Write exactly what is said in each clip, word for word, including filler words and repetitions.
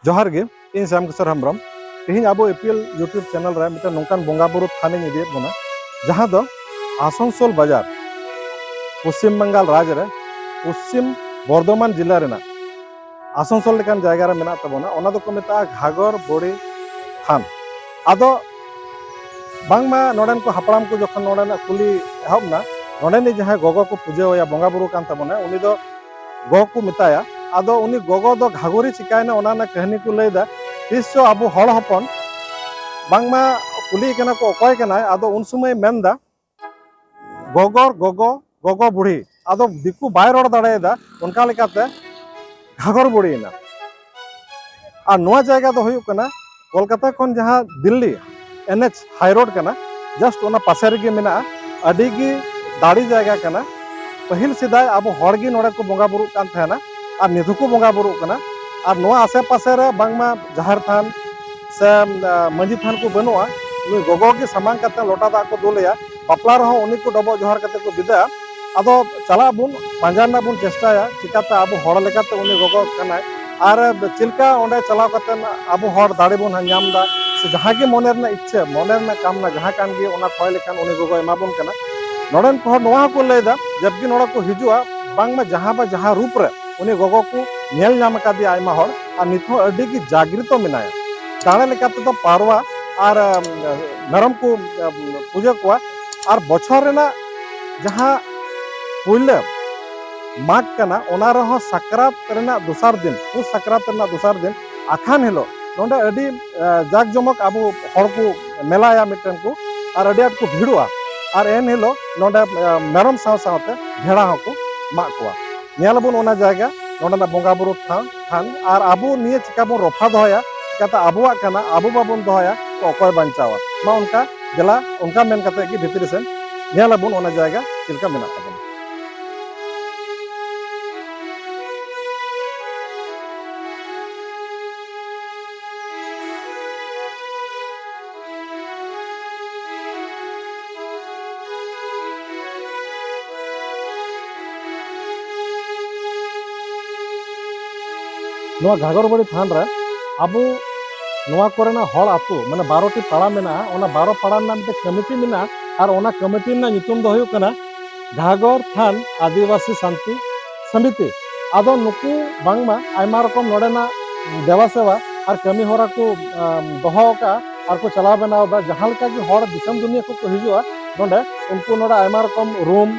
ᱡᱚᱦᱟᱨ ᱜᱮ, ᱤᱧ ᱥᱟᱢ ᱠᱤᱥᱳᱨ ᱦᱮᱢᱵᱨᱚᱢ᱾ ᱛᱮᱦᱮᱧ ᱟᱵᱚ ᱮᱯᱤᱭᱮᱞ YouTube ᱪᱮᱱᱮᱞ ᱨᱮ ᱢᱤᱫᱴᱮᱱ ᱱᱚᱝᱠᱟᱱ ᱵᱚᱸᱜᱟ ᱵᱩᱨᱩ ᱛᱷᱟᱱᱤᱧ ᱤᱫᱤᱭᱮᱫ ᱵᱚᱱᱟ, ᱡᱟᱦᱟᱸ ᱫᱚ ᱟᱥᱟᱱᱥᱳᱞ ᱵᱟᱡᱟᱨ, ᱯᱚᱥᱪᱤᱢ ᱵᱟᱝᱜᱟᱞ ᱨᱟᱡᱽ ᱨᱮ ᱯᱚᱥᱪᱤᱢ ᱵᱚᱨᱫᱷᱚᱢᱟᱱ ᱡᱮᱞᱟ ᱨᱮᱱᱟᱜ ᱟᱥᱟᱱᱥᱳᱞ ᱞᱮᱠᱟᱱ ᱡᱟᱭᱜᱟ ᱨᱮ ᱢᱮᱱᱟᱜ ᱛᱟᱵᱚᱱᱟ᱾ ᱚᱱᱟ ᱫᱚᱠᱚ ᱢᱮᱛᱟᱜᱼᱟ ᱜᱷᱟᱜᱚᱨ ᱵᱩᱲᱦᱤ ᱛᱷᱟᱱ᱾ ᱟᱫᱚ ᱵᱟᱝᱢᱟ ᱱᱚᱰᱮᱱ ᱠᱚ ᱦᱟᱯᱲᱟᱢ ᱠᱚ ᱡᱚᱠᱷᱚᱱ ᱱᱚᱰᱮᱱᱟᱜ ᱠᱩᱞᱤ ᱮᱦᱚᱵ ᱮᱱᱟ, ᱱᱚᱰᱮᱱᱤᱡ ᱡᱟᱦᱟᱸᱭ ᱜᱚᱜᱚ ᱠᱚ ᱯᱩᱡᱟᱹ ᱟᱭᱟ, ᱵᱚᱸᱜᱟ ᱵᱩᱨᱩ ᱠᱟᱱ ᱛᱟᱵᱚᱱᱟ, ᱩᱱᱤ ᱫᱚ ᱜᱚ ᱠᱚ ᱢᱮᱛᱟᱭᱟ᱾ ᱟᱫᱚ ᱩᱱᱤ ᱜᱚᱜᱚ ᱫᱚ ᱜᱷᱟᱜᱚᱨᱤ ᱪᱤᱠᱟᱭᱱᱟ, ᱚᱱᱟ ᱨᱮᱱᱟᱜ ᱠᱟᱹᱦᱱᱤ ᱠᱚ ᱞᱟᱹᱭᱫᱟ᱾ ᱛᱤᱥ ᱪᱚ ᱟᱵᱚ ᱦᱚᱲ ᱦᱚᱯᱚᱱ ᱵᱟᱝᱢᱟ ᱠᱩᱞᱤᱭᱮ ᱠᱟᱱᱟ ᱠᱚ, "ᱚᱠᱚᱭ ᱠᱟᱱᱟᱭ?" ᱟᱫᱚ ᱩᱱ ᱥᱚᱢᱚᱭ ᱢᱮᱱᱫᱟ, "ᱜᱚᱜᱚᱨ ᱜᱚᱜᱚ, ᱜᱚᱜᱚ ᱵᱩᱲᱦᱤ", ᱟᱫᱚ ᱫᱤᱠᱩ ᱵᱟᱭ ᱨᱚᱲ ᱫᱟᱲᱮᱭᱟᱫᱟ, ᱚᱱᱠᱟ ᱞᱮᱠᱟᱛᱮ ᱜᱷᱟᱜᱚᱨ ᱵᱩᱲᱦᱤᱭᱮᱱᱟ᱾ ᱟᱨ ᱱᱚᱣᱟ ᱡᱟᱭᱜᱟ ᱫᱚ ᱦᱩᱭᱩᱜ ᱠᱟᱱᱟ ᱠᱳᱞᱠᱟᱛᱟ ᱠᱷᱚᱱ ᱡᱟᱦᱟᱸ ᱫᱤᱞᱞᱤ ᱮᱱ ᱮᱪ ᱦᱟᱭ ᱨᱳᱰ ᱠᱟᱱᱟ, just ᱚᱱᱟ ᱯᱟᱥᱮ ᱨᱮᱜᱮ ᱢᱮᱱᱟᱜᱼᱟ᱾ ᱟᱹᱰᱤ ᱜᱮ ᱫᱟᱲᱮ ᱡᱟᱭᱜᱟ ᱠᱟᱱᱟ᱾ ᱯᱟᱹᱦᱤᱞ ᱥᱮᱫᱟᱭ ᱟᱵᱚ ᱦᱚᱲ ᱜᱮ ᱱᱚᱰᱮ ᱠᱚ ᱵᱚᱸᱜᱟ ᱵᱩᱨᱩᱜ ᱠᱟᱱ ᱛᱟᱦᱮᱱᱟ ᱟᱨ ᱱᱤᱛ ᱦᱚᱸᱠᱚ ᱵᱚᱸᱜᱟ ᱵᱩᱨᱩᱜ ᱠᱟᱱᱟ᱾ ᱟᱨ ᱱᱚᱣᱟ ᱟᱥᱮ ᱯᱟᱥᱮ ᱨᱮ ᱵᱟᱝᱢᱟ ᱡᱟᱦᱮᱨ ᱛᱷᱟᱱ ᱥᱮ, ᱮ, ᱢᱟᱹᱡᱷᱤ ᱛᱷᱟᱱ ᱠᱚ ᱵᱟᱹᱱᱩᱜᱼᱟ᱾ ᱱᱩᱭ ᱜᱚᱜᱚ ᱜᱮ ᱥᱟᱢᱟᱝ ᱠᱟᱛᱮ ᱞᱚᱴᱟ ᱫᱟᱜ ᱠᱚ ᱫᱩᱞ ᱟᱭᱟ᱾ ᱵᱟᱯᱞᱟ ᱨᱮᱦᱚᱸ ᱩᱱᱤ ᱠᱚ ᱰᱚᱵᱚᱜ ᱡᱚᱦᱟᱨ ᱠᱟᱛᱮ ᱠᱚ ᱵᱤᱫᱟᱹᱜᱼᱟ᱾ ᱟᱫᱚ ᱪᱟᱞᱟᱜ ᱵᱚᱱ, ᱯᱟᱸᱡᱟ ᱨᱮᱱᱟᱜ ᱵᱚᱱ ᱪᱮᱥᱴᱟᱭᱟ, ᱪᱤᱠᱟᱛᱮ ᱟᱵᱚ ᱦᱚᱲ ᱞᱮᱠᱟᱛᱮ ᱩᱱᱤ ᱜᱚᱜᱚ ᱠᱟᱱᱟᱭ ᱟᱨ ᱪᱮᱫ ᱞᱮᱠᱟ ᱚᱸᱰᱮ ᱪᱟᱞᱟᱣ ᱠᱟᱛᱮ ᱟᱵᱚ ᱦᱚᱲ ᱫᱟᱲᱮ ᱵᱚᱱ ᱧᱟᱢ ᱮᱫᱟ, ᱥᱮ ᱡᱟᱦᱟᱸ ᱜᱮ ᱢᱚᱱᱮ ᱨᱮᱱᱟᱜ ᱤᱪᱪᱷᱟᱹ, ᱢᱚᱱᱮ ᱨᱮᱱᱟᱜ ᱠᱟᱢᱱᱟ ᱡᱟᱦᱟᱸ ᱠᱟᱱ ᱜᱮ, ᱚᱱᱟ ᱠᱷᱚᱭ ᱞᱮᱠᱷᱟᱱ ᱩᱱᱤ ᱜᱚᱜᱚ ᱮᱢᱟ ᱵᱚᱱ ᱠᱟᱱᱟ᱾ ᱱᱚᱰᱮᱱ ᱠᱚ ᱦᱚᱲ ᱱᱚᱣᱟ ᱦᱚᱸᱠᱚ ᱞᱟᱹᱭᱫᱟ, ᱡᱚᱵᱠᱤ ᱱᱚᱰᱮ ᱠᱚ ᱦᱤᱡᱩᱜᱼᱟ, ᱵᱟᱝᱢᱟ ᱡᱟᱦᱟᱸ ᱵᱟ ᱡᱟᱦᱟᱸ ᱨᱩᱯ ᱨᱮ ᱩᱱᱤ ᱜᱚᱜᱚ ᱠᱚ ᱧᱮᱞ ᱧᱟᱢ ᱟᱠᱟᱫᱮᱭᱟ ᱟᱭᱢᱟ ᱦᱚᱲ, ᱟᱨ ᱱᱤᱛ ᱦᱚᱸ ᱟᱹᱰᱤ ᱜᱮ ᱡᱟᱜᱽᱨᱤᱛᱚ ᱢᱮᱱᱟᱭᱟ᱾ ᱫᱟᱲᱮ ᱞᱮᱠᱟ ᱛᱮᱫᱚ ᱯᱟᱨᱣᱟ ᱟᱨ, ᱟᱢ, ᱢᱮᱨᱚᱢ ᱠᱚ, ᱟᱢ, ᱯᱩᱡᱟᱹ ᱠᱚᱣᱟ᱾ ᱟᱨ ᱵᱚᱪᱷᱚᱨ ᱨᱮᱱᱟᱜ ᱡᱟᱦᱟᱸ ᱯᱩᱭᱞᱟᱹ ᱢᱟᱜᱽ ᱠᱟᱱᱟ, ᱚᱱᱟ ᱨᱮᱦᱚᱸ ᱥᱟᱠᱨᱟᱛ ᱨᱮᱱᱟᱜ ᱫᱚᱥᱟᱨ ᱫᱤᱱ, ᱯᱩᱥ ᱥᱟᱠᱨᱟᱛ ᱨᱮᱱᱟᱜ ᱫᱚᱥᱟᱨ ᱫᱤᱱ ᱟᱠᱷᱟᱱ ᱦᱤᱞᱳᱜ ᱱᱚᱰᱮ ᱟᱹᱰᱤ, ᱮ, ᱡᱟᱠ ᱡᱚᱢᱚᱠ ᱟᱵᱚ ᱦᱚᱲ ᱠᱚ ᱢᱮᱞᱟᱭᱟ ᱢᱤᱫᱴᱮᱱ ᱠᱚ, ᱟᱨ ᱟᱹᱰᱤ ᱟᱸᱴ ᱠᱚ ᱵᱷᱤᱲᱚᱜᱼᱟ᱾ ᱟᱨ ᱮᱱ ᱦᱤᱞᱳᱜ ᱱᱚᱰᱮ, ᱮ, ᱢᱮᱨᱚᱢ ᱥᱟᱶ ᱥᱟᱶᱛᱮ ᱵᱷᱮᱲᱟ ᱦᱚᱸᱠᱚ ᱢᱟᱜ ᱠᱚᱣᱟ᱾ ᱧᱮᱞ ᱟᱵᱚᱱ ᱚᱱᱟ ᱡᱟᱭᱜᱟ, ᱱᱚᱰᱮᱱᱟᱜ ᱵᱚᱸᱜᱟ ᱵᱩᱨᱩ ᱴᱷᱟᱶ, ᱛᱷᱟᱱ, ᱟᱨ ᱟᱵᱚ ᱱᱤᱭᱟᱹ ᱪᱤᱠᱟ ᱵᱚᱱ ᱨᱚᱯᱷᱟ ᱫᱚᱦᱚᱭᱟ, ᱪᱤᱠᱟᱛᱮ ᱟᱵᱚᱣᱟᱜ ᱠᱟᱱᱟ, ᱟᱵᱚ ᱵᱟᱵᱚᱱ ᱫᱚᱦᱚᱭᱟ, ᱛᱚ ᱚᱠᱚᱭ ᱵᱟᱧᱪᱟᱣᱟ? ᱢᱟ ᱚᱱᱠᱟ ᱫᱮᱞᱟ, ᱚᱱᱠᱟ ᱢᱮᱱ ᱠᱟᱛᱮ ᱜᱮ ᱵᱷᱤᱛᱨᱤ ᱥᱮᱱ ᱧᱮᱞ ᱟᱵᱚᱱ ᱚᱱᱟ ᱡᱟᱭᱜᱟ ᱪᱮᱫ ᱞᱮᱠᱟ ᱢᱮᱱᱟᱜ ᱛᱟᱵᱚᱱᱟ᱾ ᱱᱚᱣᱟ ᱜᱷᱟᱜᱚᱨ ᱵᱟᱲᱤ ᱛᱷᱟᱱ ᱨᱮ ᱟᱵᱚ ᱱᱚᱣᱟ ᱠᱚᱨᱮᱱᱟᱜ ᱦᱚᱲ ᱟᱹᱛᱩ, ᱢᱟᱱᱮ ᱵᱟᱨᱚ ᱴᱤ ᱯᱟᱲᱟ ᱢᱮᱱᱟᱜᱼᱟ, ᱚᱱᱟ ᱵᱟᱨᱚ ᱯᱟᱲᱟ ᱨᱮᱱᱟᱜ ᱢᱤᱫᱴᱮᱱ ᱠᱚᱢᱤᱴᱤ ᱢᱮᱱᱟᱜᱼᱟ, ᱟᱨ ᱚᱱᱟ ᱠᱚᱢᱤᱴᱤ ᱨᱮᱱᱟᱜ ᱧᱩᱛᱩᱢ ᱫᱚ ᱦᱩᱭᱩᱜ ᱠᱟᱱᱟ ᱜᱷᱟᱜᱚᱨ ᱛᱷᱟᱱ ᱟᱹᱫᱤᱵᱟᱹᱥᱤ ᱥᱟᱱᱛᱤ ᱥᱚᱢᱤᱛᱤ᱾ ᱟᱫᱚ ᱱᱩᱠᱩ ᱵᱟᱝᱢᱟ ᱟᱭᱢᱟ ᱨᱚᱠᱚᱢ ᱱᱚᱰᱮᱱᱟᱜ ᱫᱮᱵᱟ ᱥᱮᱵᱟ ᱟᱨ ᱠᱟᱹᱢᱤ ᱦᱚᱨᱟ ᱠᱚ, ᱟᱢ, ᱫᱚᱦᱚ ᱟᱠᱟᱫᱼᱟ ᱟᱨ ᱠᱚ ᱪᱟᱞᱟᱣ ᱵᱮᱱᱟᱣ ᱮᱫᱟ, ᱡᱟᱦᱟᱸ ᱞᱮᱠᱟ ᱜᱮ ᱦᱚᱲ ᱫᱤᱥᱚᱢ ᱫᱩᱱᱤᱭᱟᱹ ᱠᱷᱚᱱ ᱠᱚ ᱦᱤᱡᱩᱜᱼᱟ ᱱᱚᱰᱮ, ᱩᱱᱠᱩ ᱱᱚᱰᱮ ᱟᱭᱢᱟ ᱨᱚᱠᱚᱢ ᱨᱩᱢ,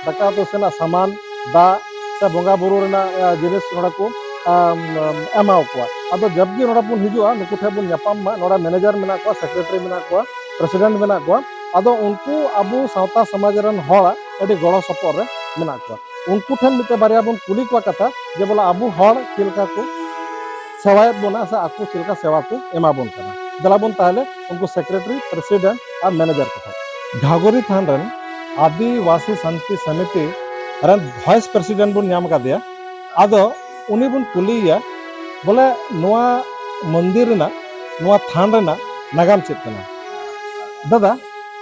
ᱫᱟᱠᱟ ᱩᱛᱩ ᱤᱥᱤᱱᱟᱜ ᱥᱟᱢᱟᱱ, ᱫᱟᱜ ᱥᱮ ᱵᱚᱸᱜᱟ ᱵᱩᱨᱩ ᱨᱮᱱᱟᱜ, ᱟ, ᱡᱤᱱᱤᱥ ᱱᱚᱰᱮ ᱠᱚ, ᱟᱢ, ᱟᱢ, ᱮᱢᱟᱣᱟᱠᱚᱣᱟ᱾ ᱟᱫᱚ ᱡᱟᱵᱜᱮ ᱱᱚᱰᱮ ᱵᱚᱱ ᱦᱤᱡᱩᱜᱼᱟ, ᱱᱩᱠᱩ ᱴᱷᱮᱱ ᱵᱚᱱ ᱧᱟᱯᱟᱢ ᱢᱟ, ᱱᱚᱰᱮ ᱢᱮᱱᱮᱡᱟᱨ ᱢᱮᱱᱟᱜ ᱠᱚᱣᱟ, ᱥᱮᱠᱨᱮᱴᱟᱨᱤ ᱢᱮᱱᱟᱜ ᱠᱚᱣᱟ, ᱯᱨᱮᱥᱤᱰᱮᱱᱴ ᱢᱮᱱᱟᱜ ᱠᱚᱣᱟ᱾ ᱟᱫᱚ ᱩᱱᱠᱩ ᱟᱵᱚ ᱥᱟᱶᱛᱟ ᱥᱚᱢᱟᱡᱽ ᱨᱮᱱ ᱦᱚᱲᱟᱜ ᱟᱹᱰᱤ ᱜᱚᱲᱚ ᱥᱚᱯᱚᱦᱚᱫ ᱨᱮ ᱢᱮᱱᱟᱜ ᱠᱚᱣᱟ᱾ ᱩᱱᱠᱩ ᱴᱷᱮᱱ ᱢᱤᱫᱴᱮᱱ ᱵᱟᱨᱭᱟ ᱵᱚᱱ ᱠᱩᱞᱤ ᱠᱚᱣᱟ ᱠᱟᱛᱷᱟ, ᱡᱮ ᱵᱚᱞᱮ ᱟᱵᱚ ᱦᱚᱲ ᱪᱮᱫ ᱞᱮᱠᱟ ᱠᱚ ᱥᱮᱵᱟᱭᱮᱫ ᱵᱚᱱᱟ ᱥᱮ ᱟᱠᱚ ᱪᱮᱫ ᱞᱮᱠᱟ ᱥᱮᱵᱟ ᱠᱚ ᱮᱢᱟ ᱵᱚᱱ ᱠᱟᱱᱟ᱾ ᱫᱮᱞᱟ ᱵᱚᱱ ᱛᱟᱦᱚᱞᱮ ᱩᱱᱠᱩ ᱥᱮᱠᱨᱮᱴᱟᱨᱤ, ᱯᱨᱮᱥᱤᱰᱮᱱᱴ ᱟᱨ ᱢᱮᱱᱮᱡᱟᱨ ᱠᱚ ᱴᱷᱮᱱ᱾ ᱜᱷᱟᱜᱚᱨᱤ ᱛᱷᱟᱱ ᱨᱮᱱ ᱟᱹᱫᱤᱵᱟᱹᱥᱤ ᱥᱟᱱᱛᱤ ᱥᱚᱢᱤᱛᱤ ᱨᱮᱱ ᱵᱷᱟᱭᱤᱥ ᱯᱨᱮᱥᱤᱰᱮᱱᱴ ᱵᱚᱱ ᱧᱟᱢ ᱟᱠᱟᱫᱮᱭᱟ᱾ ᱟᱫᱚ ᱩᱱᱤ ᱵᱚᱱ ᱠᱩᱞᱤᱭᱮᱭᱟ, ᱵᱚᱞᱮ ᱱᱚᱣᱟ ᱢᱚᱱᱫᱤᱨ ᱨᱮᱱᱟᱜ, ᱱᱚᱣᱟ ᱛᱷᱟᱱ ᱨᱮᱱᱟᱜ ᱱᱟᱜᱟᱢ ᱪᱮᱫ ᱠᱟᱱᱟ? ᱫᱟᱫᱟ,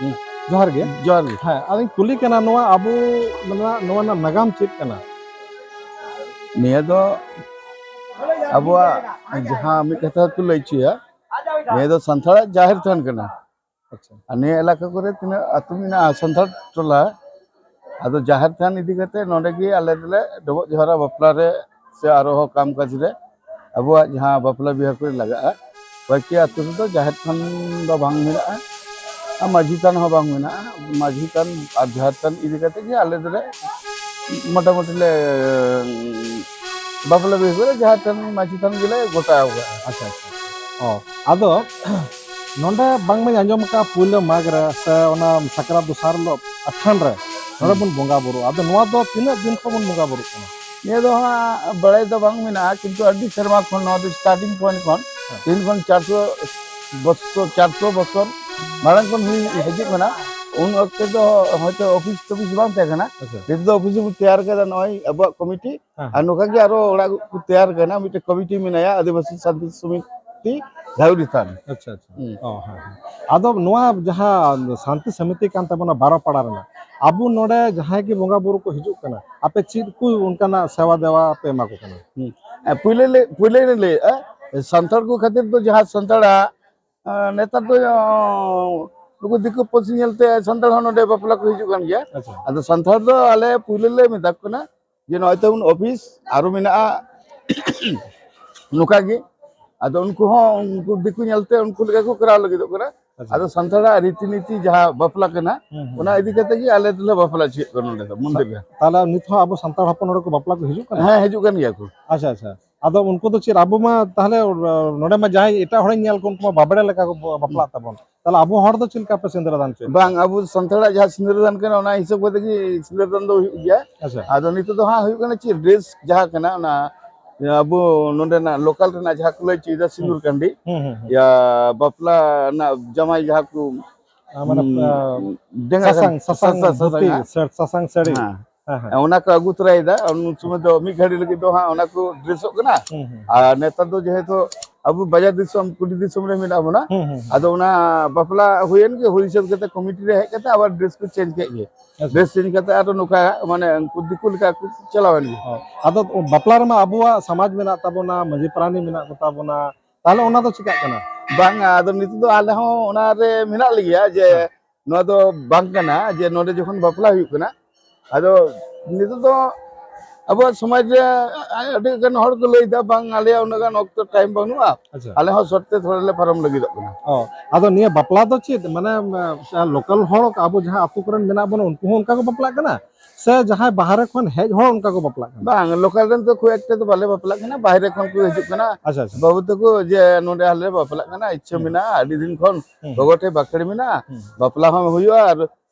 ᱦᱩᱸ᱾ ᱡᱚᱦᱟᱨ ᱜᱮ᱾ ᱡᱚᱦᱟᱨ ᱜᱮ᱾ ᱦᱮᱸ, ᱟᱫᱚᱧ ᱠᱩᱞᱤ ᱠᱟᱱᱟ, ᱱᱚᱣᱟ ᱟᱵᱚ, ᱱᱚᱣᱟ, ᱱᱚᱣᱟ ᱨᱮᱱᱟᱜ ᱱᱟᱜᱟᱢ ᱪᱮᱫ ᱠᱟᱱᱟ? ᱱᱤᱭᱟᱹ ᱫᱚ ᱟᱵᱚᱣᱟᱜ ᱡᱟᱦᱟᱸ ᱢᱤᱫ ᱠᱟᱛᱷᱟ ᱠᱚ ᱞᱟᱹᱭ ᱦᱚᱪᱚᱭᱟ, ᱱᱤᱭᱟᱹ ᱫᱚ ᱥᱟᱱᱛᱟᱲᱟᱜ ᱡᱟᱦᱮᱨ ᱛᱷᱟᱱ ᱠᱟᱱᱟ᱾ ᱟᱪᱪᱷᱟ᱾ ᱟᱨ ᱱᱤᱭᱟᱹ ᱮᱞᱟᱠᱟ ᱠᱚᱨᱮ ᱛᱤᱱᱟᱹᱜ ᱟᱹᱛᱩ ᱢᱮᱱᱟᱜᱼᱟ ᱥᱟᱱᱛᱟᱲ ᱴᱚᱞᱟ, ᱟᱫᱚ ᱡᱟᱦᱮᱨ ᱛᱷᱟᱱ ᱤᱫᱤ ᱠᱟᱛᱮ ᱱᱚᱰᱮ ᱜᱮ ᱟᱞᱮ ᱫᱚᱞᱮ ᱰᱚᱵᱚᱜ ᱡᱚᱦᱟᱨᱟ ᱵᱟᱯᱞᱟ ᱨᱮ ᱥᱮ ᱟᱨᱦᱚᱸ ᱠᱟᱢ ᱠᱟᱡᱽ ᱨᱮ᱾ ᱟᱵᱚᱣᱟᱜ ᱡᱟᱦᱟᱸ ᱵᱟᱯᱞᱟ ᱵᱤᱦᱟᱹ ᱠᱚᱨᱮ ᱞᱟᱜᱟᱜᱼᱟ, ᱠᱚᱭᱮᱠᱴᱤ ᱟᱹᱛᱩ ᱨᱮᱫᱚ ᱡᱟᱦᱮᱨ ᱛᱷᱟᱱ ᱫᱚ ᱵᱟᱝ ᱢᱮᱱᱟᱜᱼᱟ, ᱟᱨ ᱢᱟᱹᱡᱷᱤ ᱛᱷᱟᱱ ᱦᱚᱸ ᱵᱟᱝ ᱢᱮᱱᱟᱜᱼᱟ᱾ ᱢᱟᱹᱡᱷᱤ ᱛᱷᱟᱱ ᱟᱨ ᱡᱟᱦᱮᱨ ᱛᱷᱟᱱ ᱤᱫᱤ ᱠᱟᱛᱮ ᱜᱮ ᱟᱞᱮ ᱫᱚᱞᱮ ᱢᱚᱴᱟᱢᱩᱴᱤ ᱞᱮ ᱵᱟᱯᱞᱟ ᱵᱤᱦᱟᱹ ᱠᱚᱨᱮ ᱡᱟᱦᱮᱨ ᱛᱷᱟᱱ ᱢᱟᱹᱡᱷᱤ ᱛᱷᱟᱱ ᱜᱮᱞᱮ ᱜᱚᱴᱟ ᱟᱠᱟᱫᱼᱟ᱾ ᱟᱪᱪᱷᱟ, ᱟᱪᱪᱷᱟ᱾ ᱚ, ᱟᱫᱚ ᱱᱚᱰᱮ ᱵᱟᱝᱢᱟᱧ ᱟᱸᱡᱚᱢ ᱟᱠᱟᱫᱼᱟ ᱯᱩᱭᱞᱟᱹ ᱢᱟᱜᱽ ᱨᱮ ᱥᱮ ᱚᱱᱟ ᱥᱟᱠᱨᱟᱛ ᱫᱚᱥᱟᱨ ᱦᱤᱞᱳᱜ ᱟᱠᱷᱟᱱ ᱨᱮ ᱱᱚᱰᱮ ᱦᱩᱸ᱾ ᱵᱚᱱ ᱵᱚᱸᱜᱟ ᱵᱩᱨᱩᱜᱼᱟ᱾ ᱟᱫᱚ ᱱᱚᱣᱟ ᱫᱚ ᱛᱤᱱᱟᱹᱜ ᱫᱤᱱ ᱠᱷᱚᱱ ᱵᱚᱱ ᱵᱚᱸᱜᱟ ᱵᱩᱨᱩᱜ ᱠᱟᱱᱟ? ᱱᱤᱭᱟᱹ ᱫᱚ ᱦᱟᱸᱜ ᱵᱟᱲᱟᱭ ᱫᱚ ᱵᱟᱝ ᱢᱮᱱᱟᱜᱼᱟ, ᱠᱤᱱᱛᱩ ᱟᱹᱰᱤ ᱥᱮᱨᱢᱟ ᱠᱷᱚᱱ, ᱱᱚᱣᱟ ᱫᱚ starting point ᱠᱷᱚᱱ, ᱦᱮᱸ᱾ ᱛᱤᱱ ᱠᱷᱚᱱ ᱪᱟᱨᱥᱚ ᱵᱚᱪᱷᱚᱨ, ᱪᱟᱨᱥᱚ ᱵᱚᱪᱷᱚᱨ ᱢᱟᱲᱟᱝ ᱠᱷᱚᱱ ᱦᱩᱭ ᱦᱤᱡᱩᱜ ᱠᱟᱱᱟ᱾ ᱩᱱ ᱚᱠᱛᱮ ᱫᱚ ᱦᱚᱭᱛᱳ ᱚᱯᱷᱤᱥ ᱴᱚᱯᱷᱤᱥ ᱵᱟᱝ ᱛᱟᱦᱮᱸ ᱠᱟᱱᱟ᱾ ᱟᱪᱪᱷᱟ᱾ ᱱᱤᱛᱚᱜ ᱫᱚ ᱚᱯᱷᱤᱥ ᱵᱚᱱ ᱛᱮᱭᱟᱨ ᱠᱟᱫᱟ, ᱱᱚᱜᱼᱚᱭ ᱟᱵᱚᱣᱟᱜ ᱠᱚᱢᱤᱴᱤ᱾ ᱦᱮᱸ, ᱟᱨ ᱦᱮᱸ᱾ ᱱᱚᱝᱠᱟ ᱜᱮ ᱟᱨᱚ ᱚᱲᱟᱜ ᱠᱚ ᱛᱮᱭᱟᱨ ᱠᱟᱱᱟ, ᱢᱤᱫᱴᱮᱱ ᱠᱚᱢᱤᱴᱤ ᱢᱮᱱᱟᱭᱟ, ᱟᱹᱫᱤᱵᱟᱹᱥᱤ ᱥᱟᱱᱛᱤ ᱥᱚᱢᱤᱛᱤ ᱜᱷᱟᱣᱨᱤ ᱛᱷᱟᱱ᱾ ᱟᱪᱪᱷᱟ, ᱟᱪᱪᱷᱟ᱾ ᱦᱩᱸ᱾ ᱚ, ᱦᱮᱸ, ᱦᱮᱸ᱾ ᱟᱫᱚ ᱱᱚᱣᱟ ᱡᱟᱦᱟᱸ ᱥᱟᱱᱛᱤ ᱥᱚᱢᱤᱛᱤ ᱠᱟᱱ ᱛᱟᱵᱚᱱᱟ ᱵᱟᱨᱚ ᱯᱟᱲᱟ ᱨᱮᱱᱟᱜ, ᱟᱵᱚ ᱱᱚᱰᱮ ᱡᱟᱦᱟᱸᱭ ᱜᱮ ᱵᱚᱸᱜᱟ ᱵᱩᱨᱩ ᱠᱚ ᱦᱤᱡᱩᱜ ᱠᱟᱱᱟ, ᱟᱯᱮ ᱪᱮᱫ ᱠᱚ ᱚᱱᱠᱟᱱᱟᱜ ᱥᱮᱵᱟ ᱫᱮᱣᱟ ᱯᱮ ᱮᱢᱟ ᱠᱚ ᱠᱟᱱᱟ? ᱦᱩᱸ᱾ ᱮ, ᱯᱩᱭᱞᱟᱹ ᱞᱮ-, ᱯᱩᱭᱞᱟᱹ ᱞᱮ ᱞᱟᱹᱭᱮᱫᱼᱟ, ᱥᱟᱱᱛᱟᱲ ᱠᱚ ᱠᱷᱟᱹᱛᱤᱨ ᱫᱚ ᱡᱟᱦᱟᱸ ᱥᱟᱱᱛᱟᱲᱟᱜ, ᱟᱸ, ᱱᱮᱛᱟᱨ ᱫᱚ, ᱟᱸ, ᱱᱩᱠᱩ ᱫᱤᱠᱩ ᱯᱟᱹᱨᱥᱤ ᱧᱮᱞᱛᱮ ᱥᱟᱱᱛᱟᱲ ᱦᱚᱸ ᱱᱚᱰᱮ ᱵᱟᱯᱞᱟ ᱠᱚ ᱦᱤᱡᱩᱜ ᱠᱟᱱ ᱜᱮᱭᱟ᱾ ᱟᱪᱪᱷᱟ᱾ ᱟᱫᱚ ᱥᱟᱱᱛᱟᱲ ᱫᱚ ᱟᱞᱮ ᱯᱩᱭᱞᱩ ᱞᱮ ᱢᱮᱛᱟ ᱠᱚ ᱠᱟᱱᱟ ᱡᱮ ᱱᱚᱜᱼᱚᱭ ᱛᱟᱵᱚᱱ ᱚᱯᱷᱤᱥ ᱟᱨᱚ ᱢᱮᱱᱟᱜᱼᱟ ᱱᱚᱝᱠᱟ ᱜᱮ᱾ ᱟᱫᱚ ᱩᱱᱠᱩ ᱦᱚᱸ ᱩᱱᱠᱩ ᱫᱤᱠᱩ ᱧᱮᱞᱛᱮ ᱩᱱᱠᱩ ᱞᱮᱠᱟ ᱠᱚ ᱠᱚᱨᱟᱣ ᱞᱟᱹᱜᱤᱫᱚᱜ ᱠᱟᱱᱟ᱾ ᱟᱪᱪᱷᱟ᱾ ᱟᱫᱚ ᱥᱟᱱᱛᱟᱲᱟᱜ ᱨᱤᱛᱤ ᱱᱤᱛᱤ ᱡᱟᱦᱟᱸ ᱵᱟᱯᱞᱟ ᱠᱟᱱᱟ, ᱦᱩᱸ, ᱦᱩᱸ᱾ ᱚᱱᱟ ᱤᱫᱤ ᱠᱟᱛᱮ ᱜᱮ ᱟᱞᱮ ᱫᱚᱞᱮ ᱵᱟᱯᱞᱟ ᱦᱚᱪᱚᱭᱮᱫ ᱠᱚᱣᱟ ᱱᱚᱰᱮ ᱫᱚ, ᱢᱚᱱᱫᱤᱨ ᱨᱮ᱾ ᱛᱟᱦᱞᱮ ᱱᱤᱛ ᱦᱚᱸ ᱟᱵᱚ ᱥᱟᱱᱛᱟᱲ ᱦᱚᱯᱚᱱ ᱱᱚᱰᱮ ᱠᱚ ᱵᱟᱯᱞᱟ ᱠᱚ ᱦᱤᱡᱩᱜ ᱠᱟᱱᱟ? ᱦᱮᱸ, ᱦᱤᱡᱩᱜ ᱠᱟᱱ ᱜᱮᱭᱟ ᱠᱚ᱾ ᱟᱪᱪᱷᱟ, ᱟᱪᱪᱷᱟ᱾ ᱟᱫᱚ ᱩᱱᱠᱩ ᱫᱚ ᱪᱮᱫ, ᱟᱵᱚ ᱢᱟ ᱛᱟᱦᱞᱮ, ᱱᱚᱰᱮ ᱢᱟ ᱡᱟᱦᱟᱸᱭ ᱮᱴᱟᱜ ᱦᱚᱲᱤᱧ ᱧᱮᱞ ᱠᱚ, ᱩᱱᱠᱩ ᱢᱟ ᱵᱟᱵᱲᱮ ᱞᱮᱠᱟ ᱠᱚ ᱵᱟᱯᱞᱟᱜ ᱛᱟᱵᱚᱱ, ᱛᱟᱦᱞᱮ ᱟᱵᱚ ᱦᱚᱲ ᱫᱚ ᱪᱮᱫ ᱞᱮᱠᱟ ᱯᱮ ᱥᱤᱸᱫᱽᱨᱟᱹ ᱫᱟᱱ ᱦᱚᱪᱚᱭᱮᱫ ᱵᱟᱝ, ᱠᱚᱣᱟ? ᱟᱵᱚ ᱥᱟᱱᱛᱟᱲᱟᱜ ᱡᱟᱦᱟᱸ ᱥᱤᱸᱫᱽᱨᱟᱹ ᱫᱟᱱ ᱠᱟᱱᱟ, ᱚᱱᱟ ᱦᱤᱥᱟᱹᱵ ᱠᱟᱛᱮ ᱜᱮ ᱥᱤᱸᱫᱽᱨᱟᱹ ᱫᱟᱱ ᱫᱚ ᱦᱩᱭᱩᱜ ᱜᱮᱭᱟ᱾ ᱟᱪᱪᱷᱟ᱾ ᱟᱫᱚ ᱱᱤᱛᱚᱜ ᱫᱚ ᱦᱟᱸᱜ ᱦᱩᱭᱩᱜ ᱠᱟᱱᱟ ᱪᱮᱫ, ᱰᱨᱮᱥ ᱡᱟᱦᱟᱸ ᱠᱟᱱᱟ, ᱚᱱᱟ ᱟᱵᱚ ᱱᱚᱰᱮᱱᱟᱜ ᱞᱳᱠᱟᱞ ᱨᱮᱱᱟᱜ ᱡᱟᱦᱟᱸ ᱠᱚ ᱞᱟᱹᱭ ᱦᱚᱪᱚᱭᱮᱫᱟ, ᱥᱤᱸᱫᱩᱨ ᱠᱟᱹᱱᱰᱤ, ᱦᱩᱸ, ᱦᱩᱸ, ᱦᱩᱸ᱾ ᱭᱟ ᱵᱟᱯᱞᱟ ᱨᱮᱱᱟᱜ ᱡᱟᱢᱟᱭ ᱡᱟᱦᱟᱸ ᱠᱚ, ᱟᱨ ᱢᱟᱱᱮ, ᱦᱩᱸ, ᱟ, ᱰᱮᱸᱜᱟ ᱥᱟᱥᱟᱝ, ᱠᱟᱱᱟ᱾ ᱥᱟᱥᱟᱝ ᱥᱟᱥᱟᱝ, ᱫᱷᱩᱛᱤ, ᱥᱟᱥᱟᱝ, ᱦᱮᱸ᱾ ᱥᱟᱹᱲ-, ᱥᱟᱥᱟᱝ ᱥᱟᱹᱲᱤ᱾ ᱦᱮᱸ᱾ ᱦᱮᱸ, ᱦᱮᱸ᱾ ᱚᱱᱟ ᱠᱚ ᱟᱹᱜᱩ ᱛᱚᱨᱟᱭᱮᱫᱟ, ᱩᱱ ᱥᱚᱢᱚᱭ ᱫᱚ ᱢᱤᱫ ᱜᱷᱟᱹᱲᱤ ᱞᱟᱹᱜᱤᱫ ᱫᱚ ᱦᱟᱸᱜ ᱚᱱᱟ ᱠᱚ ᱰᱨᱮᱥᱚᱜ ᱠᱟᱱᱟ᱾ ᱦᱩᱸ, ᱦᱩᱸ᱾ ᱟᱨ ᱱᱮᱛᱟᱨ ᱫᱚ ᱡᱮᱦᱮᱛᱩ ᱟᱵᱚ ᱵᱟᱡᱟᱨ ᱫᱤᱥᱚᱢ, ᱠᱩᱞᱦᱤ ᱫᱤᱥᱚᱢ ᱨᱮ ᱢᱮᱱᱟᱜ ᱵᱚᱱᱟ, ᱦᱩᱸ, ᱦᱩᱸ, ᱦᱩᱸ᱾ ᱟᱫᱚ ᱚᱱᱟ ᱵᱟᱯᱞᱟ ᱦᱩᱭᱮᱱ ᱜᱮ, ᱦᱩᱭ ᱥᱟᱹᱛ ᱠᱟᱛᱮ ᱠᱚᱢᱤᱴᱤ ᱨᱮ ᱦᱮᱡ ᱠᱟᱛᱮ ᱟᱵᱟᱨ ᱰᱨᱮᱥ ᱠᱚ ᱪᱮᱧᱡᱽ ᱠᱮᱫ ᱜᱮ᱾ ᱟᱪᱪᱷᱟ᱾ ᱰᱨᱮᱥ ᱪᱮᱧᱡᱽ ᱠᱟᱛᱮ ᱟᱨᱚ ᱱᱚᱝᱠᱟ ᱢᱟᱱᱮ ᱩᱱᱠᱩ ᱫᱤᱠᱩ ᱞᱮᱠᱟ ᱠᱚ ᱪᱟᱞᱟᱣᱮᱱ ᱜᱮ᱾ ᱚ, ᱟᱫᱚ ᱵᱟᱯᱞᱟ ᱨᱮᱢᱟ ᱟᱵᱚᱣᱟᱜ ᱥᱚᱢᱟᱡᱽ ᱢᱮᱱᱟᱜ ᱛᱟᱵᱚᱱᱟ, ᱢᱟᱹᱡᱷᱤ ᱯᱟᱨᱟᱱᱤᱠ ᱢᱮᱱᱟᱜ ᱠᱚᱛᱟ ᱵᱚᱱᱟ, ᱛᱟᱦᱞᱮ ᱚᱱᱟ ᱫᱚ ᱪᱤᱠᱟᱜ ᱠᱟᱱᱟ? ᱵᱟᱝᱟ, ᱟᱫᱚ ᱱᱤᱛᱚᱜ ᱫᱚ ᱟᱞᱮ ᱦᱚᱸ ᱚᱱᱟᱨᱮ ᱢᱮᱱᱟᱜ ᱞᱮᱜᱮᱭᱟ ᱡᱮ ᱦᱮᱸ᱾ ᱱᱚᱣᱟ ᱫᱚ ᱵᱟᱝ ᱠᱟᱱᱟ ᱡᱮ ᱱᱚᱰᱮ ᱡᱚᱠᱷᱚᱱ ᱵᱟᱯᱞᱟ ᱦᱩᱭᱩᱜ ᱠᱟᱱᱟ, ᱟᱫᱚ ᱱᱤᱛᱚᱜ ᱫᱚ ᱟᱵᱚᱣᱟᱜ ᱥᱚᱢᱟᱡᱽ ᱨᱮ ᱟᱹᱰᱤ ᱜᱟᱱ ᱦᱚᱲ ᱠᱚ ᱞᱟᱹᱭᱫᱟ, "ᱵᱟᱝ, ᱟᱞᱮᱭᱟᱜ ᱩᱱᱟᱹᱜ ᱜᱟᱱ ᱚᱠᱛᱚ, ᱴᱟᱭᱤᱢ ᱵᱟᱹᱱᱩᱜᱼᱟ, ᱟᱪᱪᱷᱟ᱾ ᱟᱞᱮ ᱦᱚᱸ ᱥᱚᱨᱴ ᱛᱮ ᱛᱷᱚᱲᱟ ᱞᱮ ᱯᱟᱨᱚᱢ ᱞᱟᱹᱜᱤᱫᱚᱜ ᱠᱟᱱᱟ᱾" ᱚ, ᱟᱫᱚ ᱱᱤᱭᱟᱹ ᱵᱟᱯᱞᱟ ᱫᱚ ᱪᱮᱫ, ᱢᱟᱱᱮ, ᱞᱳᱠᱟᱞ ᱦᱚᱲ ᱟᱵᱚ ᱡᱟᱦᱟᱸ ᱟᱛᱳ ᱠᱚᱨᱮᱱ ᱢᱮᱱᱟᱜ ᱵᱚᱱᱟ, ᱩᱱᱠᱩ ᱦᱚᱸ ᱚᱱᱠᱟ ᱠᱚ ᱵᱟᱯᱞᱟᱜ ᱠᱟᱱᱟ, ᱥᱮ ᱡᱟᱦᱟᱸᱭ ᱵᱟᱦᱨᱮ ᱠᱷᱚᱱ ᱦᱮᱡ ᱦᱚᱲ ᱚᱱᱠᱟ ᱠᱚ ᱵᱟᱯᱞᱟᱜ ᱠᱟᱱᱟ? ᱵᱟᱝ, ᱞᱳᱠᱟᱞ ᱨᱮᱱ ᱫᱚ ᱠᱷᱩᱵ ᱮᱠᱴᱟ ᱫᱚ ᱵᱟᱞᱮ ᱵᱟᱯᱞᱟᱜ ᱠᱟᱱᱟ, ᱵᱟᱦᱨᱮ ᱠᱷᱚᱱ ᱠᱚ ᱦᱤᱡᱩᱜ ᱠᱟᱱᱟ᱾ ᱟᱪᱪᱷᱟ, ᱟᱪᱪᱷᱟ᱾ ᱵᱟᱹᱵᱩ ᱛᱟᱠᱚ ᱡᱮ ᱱᱚᱰᱮ ᱟᱞᱮ ᱞᱮ ᱵᱟᱯᱞᱟᱜ ᱠᱟᱱᱟ, ᱤᱪᱪᱷᱟᱹ ᱦᱩᱸ᱾ ᱢᱮᱱᱟᱜᱼᱟ, ᱟᱹᱰᱤ ᱫᱤᱱ ᱠᱷᱚᱱ ᱦᱩᱸ᱾ ᱜᱚᱜᱚ ᱴᱷᱮᱡ ᱵᱟᱠᱷᱮᱲ ᱢᱮᱱᱟᱜᱼᱟ, ᱦᱩᱸ᱾ ᱵᱟᱯᱞᱟ ᱦᱚᱸ ᱦᱩᱭᱩᱜᱼᱟ, ᱟᱨ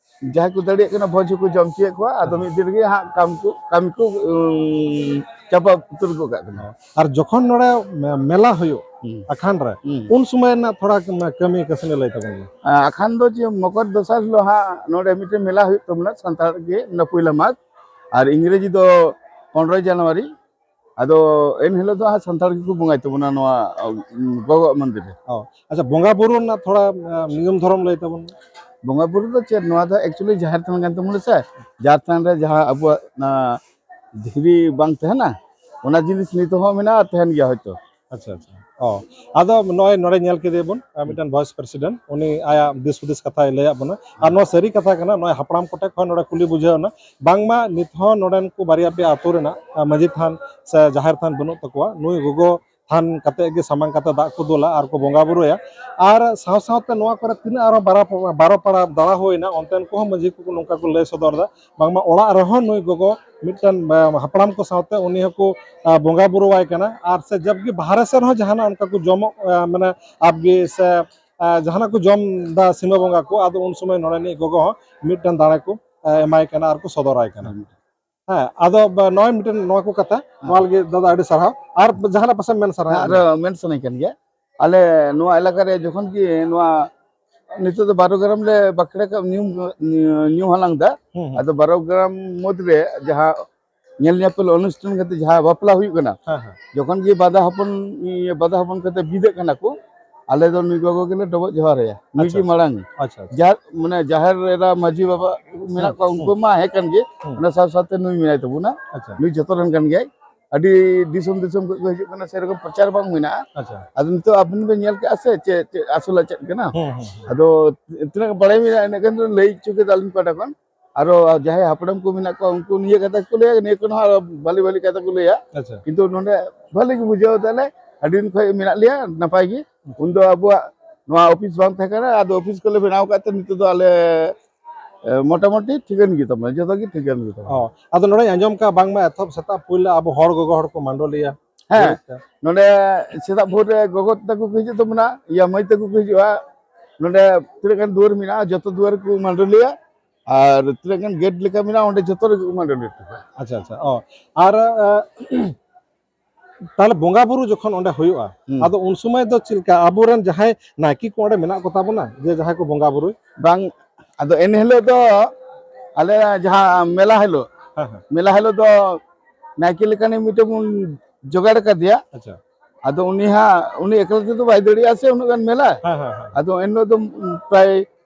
ᱡᱟᱦᱟᱸᱭ ᱠᱚ ᱫᱟᱲᱮᱭᱟᱜ ᱠᱟᱱᱟ ᱵᱷᱚᱡᱽ ᱦᱚᱸᱠᱚ ᱡᱚᱢ ᱦᱚᱪᱚᱭᱮᱫ ᱠᱚᱣᱟ᱾ ᱟᱫᱚ ᱟᱪᱪᱷᱟ᱾ ᱢᱤᱫ ᱫᱤᱱ ᱨᱮᱜᱮ ᱦᱟᱸᱜ ᱠᱟᱹᱢᱤ ᱠᱚ, ᱠᱟᱹᱢᱤ ᱠᱚ, ᱩᱸ, ᱪᱟᱵᱟ ᱩᱛᱟᱹᱨ ᱜᱚᱫ ᱠᱟᱜ ᱠᱟᱱᱟ᱾ ᱟᱨ ᱡᱚᱠᱷᱚᱱ ᱱᱚᱰᱮ ᱢᱮ-, ᱢᱮᱞᱟ ᱦᱩᱭᱩᱜ ᱦᱩᱸ᱾ ᱟᱠᱷᱟᱱ ᱨᱮ, ᱦᱩᱸ᱾ ᱩᱱ ᱥᱚᱢᱚᱭ ᱨᱮᱱᱟᱜ ᱛᱷᱚᱲᱟ ᱠᱟᱹᱢᱤ ᱠᱟᱹᱥᱱᱤ ᱞᱟᱹᱭ ᱛᱟᱵᱚᱱ ᱢᱮ᱾ ᱟᱠᱷᱟᱱ ᱫᱚ ᱡᱮ ᱢᱚᱠᱚᱨ ᱫᱚᱥᱟᱨ ᱦᱤᱞᱳᱜ ᱦᱟᱸᱜ ᱱᱚᱰᱮ ᱢᱤᱫᱴᱮᱱ ᱢᱮᱞᱟ ᱦᱩᱭᱩᱜ ᱛᱟᱵᱚᱱᱟ, ᱥᱟᱱᱛᱟᱲ ᱜᱮ, ᱚᱱᱟ ᱯᱩᱭᱞᱟᱹ ᱢᱟᱜᱽ, ᱟᱨ ᱤᱝᱨᱮᱡᱤ ᱫᱚ ᱯᱚᱱᱨᱚᱭ ᱡᱟᱱᱩᱣᱟᱨᱤ᱾ ᱟᱫᱚ ᱮᱱ ᱦᱤᱞᱳᱜ ᱫᱚ ᱦᱟᱸᱜ ᱥᱟᱱᱛᱟᱲ ᱜᱮᱠᱚ ᱵᱚᱸᱜᱟᱭ ᱛᱟᱵᱚᱱᱟ ᱱᱚᱣᱟ, ᱩᱸ, ᱜᱚᱜᱚᱣᱟᱜ ᱢᱚᱱᱫᱤᱨ ᱨᱮ᱾ ᱚ, ᱟᱪᱪᱷᱟ, ᱵᱚᱸᱜᱟ ᱵᱩᱨᱩ ᱨᱮᱱᱟᱜ ᱛᱷᱚᱲᱟ, ᱮᱸ, ᱱᱤᱭᱚᱢ ᱫᱷᱚᱨᱚᱢ ᱞᱟᱹᱭ ᱛᱟᱵᱚᱱ ᱢᱮ᱾ ᱵᱚᱸᱜᱟ ᱵᱩᱨᱩ ᱫᱚ ᱪᱮᱫ, ᱱᱚᱣᱟ ᱫᱚ actually ᱡᱟᱦᱮᱨ ᱛᱷᱟᱱ ᱠᱟᱱ ᱛᱟᱵᱚᱱᱟ ᱥᱮ, ᱡᱟᱦᱮᱨ ᱛᱷᱟᱱ ᱨᱮ ᱡᱟᱦᱟᱸ ᱟᱵᱚᱣᱟᱜ ᱚᱱᱟ ᱫᱷᱤᱨᱤ ᱵᱟᱝ ᱛᱟᱦᱮᱱᱟ, ᱚᱱᱟ ᱡᱤᱱᱤᱥ ᱱᱤᱛᱚᱜ ᱦᱚᱸ ᱢᱮᱱᱟᱜᱼᱟ, ᱛᱟᱦᱮᱱ ᱜᱮᱭᱟ ᱦᱚᱭᱛᱚ᱾ ᱟᱪᱪᱷᱟ, ᱟᱪᱪᱷᱟ᱾ ᱟᱫᱚ ᱱᱚᱜᱼᱚᱭ ᱱᱚᱰᱮ ᱧᱮᱞ ᱠᱮᱫᱮᱭᱟ ᱵᱚᱱ, ᱟᱨ ᱢᱤᱫᱴᱮᱱ ᱵᱷᱚᱭᱮᱥ ᱯᱨᱮᱥᱤᱰᱮᱱᱴ, ᱩᱱᱤ ᱟᱭᱟᱜ ᱫᱤᱥ ᱦᱩᱫᱤᱥ ᱠᱟᱛᱷᱟᱭ ᱞᱟᱹᱭᱟᱫ ᱵᱚᱱᱟ᱾ ᱟᱨ ᱱᱚᱣᱟ ᱥᱟᱹᱨᱤ ᱠᱟᱛᱷᱟ ᱠᱟᱱᱟ, ᱱᱚᱜᱼᱚᱭ ᱦᱟᱯᱲᱟᱢ ᱠᱚᱴᱷᱮᱱ ᱠᱷᱚᱱ ᱱᱚᱰᱮ ᱠᱩᱞᱤ ᱵᱩᱡᱷᱟᱹᱣ ᱮᱱᱟ, ᱵᱟᱝᱢᱟ ᱱᱤᱛ ᱦᱚᱸ ᱱᱚᱰᱮᱱ ᱠᱚ ᱵᱟᱨᱭᱟ ᱯᱮᱭᱟ ᱟᱹᱛᱩ ᱨᱮᱱᱟᱜ, ᱟᱸ, ᱢᱟᱹᱡᱷᱤ ᱛᱷᱟᱱ ᱥᱮ ᱡᱟᱦᱮᱨ ᱛᱷᱟᱱ ᱵᱟᱹᱱᱩᱜ ᱛᱟᱠᱚᱣᱟ᱾ ᱱᱩᱭ ᱜᱚᱜᱚ ᱛᱷᱟᱱ ᱠᱟᱛᱮ ᱜᱮ ᱥᱟᱢᱟᱝ ᱠᱟᱛᱮ ᱫᱟᱜ ᱠᱚ ᱫᱩᱞᱟ ᱟᱨ ᱠᱚ ᱵᱚᱸᱜᱟ ᱵᱩᱨᱩᱭᱟ᱾ ᱟᱨ ᱥᱟᱶ ᱥᱟᱶᱛᱮ ᱱᱚᱣᱟ ᱠᱚᱨᱮ ᱛᱤᱱᱟᱹᱜ ᱟᱨᱦᱚᱸ ᱵᱟᱨᱚ, ᱵᱟᱨᱚ ᱯᱟᱲᱟ ᱫᱟᱬᱟ ᱦᱩᱭᱱᱟ, ᱚᱱᱛᱮᱱ ᱠᱚᱦᱚᱸ ᱢᱟᱹᱡᱷᱤ ᱠᱚ ᱱᱚᱝᱠᱟ ᱠᱚ ᱞᱟᱹᱭ ᱥᱚᱫᱚᱨ ᱮᱫᱟ, ᱵᱟᱝᱢᱟ ᱚᱲᱟᱜ ᱨᱮᱦᱚᱸ ᱱᱩᱭ ᱜᱚᱜᱚ ᱢᱤᱫᱴᱮᱱ, ᱟ, ᱦᱟᱯᱲᱟᱢ ᱠᱚ ᱥᱟᱶᱛᱮ ᱩᱱᱤ ᱦᱚᱸᱠᱚ, ᱟ, ᱵᱚᱸᱜᱟ ᱵᱩᱨᱩᱣᱟᱭ ᱠᱟᱱᱟ᱾ ᱟᱨ ᱥᱮ ᱡᱚᱵᱠᱤ ᱵᱟᱦᱨᱮ ᱥᱮᱫ ᱨᱮᱦᱚᱸ ᱡᱟᱦᱟᱱᱟᱜ ᱚᱱᱠᱟ ᱠᱚ ᱡᱚᱢᱚᱜ, ᱟ, ᱢᱟᱱᱮ ᱟᱵᱜᱮ ᱥᱮ, ᱟ, ᱡᱟᱦᱟᱱᱟᱜ ᱠᱚ ᱡᱚᱢ ᱫᱟ ᱥᱤᱢᱟᱹ ᱵᱚᱸᱜᱟ ᱠᱚ, ᱟᱫᱚ ᱩᱱ ᱥᱚᱢᱚᱭ ᱱᱚᱰᱮᱱᱤᱡ ᱜᱚᱜᱚ ᱦᱚᱸ ᱢᱤᱫᱴᱮᱱ ᱫᱟᱲᱮ ᱠᱚ, ᱟ, ᱮᱢᱟᱭ ᱠᱟᱱᱟ ᱟᱨ ᱠᱚ ᱥᱚᱫᱚᱨᱟᱭ ᱠᱟᱱᱟ᱾ ᱦᱮᱸ, ᱟᱫᱚ ᱵᱟ-, ᱱᱚᱜᱼᱚᱭ ᱢᱤᱫᱴᱮᱱ ᱱᱚᱣᱟ ᱠᱚ ᱠᱟᱛᱷᱟ, ᱦᱮᱸ᱾ ᱱᱚᱣᱟ ᱞᱟᱹᱜᱤᱫ ᱫᱟᱫᱟ ᱟᱹᱰᱤ ᱥᱟᱨᱦᱟᱣ᱾ ᱟᱨ ᱡᱟᱦᱟᱱᱟᱜ ᱯᱟᱥᱮᱡ ᱢᱮᱱ ᱥᱟᱱᱟᱭᱮᱫ ᱟᱨ ᱢᱮᱭᱟ? ᱢᱮᱱ ᱥᱟᱱᱟᱧ ᱠᱟᱱ ᱜᱮᱭᱟ, ᱟᱞᱮ ᱱᱚᱣᱟ ᱮᱞᱟᱠᱟ ᱨᱮ ᱡᱚᱠᱷᱚᱱ ᱜᱮ ᱱᱚᱣᱟ ᱱᱤᱛᱚᱜ ᱫᱚ ᱵᱟᱨᱚ ᱜᱨᱟᱢ ᱞᱮ ᱵᱟᱠᱷᱮᱲ ᱠᱟᱜ ᱧᱩ, ᱧᱩ ᱦᱟᱞᱟᱝ ᱫᱟ᱾ ᱦᱩᱸ, ᱦᱩᱸ᱾ ᱟᱫᱚ ᱵᱟᱨᱚ ᱜᱨᱟᱢ ᱢᱩᱫᱽ ᱨᱮ ᱡᱟᱦᱟᱸ ᱧᱮᱞ ᱧᱮᱯᱮᱞ ᱚᱱᱩᱥᱴᱷᱟᱱ ᱠᱟᱛᱮ ᱡᱟᱦᱟᱸ ᱵᱟᱯᱞᱟ ᱦᱩᱭᱩᱜ ᱠᱟᱱᱟ, ᱦᱮᱸ, ᱦᱮᱸ᱾ ᱡᱚᱠᱷᱚᱱ ᱜᱮ ᱵᱟᱫᱟ ᱦᱚᱯᱚᱱ, ᱤᱭᱟᱹ, ᱵᱟᱫᱟ ᱦᱚᱯᱚᱱ ᱠᱟᱛᱮ ᱵᱤᱫᱟᱹᱜ ᱠᱟᱱᱟ ᱠᱚ, ᱟᱞᱮ ᱫᱚ ᱱᱩᱭ ᱜᱚᱜᱚ ᱜᱮᱞᱮ ᱰᱚᱵᱚᱜ ᱡᱚᱦᱟᱨ ᱟᱭᱟ᱾ ᱱᱩᱭ ᱟᱪᱪᱷᱟ, ᱜᱮ ᱟᱪᱪᱷᱟ᱾ ᱢᱟᱲᱟᱝ᱾ ᱟᱪᱪᱷᱟ, ᱟᱪᱪᱷᱟ᱾ ᱡᱟᱦᱟᱸ, ᱢᱟᱱᱮ, ᱡᱟᱦᱮᱨ ᱮᱨᱟ ᱢᱟᱹᱡᱷᱤ ᱵᱟᱵᱟ ᱢᱮᱱᱟᱜ ᱦᱩᱸ, ᱠᱚᱣᱟ, ᱦᱩᱸ᱾ ᱩᱱᱠᱩ ᱢᱟ ᱦᱮᱸ ᱠᱟᱱ ᱜᱮ, ᱦᱩᱸ᱾ ᱚᱱᱟ ᱥᱟᱶ ᱥᱟᱶᱛᱮ ᱱᱩᱭ ᱢᱮᱱᱟᱭ ᱛᱟᱵᱚᱱᱟ᱾ ᱟᱪᱪᱷᱟ᱾ ᱱᱩᱭ ᱡᱚᱛᱚ ᱨᱮᱱ ᱠᱟᱱ ᱜᱮᱭᱟᱭ᱾ ᱟᱹᱰᱤ ᱫᱤᱥᱚᱢ ᱫᱤᱥᱚᱢ ᱠᱷᱚᱱ ᱠᱚ ᱦᱤᱡᱩᱜ ᱠᱟᱱᱟ, ᱥᱮᱨᱚᱠᱚᱢ ᱯᱨᱚᱪᱟᱨ ᱵᱟᱝ ᱢᱮᱱᱟᱜᱼᱟ᱾ ᱟᱪᱪᱷᱟ᱾ ᱟᱫᱚ ᱱᱤᱛᱚᱜ ᱟᱵᱤᱱ ᱵᱮᱱ ᱧᱮᱞ ᱠᱮᱜᱼᱟ ᱥᱮ ᱪᱮᱫ, ᱪᱮᱫ ᱟᱥᱚᱞᱟᱜ ᱪᱮᱫ ᱠᱟᱱᱟ? ᱦᱩᱸ, ᱦᱩᱸ, ᱦᱩᱸ᱾ ᱟᱫᱚ ᱛᱤᱱᱟᱹᱜ ᱵᱟᱲᱟᱭ ᱢᱮᱱᱟᱜᱼᱟ, ᱤᱱᱟᱹᱜ ᱜᱟᱱ ᱫᱚ ᱞᱟᱹᱭ ᱦᱚᱪᱚ ᱠᱮᱫᱟ ᱟᱹᱞᱤᱧ ᱯᱟᱦᱴᱟ ᱠᱷᱚᱱ᱾ ᱟᱨᱚ ᱡᱟᱦᱟᱸᱭ ᱦᱟᱯᱲᱟᱢ ᱠᱚ ᱢᱮᱱᱟᱜ ᱠᱚᱣᱟ, ᱩᱱᱠᱩ ᱱᱤᱭᱟᱹ ᱠᱟᱛᱷᱟ ᱠᱚ ᱞᱟᱹᱭᱟ, ᱱᱤᱭᱟᱹ ᱠᱷᱚᱱ ᱦᱚᱸ ᱟᱨᱚ ᱵᱷᱟᱞᱤ ᱵᱷᱟᱞᱤ ᱠᱟᱛᱷᱟ ᱠᱚ ᱞᱟᱹᱭᱟ᱾ ᱟᱪᱪᱷᱟ᱾ ᱠᱤᱱᱛᱩ ᱱᱚᱰᱮ ᱵᱷᱟᱞᱤ ᱜᱮ ᱵᱩᱡᱷᱟᱹᱣ ᱫᱟᱞᱮ, ᱟᱹᱰᱤ ᱫᱤᱱ ᱠᱷᱚᱱ ᱢᱮᱱᱟᱜ ᱞᱮᱭᱟ ᱱᱟᱯᱟᱭ ᱜᱮ᱾ ᱩᱱᱫᱚ ᱟᱵᱚᱣᱟᱜ ᱱᱚᱣᱟ ᱚᱯᱷᱤᱥ ᱵᱟᱝ ᱛᱟᱦᱮᱸ ᱠᱟᱱᱟ, ᱟᱫᱚ ᱚᱯᱷᱤᱥ ᱠᱚᱞᱮ ᱵᱮᱱᱟᱣ ᱠᱟᱜ ᱛᱮ ᱱᱤᱛᱚᱜ ᱫᱚ ᱟᱞᱮ, ᱮ, ᱢᱚᱴᱟᱢᱩᱴᱤ ᱴᱷᱤᱠᱟᱹᱱ ᱜᱮ ᱛᱟᱵᱚᱱᱟ, ᱡᱚᱛᱚ ᱜᱮ ᱴᱷᱤᱠᱟᱹᱱ ᱜᱮ ᱛᱟᱵᱚᱱᱟ᱾ ᱚ, ᱟᱫᱚ ᱱᱚᱰᱮᱧ ᱟᱸᱡᱚᱢ ᱠᱟᱜᱼᱟ, ᱵᱟᱝᱢᱟ ᱮᱛᱚᱦᱚᱵ ᱥᱮᱛᱟᱜ ᱯᱩᱭᱞᱟᱹ ᱟᱵᱚ ᱦᱚᱲ ᱜᱚᱜᱚ ᱦᱚᱲ ᱠᱚ ᱢᱟᱰᱚᱞᱤᱭᱟ᱾ ᱦᱮᱸ, ᱦᱳᱭ᱾ ᱱᱚᱰᱮ ᱥᱮᱛᱟᱜ ᱵᱷᱳᱨ ᱨᱮ ᱜᱚᱜᱚ ᱛᱟᱠᱚ ᱠᱚ ᱦᱤᱡᱩᱜ ᱛᱟᱵᱚᱱᱟ, ᱤᱭᱟᱹ, ᱢᱟᱹᱭ ᱛᱟᱠᱚ ᱠᱚ ᱦᱤᱡᱩᱜᱼᱟ᱾ ᱱᱚᱰᱮ ᱛᱤᱱᱟᱹᱜ ᱜᱟᱱ ᱫᱩᱣᱟᱹᱨ ᱢᱮᱱᱟᱜᱼᱟ, ᱡᱚᱛᱚ ᱫᱩᱣᱟᱹᱨ ᱠᱚ ᱢᱟᱰᱚᱞᱤᱭᱟ᱾ ᱟᱨ ᱛᱤᱱᱟᱹᱜ ᱜᱟᱱ ᱜᱮᱴ ᱞᱮᱠᱟ ᱢᱮᱱᱟᱜᱼᱟ, ᱚᱸᱰᱮ ᱡᱚᱛᱚ ᱨᱮᱜᱮ ᱠᱚ ᱢᱟᱰᱚᱞᱤ ᱦᱚᱴᱚ ᱠᱟᱜᱼᱟ᱾ ᱟᱪᱪᱷᱟ, ᱟᱪᱪᱷᱟ᱾ ᱚ, ᱟᱨ, ᱮ, ᱛᱟᱦᱞᱮ ᱵᱚᱸᱜᱟ ᱵᱩᱨᱩ ᱡᱚᱠᱷᱚᱱ ᱚᱸᱰᱮ ᱦᱩᱭᱩᱜᱼᱟ, ᱦᱩᱸ᱾ ᱟᱫᱚ ᱩᱱ ᱥᱚᱢᱚᱭ ᱫᱚ ᱪᱮᱫ ᱞᱮᱠᱟ ᱟᱵᱚᱨᱮᱱ ᱡᱟᱦᱟᱸᱭ ᱱᱟᱭᱠᱮ ᱠᱚ ᱚᱸᱰᱮ ᱢᱮᱱᱟᱜ ᱠᱚ ᱛᱟᱵᱚᱱᱟ, ᱡᱮ ᱡᱟᱦᱟᱸᱭ ᱠᱚ ᱵᱚᱸᱜᱟ ᱵᱩᱨᱩᱭ? ᱵᱟᱝ, ᱟᱫᱚ ᱮᱱ ᱦᱤᱞᱳᱜ ᱫᱚ ᱟᱞᱮ ᱡᱟᱦᱟᱸ ᱢᱮᱞᱟ ᱦᱤᱞᱳᱜ, ᱦᱮᱸ, ᱦᱮᱸ᱾ ᱢᱮᱞᱟ ᱦᱤᱞᱳᱜ ᱫᱚ ᱱᱟᱭᱠᱮ ᱞᱮᱠᱟᱱᱤᱡ ᱢᱤᱫᱴᱮᱱ ᱵᱚᱱ ᱡᱚᱜᱟᱲ ᱠᱟᱫᱮᱭᱟ᱾ ᱟᱪᱪᱷᱟ᱾ ᱟᱫᱚ ᱩᱱᱤ ᱦᱟᱸᱜ, ᱩᱱᱤ ᱮᱠᱞᱟ ᱛᱮᱫᱚ ᱵᱟᱭ ᱫᱟᱲᱮᱭᱟᱜᱼᱟ ᱥᱮ ᱩᱱᱟᱹᱜ ᱜᱟᱱ ᱢᱮᱞᱟ᱾ ᱦᱮᱸ, ᱦᱮᱸ, ᱦᱮᱸ᱾ ᱟᱫᱚ ᱮᱱ ᱦᱤᱞᱳᱜ ᱫᱚ ᱯᱨᱟᱭ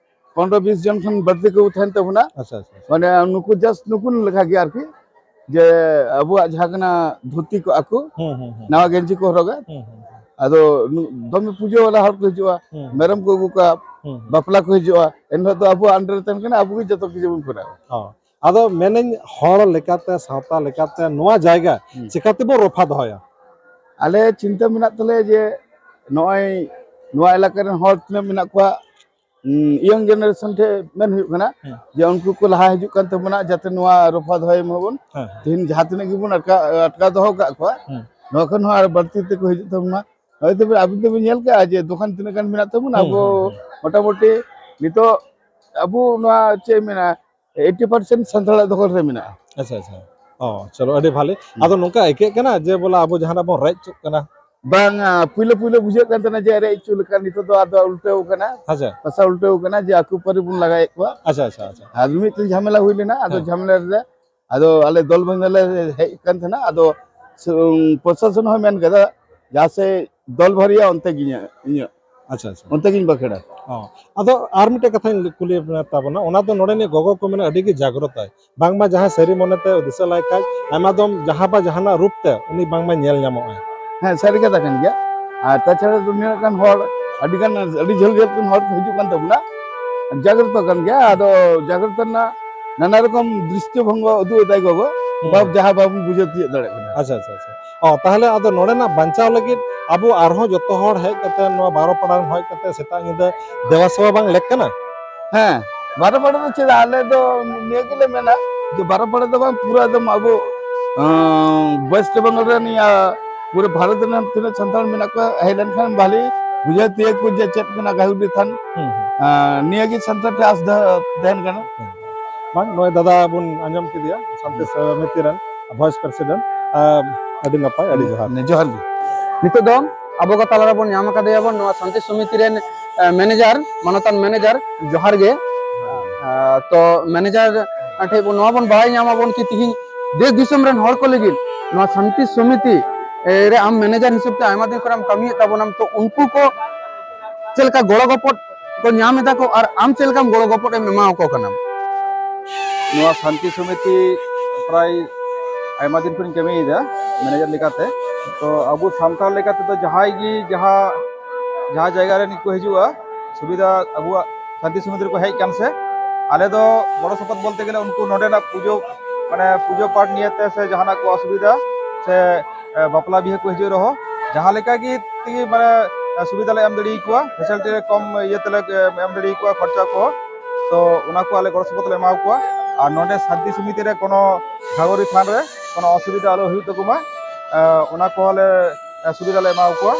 ᱯᱚᱱᱨᱚ ᱵᱤᱥ ᱡᱚᱱ ᱠᱷᱚᱱ ᱵᱟᱹᱲᱛᱤ ᱠᱚ ᱛᱟᱦᱮᱱ ᱛᱟᱵᱚᱱᱟ᱾ ᱟᱪᱪᱷᱟ, ᱟᱪᱪᱷᱟ, ᱟᱪᱪᱷᱟ᱾ ᱢᱟᱱᱮ ᱱᱩᱠᱩ just ᱱᱩᱠᱩ ᱞᱮᱠᱟ ᱜᱮ ᱟᱨᱠᱤ, ᱡᱮ ᱟᱵᱚᱣᱟᱜ ᱡᱟᱦᱟᱸ ᱠᱟᱱᱟ ᱫᱷᱩᱛᱤ ᱠᱚᱜᱼᱟ ᱠᱚ, ᱦᱩᱸ, ᱦᱩᱸ, ᱦᱩᱸ᱾ ᱱᱟᱣᱟ ᱜᱮᱧᱡᱤ ᱠᱚ ᱦᱚᱨᱚᱜᱟ᱾ ᱦᱩᱸ, ᱦᱩᱸ, ᱦᱩᱸ᱾ ᱟᱫᱚ ᱱᱩ-, ᱫᱚᱢᱮ ᱯᱩᱡᱟᱹ ᱵᱟᱞᱟ ᱦᱚᱲ ᱠᱚ ᱦᱤᱡᱩᱜᱼᱟ, ᱦᱩᱸ᱾ ᱢᱮᱨᱚᱢ ᱠᱚ ᱟᱹᱜᱩ ᱠᱚᱣᱟ, ᱦᱩᱸ, ᱦᱩᱸ᱾ ᱵᱟᱯᱞᱟ ᱠᱚ ᱦᱤᱡᱩᱜᱼᱟ, ᱮᱱᱦᱤᱞᱳᱜ ᱫᱚ ᱟᱵᱚᱣᱟᱜ under ᱨᱮ ᱛᱟᱦᱮᱱ ᱠᱟᱱᱟ, ᱟᱵᱚ ᱜᱮ ᱡᱚᱛᱚ ᱠᱤᱪᱷᱩ ᱵᱚᱱ ᱠᱚᱨᱟᱣᱟ᱾ ᱦᱚᱸ᱾ ᱟᱫᱚ ᱢᱮᱱᱟᱹᱧ, ᱦᱚᱲ ᱞᱮᱠᱟᱛᱮ, ᱥᱟᱶᱛᱟ ᱞᱮᱠᱟᱛᱮ ᱱᱚᱣᱟ ᱡᱟᱭᱜᱟ ᱦᱩᱸ᱾ ᱪᱤᱠᱟᱹ ᱛᱮᱵᱚ ᱨᱚᱯᱷᱟ ᱫᱚᱦᱚᱭᱟ? ᱟᱞᱮ ᱪᱤᱱᱛᱟᱹ ᱢᱮᱱᱟᱜ ᱛᱟᱞᱮᱭᱟ ᱡᱮ ᱱᱚᱜᱼᱚᱭ ᱱᱚᱣᱟ ᱮᱞᱟᱠᱟ ᱨᱮᱱ ᱦᱚᱲ ᱛᱤᱱᱟᱹᱜ ᱢᱮᱱᱟᱜ ᱠᱚᱣᱟ, ᱩᱸ, young generation ᱴᱷᱮᱱ ᱢᱮᱱ ᱦᱩᱭᱩᱜ ᱠᱟᱱᱟ ᱦᱮᱸ᱾ ᱡᱮ ᱩᱱᱠᱩ ᱠᱚ ᱞᱟᱦᱟ ᱦᱤᱡᱩᱜ ᱠᱟᱱ ᱛᱟᱵᱚᱱᱟ, ᱡᱟᱛᱮ ᱱᱚᱣᱟ ᱨᱚᱯᱷᱟ ᱫᱚᱦᱚᱭ ᱢᱟᱵᱚᱱ᱾ ᱦᱮᱸ, ᱦᱮᱸ᱾ ᱛᱮᱦᱮᱧ ᱡᱟᱦᱟᱸ ᱛᱤᱱᱟᱹᱜ ᱜᱮᱵᱚᱱ ᱟᱴᱠᱟ-, ᱟᱴᱠᱟᱣ ᱫᱚᱦᱚ ᱠᱟᱜ ᱠᱚᱣᱟ, ᱦᱮᱸ᱾ ᱱᱚᱣᱟ ᱠᱷᱚᱱ ᱦᱚᱸ ᱟᱨ ᱵᱟᱹᱲᱛᱤ ᱛᱮᱠᱚ ᱦᱤᱡᱩᱜ ᱛᱟᱵᱚᱱᱟ᱾ ᱦᱚᱭᱛᱳ ᱟᱵᱤᱱ ᱫᱚᱵᱤᱱ ᱧᱮᱞ ᱠᱟᱜᱼᱟ ᱡᱮ ᱫᱚᱠᱟᱱ ᱛᱤᱱᱟᱹᱜ ᱜᱟᱱ ᱢᱮᱱᱟᱜ ᱛᱟᱵᱚᱱᱟ, ᱦᱮᱸ, ᱟᱵᱚ ᱦᱮᱸ, ᱦᱮᱸ᱾ ᱢᱚᱴᱟᱢᱩᱴᱤ ᱱᱤᱛᱚᱜ ᱟᱵᱚ ᱱᱚᱣᱟ ᱪᱮᱫ ᱢᱮᱱᱟ, eighty percent ᱥᱟᱱᱛᱟᱲᱟᱜ ᱫᱚᱠᱷᱚᱞ ᱨᱮ ᱢᱮᱱᱟᱜᱼᱟ᱾ ᱟᱪᱪᱷᱟ, ᱟᱪᱪᱷᱟ᱾ ᱚ, ᱪᱚᱞᱚ, ᱟᱹᱰᱤ ᱵᱷᱟᱞᱮ᱾ ᱦᱩᱸ᱾ ᱟᱫᱚ ᱱᱚᱝᱠᱟ ᱟᱹᱭᱠᱟᱹᱜ ᱠᱟᱱᱟ ᱡᱮ ᱵᱚᱞᱮ ᱟᱵᱚ ᱡᱟᱦᱟᱱᱟᱜ ᱵᱚᱱ ᱨᱮᱡ ᱦᱚᱪᱚᱜ ᱠᱟᱱᱟ? ᱵᱟᱝᱟ, ᱯᱩᱭᱞᱩ ᱯᱩᱭᱞᱩ ᱵᱩᱡᱷᱟᱹᱜ ᱠᱟᱱ ᱛᱟᱦᱮᱱᱟ ᱡᱮ ᱨᱮᱡ ᱦᱚᱪᱚ ᱞᱮᱠᱟ, ᱱᱤᱛᱚᱜ ᱫᱚ ᱟᱫᱚ ᱩᱞᱴᱟᱹᱣ ᱠᱟᱱᱟ᱾ ᱟᱪᱪᱷᱟ᱾ ᱵᱷᱟᱥᱟ ᱩᱞᱴᱟᱹᱣ ᱠᱟᱱᱟ ᱡᱮ ᱟᱠᱚ ᱯᱟᱹᱨᱤ ᱵᱚᱱ ᱞᱟᱜᱟᱭᱮᱫ ᱠᱚᱣᱟ᱾ ᱟᱪᱪᱷᱟ, ᱟᱪᱪᱷᱟ, ᱟᱪᱪᱷᱟ᱾ ᱟᱨ ᱢᱤᱫᱴᱮᱱ ᱡᱷᱟᱢᱮᱞᱟ ᱦᱩᱭ ᱞᱮᱱᱟ, ᱟᱫᱚ ᱦᱮᱸ᱾ ᱡᱷᱟᱢᱮᱞᱟ ᱨᱮ ᱟᱫᱚ ᱟᱞᱮ ᱫᱚᱞ ᱵᱟᱝ ᱞᱮ ᱦᱮᱡ ᱠᱟᱱ ᱛᱟᱦᱮᱱᱟ, ᱟᱫᱚ ᱥ-, ᱯᱨᱚᱥᱟᱥᱚᱱ ᱦᱚᱸ ᱢᱮᱱ ᱠᱟᱫᱟ, ᱡᱟᱦᱟᱸ ᱥᱮᱫ ᱫᱚᱞ ᱵᱷᱟᱹᱨᱤᱭᱟ ᱚᱱᱛᱮ ᱜᱮ ᱤᱧᱟᱹᱜ, ᱤᱧᱟᱹᱜ, ᱟᱪᱪᱷᱟ, ᱟᱪᱪᱷᱟ᱾ ᱚᱱᱛᱮ ᱜᱤᱧ ᱵᱟᱠᱷᱮᱲᱟ᱾ ᱚ, ᱟᱫᱚ ᱟᱨ ᱢᱤᱫᱴᱮᱡ ᱠᱟᱛᱷᱟᱧ ᱠᱩᱞᱤ ᱛᱟᱵᱚᱱᱟ, ᱚᱱᱟ ᱫᱚ ᱱᱚᱰᱮᱱᱤᱡ ᱜᱚᱜᱚ ᱠᱚ ᱢᱮᱱᱟ ᱟᱹᱰᱤ ᱜᱮ ᱡᱟᱜᱽᱨᱚᱛᱟᱭ, ᱵᱟᱝᱢᱟ ᱡᱟᱦᱟᱸᱭ ᱥᱟᱹᱨᱤ ᱢᱚᱱᱮᱛᱮ ᱫᱤᱥᱟᱹ ᱞᱟᱭ ᱠᱷᱟᱡ ᱟᱭᱢᱟ ᱫᱚᱢ ᱡᱟᱦᱟᱸ ᱵᱟ ᱡᱟᱦᱟᱱᱟᱜ ᱨᱩᱯ ᱛᱮ ᱩᱱᱤ ᱵᱟᱝᱢᱟ ᱧᱮᱞ ᱧᱟᱢᱚᱜᱼᱟᱭ᱾ ᱦᱮᱸ, ᱥᱟᱹᱨᱤ ᱠᱟᱛᱷᱟ ᱠᱟᱱ ᱜᱮᱭᱟ᱾ ᱟᱨ ᱛᱟᱪᱷᱟᱲᱟ ᱫᱚ ᱱᱩᱱᱟᱹᱜ ᱜᱟᱱ ᱦᱚᱲ, ᱟᱹᱰᱤ ᱜᱟᱱ, ᱟᱹᱰᱤ ᱡᱷᱟᱹᱞ ᱡᱷᱟᱹᱞ ᱠᱷᱚᱱ ᱦᱚᱲ ᱠᱚ ᱦᱤᱡᱩᱜ ᱠᱟᱱ ᱛᱟᱵᱚᱱᱟ, ᱡᱟᱜᱽᱨᱚᱛᱚ ᱠᱟᱱ ᱜᱮᱭᱟ᱾ ᱟᱫᱚ ᱡᱟᱜᱽᱨᱚᱛᱚ ᱨᱮᱱᱟᱜ ᱱᱟᱱᱟ ᱨᱚᱠᱚᱢ ᱫᱨᱤᱥᱴᱤ ᱵᱷᱚᱝᱜᱚ ᱩᱫᱩᱜ ᱮᱫᱟᱭ ᱜᱚᱜᱚ, ᱦᱩᱸ᱾ ᱵᱟᱵ-, ᱡᱟᱦᱟᱸ ᱵᱟᱵᱚᱱ ᱵᱩᱡᱷᱟᱹᱣ ᱛᱤᱭᱳᱜ ᱫᱟᱲᱮᱭᱟᱜ ᱠᱟᱱᱟ᱾ ᱟᱪᱪᱷᱟ, ᱟᱪᱪᱷᱟ, ᱟᱪᱪᱷᱟ᱾ ᱚ, ᱛᱟᱦᱞᱮ ᱟᱫᱚ ᱱᱚᱰᱮᱱᱟᱜ ᱵᱟᱧᱪᱟᱣ ᱞᱟᱹᱜᱤᱫ ᱟᱵᱚ ᱟᱨᱦᱚᱸ ᱡᱚᱛᱚ ᱦᱚᱲ ᱦᱮᱡ ᱠᱟᱛᱮ, ᱱᱚᱣᱟ ᱵᱟᱨᱚ ᱯᱟᱲᱟ ᱨᱮᱱ ᱦᱮᱡ ᱠᱟᱛᱮ ᱥᱮᱛᱟᱜ ᱧᱤᱫᱟᱹ ᱫᱮᱵᱟ ᱥᱮᱵᱟ ᱵᱟᱝ ᱞᱮᱠ ᱠᱟᱱᱟ? ᱦᱮᱸ, ᱵᱟᱨᱚ ᱯᱟᱲᱟ ᱫᱚ ᱪᱮᱫᱟᱜ, ᱟᱞᱮ ᱫᱚ ᱱᱤᱭᱟᱹ ᱜᱮᱞᱮ ᱢᱮᱱᱟ ᱡᱮ ᱵᱟᱨᱚ ᱯᱟᱲᱟ ᱫᱚ ᱵᱟᱝ, ᱯᱩᱨᱟᱹ ᱮᱠᱫᱚᱢ ᱟᱵᱚ, ᱟᱸ, ᱳᱭᱮᱥᱴ ᱵᱮᱝᱜᱚᱞ ᱨᱮ ᱱᱤᱭᱟᱹ ᱯᱩᱨᱟᱹ ᱵᱷᱟᱨᱚᱛ ᱨᱮᱱ ᱛᱤᱱᱟᱹᱜ ᱥᱟᱱᱛᱟᱲ ᱢᱮᱱᱟᱜ ᱠᱚᱣᱟ, ᱦᱮᱡ ᱞᱮᱱᱠᱷᱟᱱ ᱵᱷᱟᱞᱤ ᱵᱩᱡᱷᱟᱹᱣ ᱛᱤᱭᱳᱜ ᱠᱚ ᱡᱮ ᱪᱮᱫ ᱠᱟᱱᱟ ᱜᱟᱹᱦᱩᱰᱤ ᱛᱷᱟᱱ᱾ ᱦᱩᱸ, ᱦᱩᱸ᱾ ᱟᱸ, ᱱᱤᱭᱟᱹ ᱜᱮ ᱥᱟᱱᱛᱟᱲ ᱴᱷᱮᱱ ᱟᱥ ᱫᱚ ᱛᱟᱦᱮᱱ ᱠᱟᱱᱟ᱾ ᱦᱩᱸ᱾ ᱵᱟᱝ, ᱱᱚᱜᱼᱚᱭ ᱫᱟᱫᱟ ᱵᱚᱱ ᱟᱸᱡᱚᱢ ᱠᱮᱫᱮᱭᱟ, ᱥᱟᱱᱛᱤ ᱦᱩᱸ᱾ ᱥᱚᱢᱤᱛᱤ ᱨᱮᱱ ᱵᱷᱟᱭᱤᱥ ᱯᱨᱮᱥᱤᱰᱮᱱᱴ᱾ ᱟᱸ, ᱟᱹᱰᱤ ᱱᱟᱯᱟᱭ, ᱟᱹᱰᱤ ᱡᱚᱦᱟᱨ᱾ ᱦᱩᱸ, ᱡᱚᱦᱟᱨ ᱜᱮ᱾ ᱱᱤᱛᱚᱜ ᱫᱚ ᱟᱵᱚ ᱠᱚ ᱛᱟᱞᱟ ᱨᱮᱵᱚᱱ ᱧᱟᱢ ᱟᱠᱟᱫᱮᱭᱟ ᱵᱚᱱ ᱱᱚᱣᱟ ᱥᱟᱱᱛᱤ ᱥᱚᱢᱤᱛᱤ ᱨᱮᱱ, ᱮ, ᱢᱮᱱᱮᱡᱟᱨ, ᱢᱟᱱᱚᱛᱟᱱ ᱢᱮᱱᱮᱡᱟᱨ, ᱡᱚᱦᱟᱨ ᱜᱮ᱾ ᱮ, ᱛᱚ ᱢᱮᱱᱮᱡᱟᱨ ᱴᱷᱮᱱ ᱵᱚᱱ, ᱱᱚᱣᱟ ᱵᱚᱱ ᱵᱟᱲᱟᱭ ᱧᱟᱢ ᱟᱵᱚᱱ ᱠᱤ ᱛᱤᱦᱤᱧ ᱫᱮᱥ ᱫᱤᱥᱚᱢ ᱨᱮᱱ ᱦᱚᱲ ᱠᱚ ᱞᱟᱹᱜᱤᱫ ᱱᱚᱣᱟ ᱥᱟᱱᱛᱤ ᱥᱚᱢᱤᱛᱤ, ᱮ, ᱨᱮ ᱟᱢ ᱢᱮᱱᱮᱡᱟᱨ ᱦᱤᱥᱟᱹᱵ ᱛᱮ ᱟᱭᱢᱟ ᱫᱤᱱ ᱠᱷᱚᱱ ᱟᱢ ᱠᱟᱹᱢᱤᱭᱮᱫ ᱛᱟᱵᱚᱱᱟᱢ, ᱛᱚ ᱩᱱᱠᱩ ᱠᱚ ᱪᱮᱫ ᱞᱮᱠᱟ ᱜᱚᱲᱚ ᱜᱚᱯᱚᱲ ᱠᱚ ᱧᱟᱢ ᱮᱫᱟ ᱠᱚ ᱟᱨ ᱟᱢ ᱪᱮᱫ ᱞᱮᱠᱟᱢ ᱜᱚᱲᱚ ᱜᱚᱯᱚᱲ ᱮᱢ ᱮᱢᱟ ᱟᱠᱚ ᱠᱟᱱᱟ? ᱱᱚᱣᱟ ᱥᱟᱱᱛᱤ ᱥᱚᱢᱤᱛᱤ ᱯᱨᱟᱭ ᱟᱭᱢᱟ ᱫᱤᱱ ᱠᱷᱚᱱᱤᱧ ᱠᱟᱹᱢᱤᱭᱮᱫᱟ ᱢᱮᱱᱮᱡᱟᱨ ᱞᱮᱠᱟᱛᱮ᱾ ᱛᱚ ᱟᱵᱚ ᱥᱟᱱᱛᱟᱲ ᱞᱮᱠᱟ ᱛᱮᱫᱚ ᱡᱟᱦᱟᱸᱭ ᱜᱮ ᱡᱟᱦᱟᱸ ᱡᱟᱦᱟᱸ ᱡᱟᱭᱜᱟ ᱨᱮ ᱱᱤᱛ ᱠᱚ ᱦᱤᱡᱩᱜᱼᱟ, ᱥᱩᱵᱤᱫᱷᱟ ᱟᱵᱚᱣᱟᱜ ᱥᱟᱱᱛᱤ ᱥᱚᱢᱤᱛᱤ ᱨᱮᱠᱚ ᱦᱮᱡ ᱠᱟᱱ ᱥᱮ, ᱟᱞᱮ ᱫᱚ ᱜᱚᱲᱚ ᱥᱚᱯᱚᱦᱚᱫ ᱵᱚᱞᱛᱮ ᱜᱮᱞᱮ ᱩᱱᱠᱩ ᱱᱚᱰᱮᱱᱟᱜ ᱯᱩᱡᱟᱹ, ᱢᱟᱱᱮ ᱯᱩᱡᱟᱹ ᱯᱟᱴ ᱱᱤᱭᱮᱛᱮ ᱥᱮ ᱡᱟᱦᱟᱱᱟᱜ ᱠᱚ ᱚᱥᱩᱵᱤᱫᱷᱟ ᱥᱮ, ᱮ, ᱵᱟᱯᱞᱟ ᱵᱤᱦᱟᱹ ᱠᱚ ᱦᱤᱡᱩᱜ ᱨᱮᱦᱚᱸ ᱡᱟᱦᱟᱸ ᱞᱮᱠᱟ ᱜᱮ ᱛᱮᱜᱮ ᱢᱟᱱᱮ, ᱮ, ᱥᱩᱵᱤᱫᱷᱟ ᱞᱮ ᱮᱢ ᱫᱟᱲᱮ ᱟᱠᱚᱣᱟ, ᱯᱷᱮᱥᱤᱞᱤᱴᱤ ᱨᱮ ᱠᱚᱢ ᱤᱭᱟᱹ ᱛᱮᱞᱮ, ᱮ, ᱮᱢ ᱫᱟᱲᱮ ᱟᱠᱚᱣᱟ ᱠᱷᱚᱨᱪᱟ ᱠᱚ᱾ ᱛᱚ ᱚᱱᱟ ᱠᱚ ᱟᱞᱮ ᱜᱚᱲᱚ ᱥᱚᱯᱚᱦᱚᱫ ᱞᱮ ᱮᱢᱟ ᱠᱚᱣᱟ᱾ ᱟᱨ ᱱᱚᱰᱮ ᱥᱟᱱᱛᱤ ᱥᱚᱢᱤᱛᱤ ᱨᱮ ᱠᱳᱱᱳ ᱜᱷᱟᱜᱚᱨᱤ ᱛᱷᱟᱱ ᱨᱮ ᱠᱳᱱᱳ ᱚᱥᱩᱵᱤᱫᱷᱟ ᱟᱞᱚ ᱦᱩᱭᱩᱜ ᱛᱟᱠᱚ ᱢᱟ, ᱮ, ᱚᱱᱟ ᱠᱚᱦᱚᱸ ᱞᱮ, ᱮ, ᱥᱩᱵᱤᱫᱷᱟ ᱞᱮ ᱮᱢᱟ ᱠᱚᱣᱟ᱾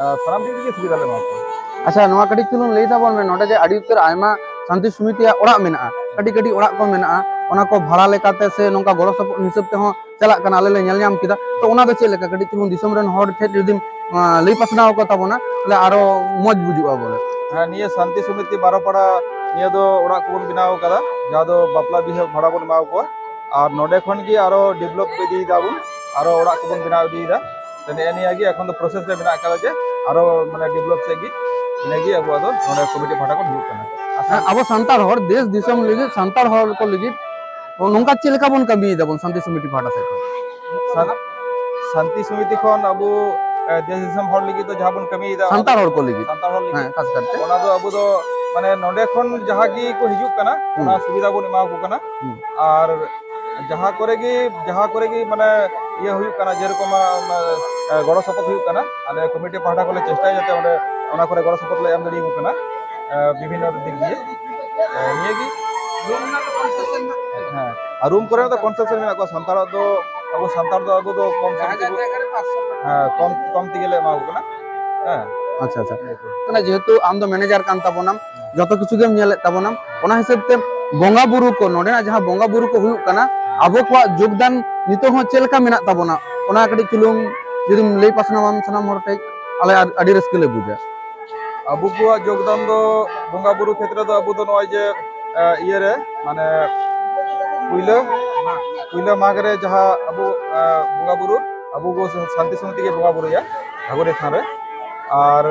ᱮ, ᱥᱟᱱᱟᱢ ᱫᱤᱠ ᱫᱤᱭᱮ ᱥᱩᱵᱤᱫᱷᱟ ᱞᱮ ᱮᱢᱟ ᱠᱚᱣᱟ᱾ ᱟᱪᱪᱷᱟ, ᱱᱚᱣᱟ ᱠᱟᱹᱴᱤᱡ ᱪᱩᱞᱩᱝ ᱞᱟᱹᱭ ᱛᱟᱵᱚᱱ ᱢᱮ, ᱱᱚᱰᱮ ᱡᱮ ᱟᱹᱰᱤ ᱩᱛᱟᱹᱨ ᱟᱭᱢᱟ ᱥᱟᱱᱛᱤ ᱥᱚᱢᱤᱛᱤᱭᱟᱜ ᱚᱲᱟᱜ ᱢᱮᱱᱟᱜᱼᱟ, ᱠᱟᱹᱴᱤᱡ ᱠᱟᱹᱴᱤᱡ ᱚᱲᱟᱜ ᱠᱚ ᱢᱮᱱᱟᱜᱼᱟ, ᱚᱱᱟ ᱠᱚ ᱵᱷᱟᱲᱟ ᱞᱮᱠᱟᱛᱮ ᱥᱮ ᱱᱚᱝᱠᱟ ᱜᱚᱲᱚ ᱥᱚᱯᱚᱦᱚᱫ ᱦᱤᱥᱟᱹᱵ ᱛᱮᱦᱚᱸ ᱪᱟᱞᱟᱜ ᱠᱟᱱᱟ, ᱟᱞᱮ ᱞᱮ ᱧᱮᱞ ᱧᱟᱢ ᱠᱮᱫᱟ᱾ ᱛᱚ ᱚᱱᱟ ᱫᱚ ᱪᱮᱫ ᱞᱮᱠᱟ, ᱠᱟᱹᱴᱤᱡ ᱪᱩᱞᱩᱝ ᱫᱤᱥᱚᱢ ᱨᱮᱱ ᱦᱚᱲ ᱴᱷᱮᱱ ᱡᱩᱫᱤᱢ, ᱟᱸ, ᱞᱟᱹᱭ ᱯᱟᱥᱱᱟᱣ ᱟᱠᱚ ᱛᱟᱵᱚᱱᱟ, ᱛᱟᱦᱞᱮ ᱟᱨᱚ ᱢᱚᱡᱽ ᱵᱩᱡᱩᱜᱼᱟ ᱵᱚᱞᱮ᱾ ᱦᱮᱸ, ᱱᱤᱭᱟᱹ ᱥᱟᱱᱛᱤ ᱥᱚᱢᱤᱛᱤ ᱵᱟᱨᱚᱯᱟᱲᱟ, ᱱᱤᱭᱟᱹ ᱫᱚ ᱚᱲᱟᱜ ᱠᱚᱵᱚᱱ ᱵᱮᱱᱟᱣ ᱟᱠᱟᱫᱟ, ᱡᱟᱦᱟᱸ ᱫᱚ ᱵᱟᱯᱞᱟ ᱵᱤᱦᱟᱹ ᱵᱷᱟᱲᱟ ᱵᱚᱱ ᱮᱢᱟ ᱠᱚᱣᱟ᱾ ᱟᱨ ᱱᱚᱰᱮ ᱠᱷᱚᱱ ᱜᱮ ᱟᱨᱚ ᱰᱮᱵᱷᱞᱚᱯ ᱤᱫᱤᱭᱮᱫᱟ ᱵᱚᱱ, ᱟᱨᱚ ᱚᱲᱟᱜ ᱠᱚᱵᱚᱱ ᱵᱮᱱᱟᱣ ᱤᱫᱤᱭᱮᱫᱟ᱾ ᱛᱚ ᱱᱮᱜᱼᱮ ᱱᱤᱭᱟᱹ ᱜᱮ ᱮᱠᱷᱚᱱ ᱫᱚ ᱯᱨᱚᱥᱮᱥ ᱨᱮ ᱢᱮᱱᱟᱜ ᱟᱠᱟᱫᱟ, ᱡᱮ ᱟᱨᱚ ᱢᱟᱱᱮ ᱰᱮᱵᱷᱞᱚᱯ ᱥᱮᱫ ᱜᱮ, ᱤᱱᱟᱹᱜᱮ ᱟᱵᱚᱣᱟᱜ ᱫᱚ ᱱᱚᱰᱮ ᱠᱚᱢᱤᱴᱤ ᱯᱟᱦᱴᱟ ᱠᱷᱚᱱ ᱦᱩᱭᱩᱜ ᱠᱟᱱᱟ᱾ ᱦᱮᱸ, ᱟᱵᱚ ᱥᱟᱱᱛᱟᱲ ᱦᱚᱲ, ᱫᱮᱥ ᱫᱤᱥᱚᱢ ᱞᱟᱹᱜᱤᱫ, ᱥᱟᱱᱛᱟᱲ ᱦᱚᱲ ᱠᱚ ᱞᱟᱹᱜᱤᱫ ᱱᱚᱝᱠᱟ ᱪᱮᱫ ᱞᱮᱠᱟ ᱵᱚᱱ ᱠᱟᱹᱢᱤᱭᱮᱫᱟ ᱵᱚᱱ ᱥᱟᱱᱛᱤ ᱥᱚᱢᱤᱛᱤ ᱯᱟᱦᱴᱟ ᱥᱮᱫ ᱠᱷᱚᱱ? ᱥᱟᱱ-, ᱥᱟᱱᱛᱤ ᱥᱚᱢᱤᱛᱤ ᱠᱷᱚᱱ ᱟᱵᱚ, ᱮ, ᱫᱮᱥ ᱫᱤᱥᱚᱢ ᱦᱚᱲ ᱞᱟᱹᱜᱤᱫ ᱫᱚ ᱡᱟᱦᱟᱸ ᱵᱚᱱ ᱠᱟᱹᱢᱤᱭᱮᱫᱟ, ᱥᱟᱱᱛᱟᱲ ᱦᱚᱲ ᱠᱚ ᱞᱟᱹᱜᱤᱫ᱾ ᱥᱟᱱᱛᱟᱲ ᱦᱚᱲ ᱞᱟᱹᱜᱤᱫ᱾ ᱦᱮᱸ, ᱠᱷᱟᱥ ᱠᱟᱨᱛᱮ᱾ ᱚᱱᱟ ᱫᱚ ᱟᱵᱚ ᱫᱚ ᱢᱟᱱᱮ ᱱᱚᱰᱮ ᱠᱷᱚᱱ ᱡᱟᱦᱟᱸ ᱜᱮ ᱠᱚ ᱦᱤᱡᱩᱜ ᱠᱟᱱᱟ, ᱦᱩᱸ᱾ ᱚᱱᱟ ᱥᱩᱵᱤᱫᱷᱟ ᱵᱚᱱ ᱮᱢᱟ ᱠᱚ ᱠᱟᱱᱟ᱾ ᱦᱩᱸ᱾ ᱟᱨ ᱡᱟᱦᱟᱸ ᱠᱚᱨᱮ ᱜᱮ, ᱡᱟᱦᱟᱸ ᱠᱚᱨᱮ ᱜᱮ ᱢᱟᱱᱮ ᱤᱭᱟᱹ ᱦᱩᱭᱩᱜ ᱠᱟᱱᱟ, ᱡᱮᱨᱚᱠᱚᱢ, ᱟ, ᱟ, ᱜᱚᱲᱚ ᱥᱚᱯᱚᱦᱚᱫ ᱦᱩᱭᱩᱜ ᱠᱟᱱᱟ, ᱟᱞᱮ ᱠᱚᱢᱤᱴᱤ ᱯᱟᱦᱴᱟ ᱠᱷᱚᱱ ᱞᱮ ᱪᱮᱥᱴᱟᱭᱟ ᱡᱟᱛᱮ ᱚᱸᱰᱮ ᱚᱱᱟ ᱠᱚᱨᱮ ᱜᱚᱲᱚ ᱥᱚᱯᱚᱦᱚᱫ ᱞᱮ ᱮᱢ ᱫᱟᱲᱮᱭᱟᱠᱚ ᱠᱟᱱᱟ, ᱟ, ᱵᱤᱵᱷᱤᱱᱱᱚ ᱫᱤᱠ ᱫᱤᱭᱮ᱾ ᱟ, ᱱᱤᱭᱟᱹ ᱜᱮ᱾ ᱦᱮᱸ, ᱟᱨ ᱨᱩᱢ ᱠᱚᱨᱮ ᱫᱚ ᱠᱚᱱᱥᱮᱥᱚᱱ ᱢᱮᱱᱟᱜ ᱠᱚᱣᱟ, ᱥᱟᱱᱛᱟᱲᱟᱜ ᱫᱚ, ᱟᱵᱚ ᱥᱟᱱᱛᱟᱲ ᱫᱚ ᱟᱵᱚ ᱫᱚ ᱠᱚᱢ ᱥᱚᱢ ᱛᱮᱜᱮ, ᱦᱮᱸ, ᱠᱚᱢ, ᱠᱚᱢ ᱛᱮᱜᱮ ᱞᱮ ᱮᱢᱟ ᱠᱚ ᱠᱟᱱᱟ᱾ ᱦᱮᱸ᱾ ᱟᱪᱪᱷᱟ, ᱟᱪᱪᱷᱟ᱾ ᱠᱟᱱᱟ, ᱡᱮᱦᱮᱛᱩ ᱟᱢ ᱫᱚ ᱢᱮᱱᱮᱡᱟᱨ ᱠᱟᱱ ᱛᱟᱵᱚᱱᱟᱢ, ᱡᱚᱛᱚ ᱠᱤᱪᱷᱩ ᱜᱮᱢ ᱧᱮᱞᱮᱫ ᱛᱟᱵᱚᱱᱟᱢ, ᱚᱱᱟ ᱦᱤᱥᱟᱹᱵ ᱛᱮ ᱵᱚᱸᱜᱟ ᱵᱩᱨᱩ ᱠᱚ, ᱱᱚᱰᱮᱱᱟᱜ ᱡᱟᱦᱟᱸ ᱵᱚᱸᱜᱟ ᱵᱩᱨᱩ ᱠᱚ ᱦᱩᱭᱩᱜ ᱠᱟᱱᱟ, ᱟᱵᱚ ᱠᱚᱣᱟᱜ ᱡᱳᱜᱽᱫᱟᱱ ᱱᱤᱛᱚᱜ ᱦᱚᱸ ᱪᱮᱫ ᱞᱮᱠᱟ ᱢᱮᱱᱟᱜ ᱛᱟᱵᱚᱱᱟ, ᱚᱱᱟ ᱠᱟᱹᱴᱤᱡ ᱪᱩᱞᱩᱝ ᱡᱩᱫᱤᱢ ᱞᱟᱹᱭ ᱯᱟᱥᱱᱟᱣᱟᱢ ᱥᱟᱱᱟᱢ ᱦᱚᱲ ᱴᱷᱮᱡ, ᱟᱞᱮ ᱟᱹᱰ-, ᱟᱹᱰᱤ ᱨᱟᱹᱥᱠᱟᱹ ᱞᱮ ᱵᱩᱡᱟ᱾ ᱟᱵᱚ ᱠᱚᱣᱟᱜ ᱡᱳᱜᱽᱫᱟᱱ ᱫᱚ ᱵᱚᱸᱜᱟ ᱵᱩᱨᱩ ᱠᱷᱮᱛᱨᱮ ᱫᱚ ᱟᱵᱚ ᱫᱚ ᱱᱚᱜᱼᱚᱭ ᱡᱮ, ᱮ, ᱤᱭᱟᱹᱨᱮ, ᱢᱟᱱᱮ, ᱯᱩᱭᱞᱟᱹ, ᱯᱩᱭᱞᱟᱹ ᱢᱟᱜᱽ ᱨᱮ ᱡᱟᱦᱟᱸ ᱟᱵᱚ, ᱮ, ᱵᱚᱸᱜᱟ ᱵᱩᱨᱩ, ᱟᱵᱚ ᱠᱚ ᱥᱟᱱᱛᱤ ᱥᱚᱢᱤᱛᱤ ᱜᱮ ᱵᱚᱸᱜᱟ ᱵᱩᱨᱩᱭᱟ ᱜᱷᱟᱜᱚᱨᱤ ᱛᱷᱟᱱ ᱨᱮ᱾ ᱟᱨ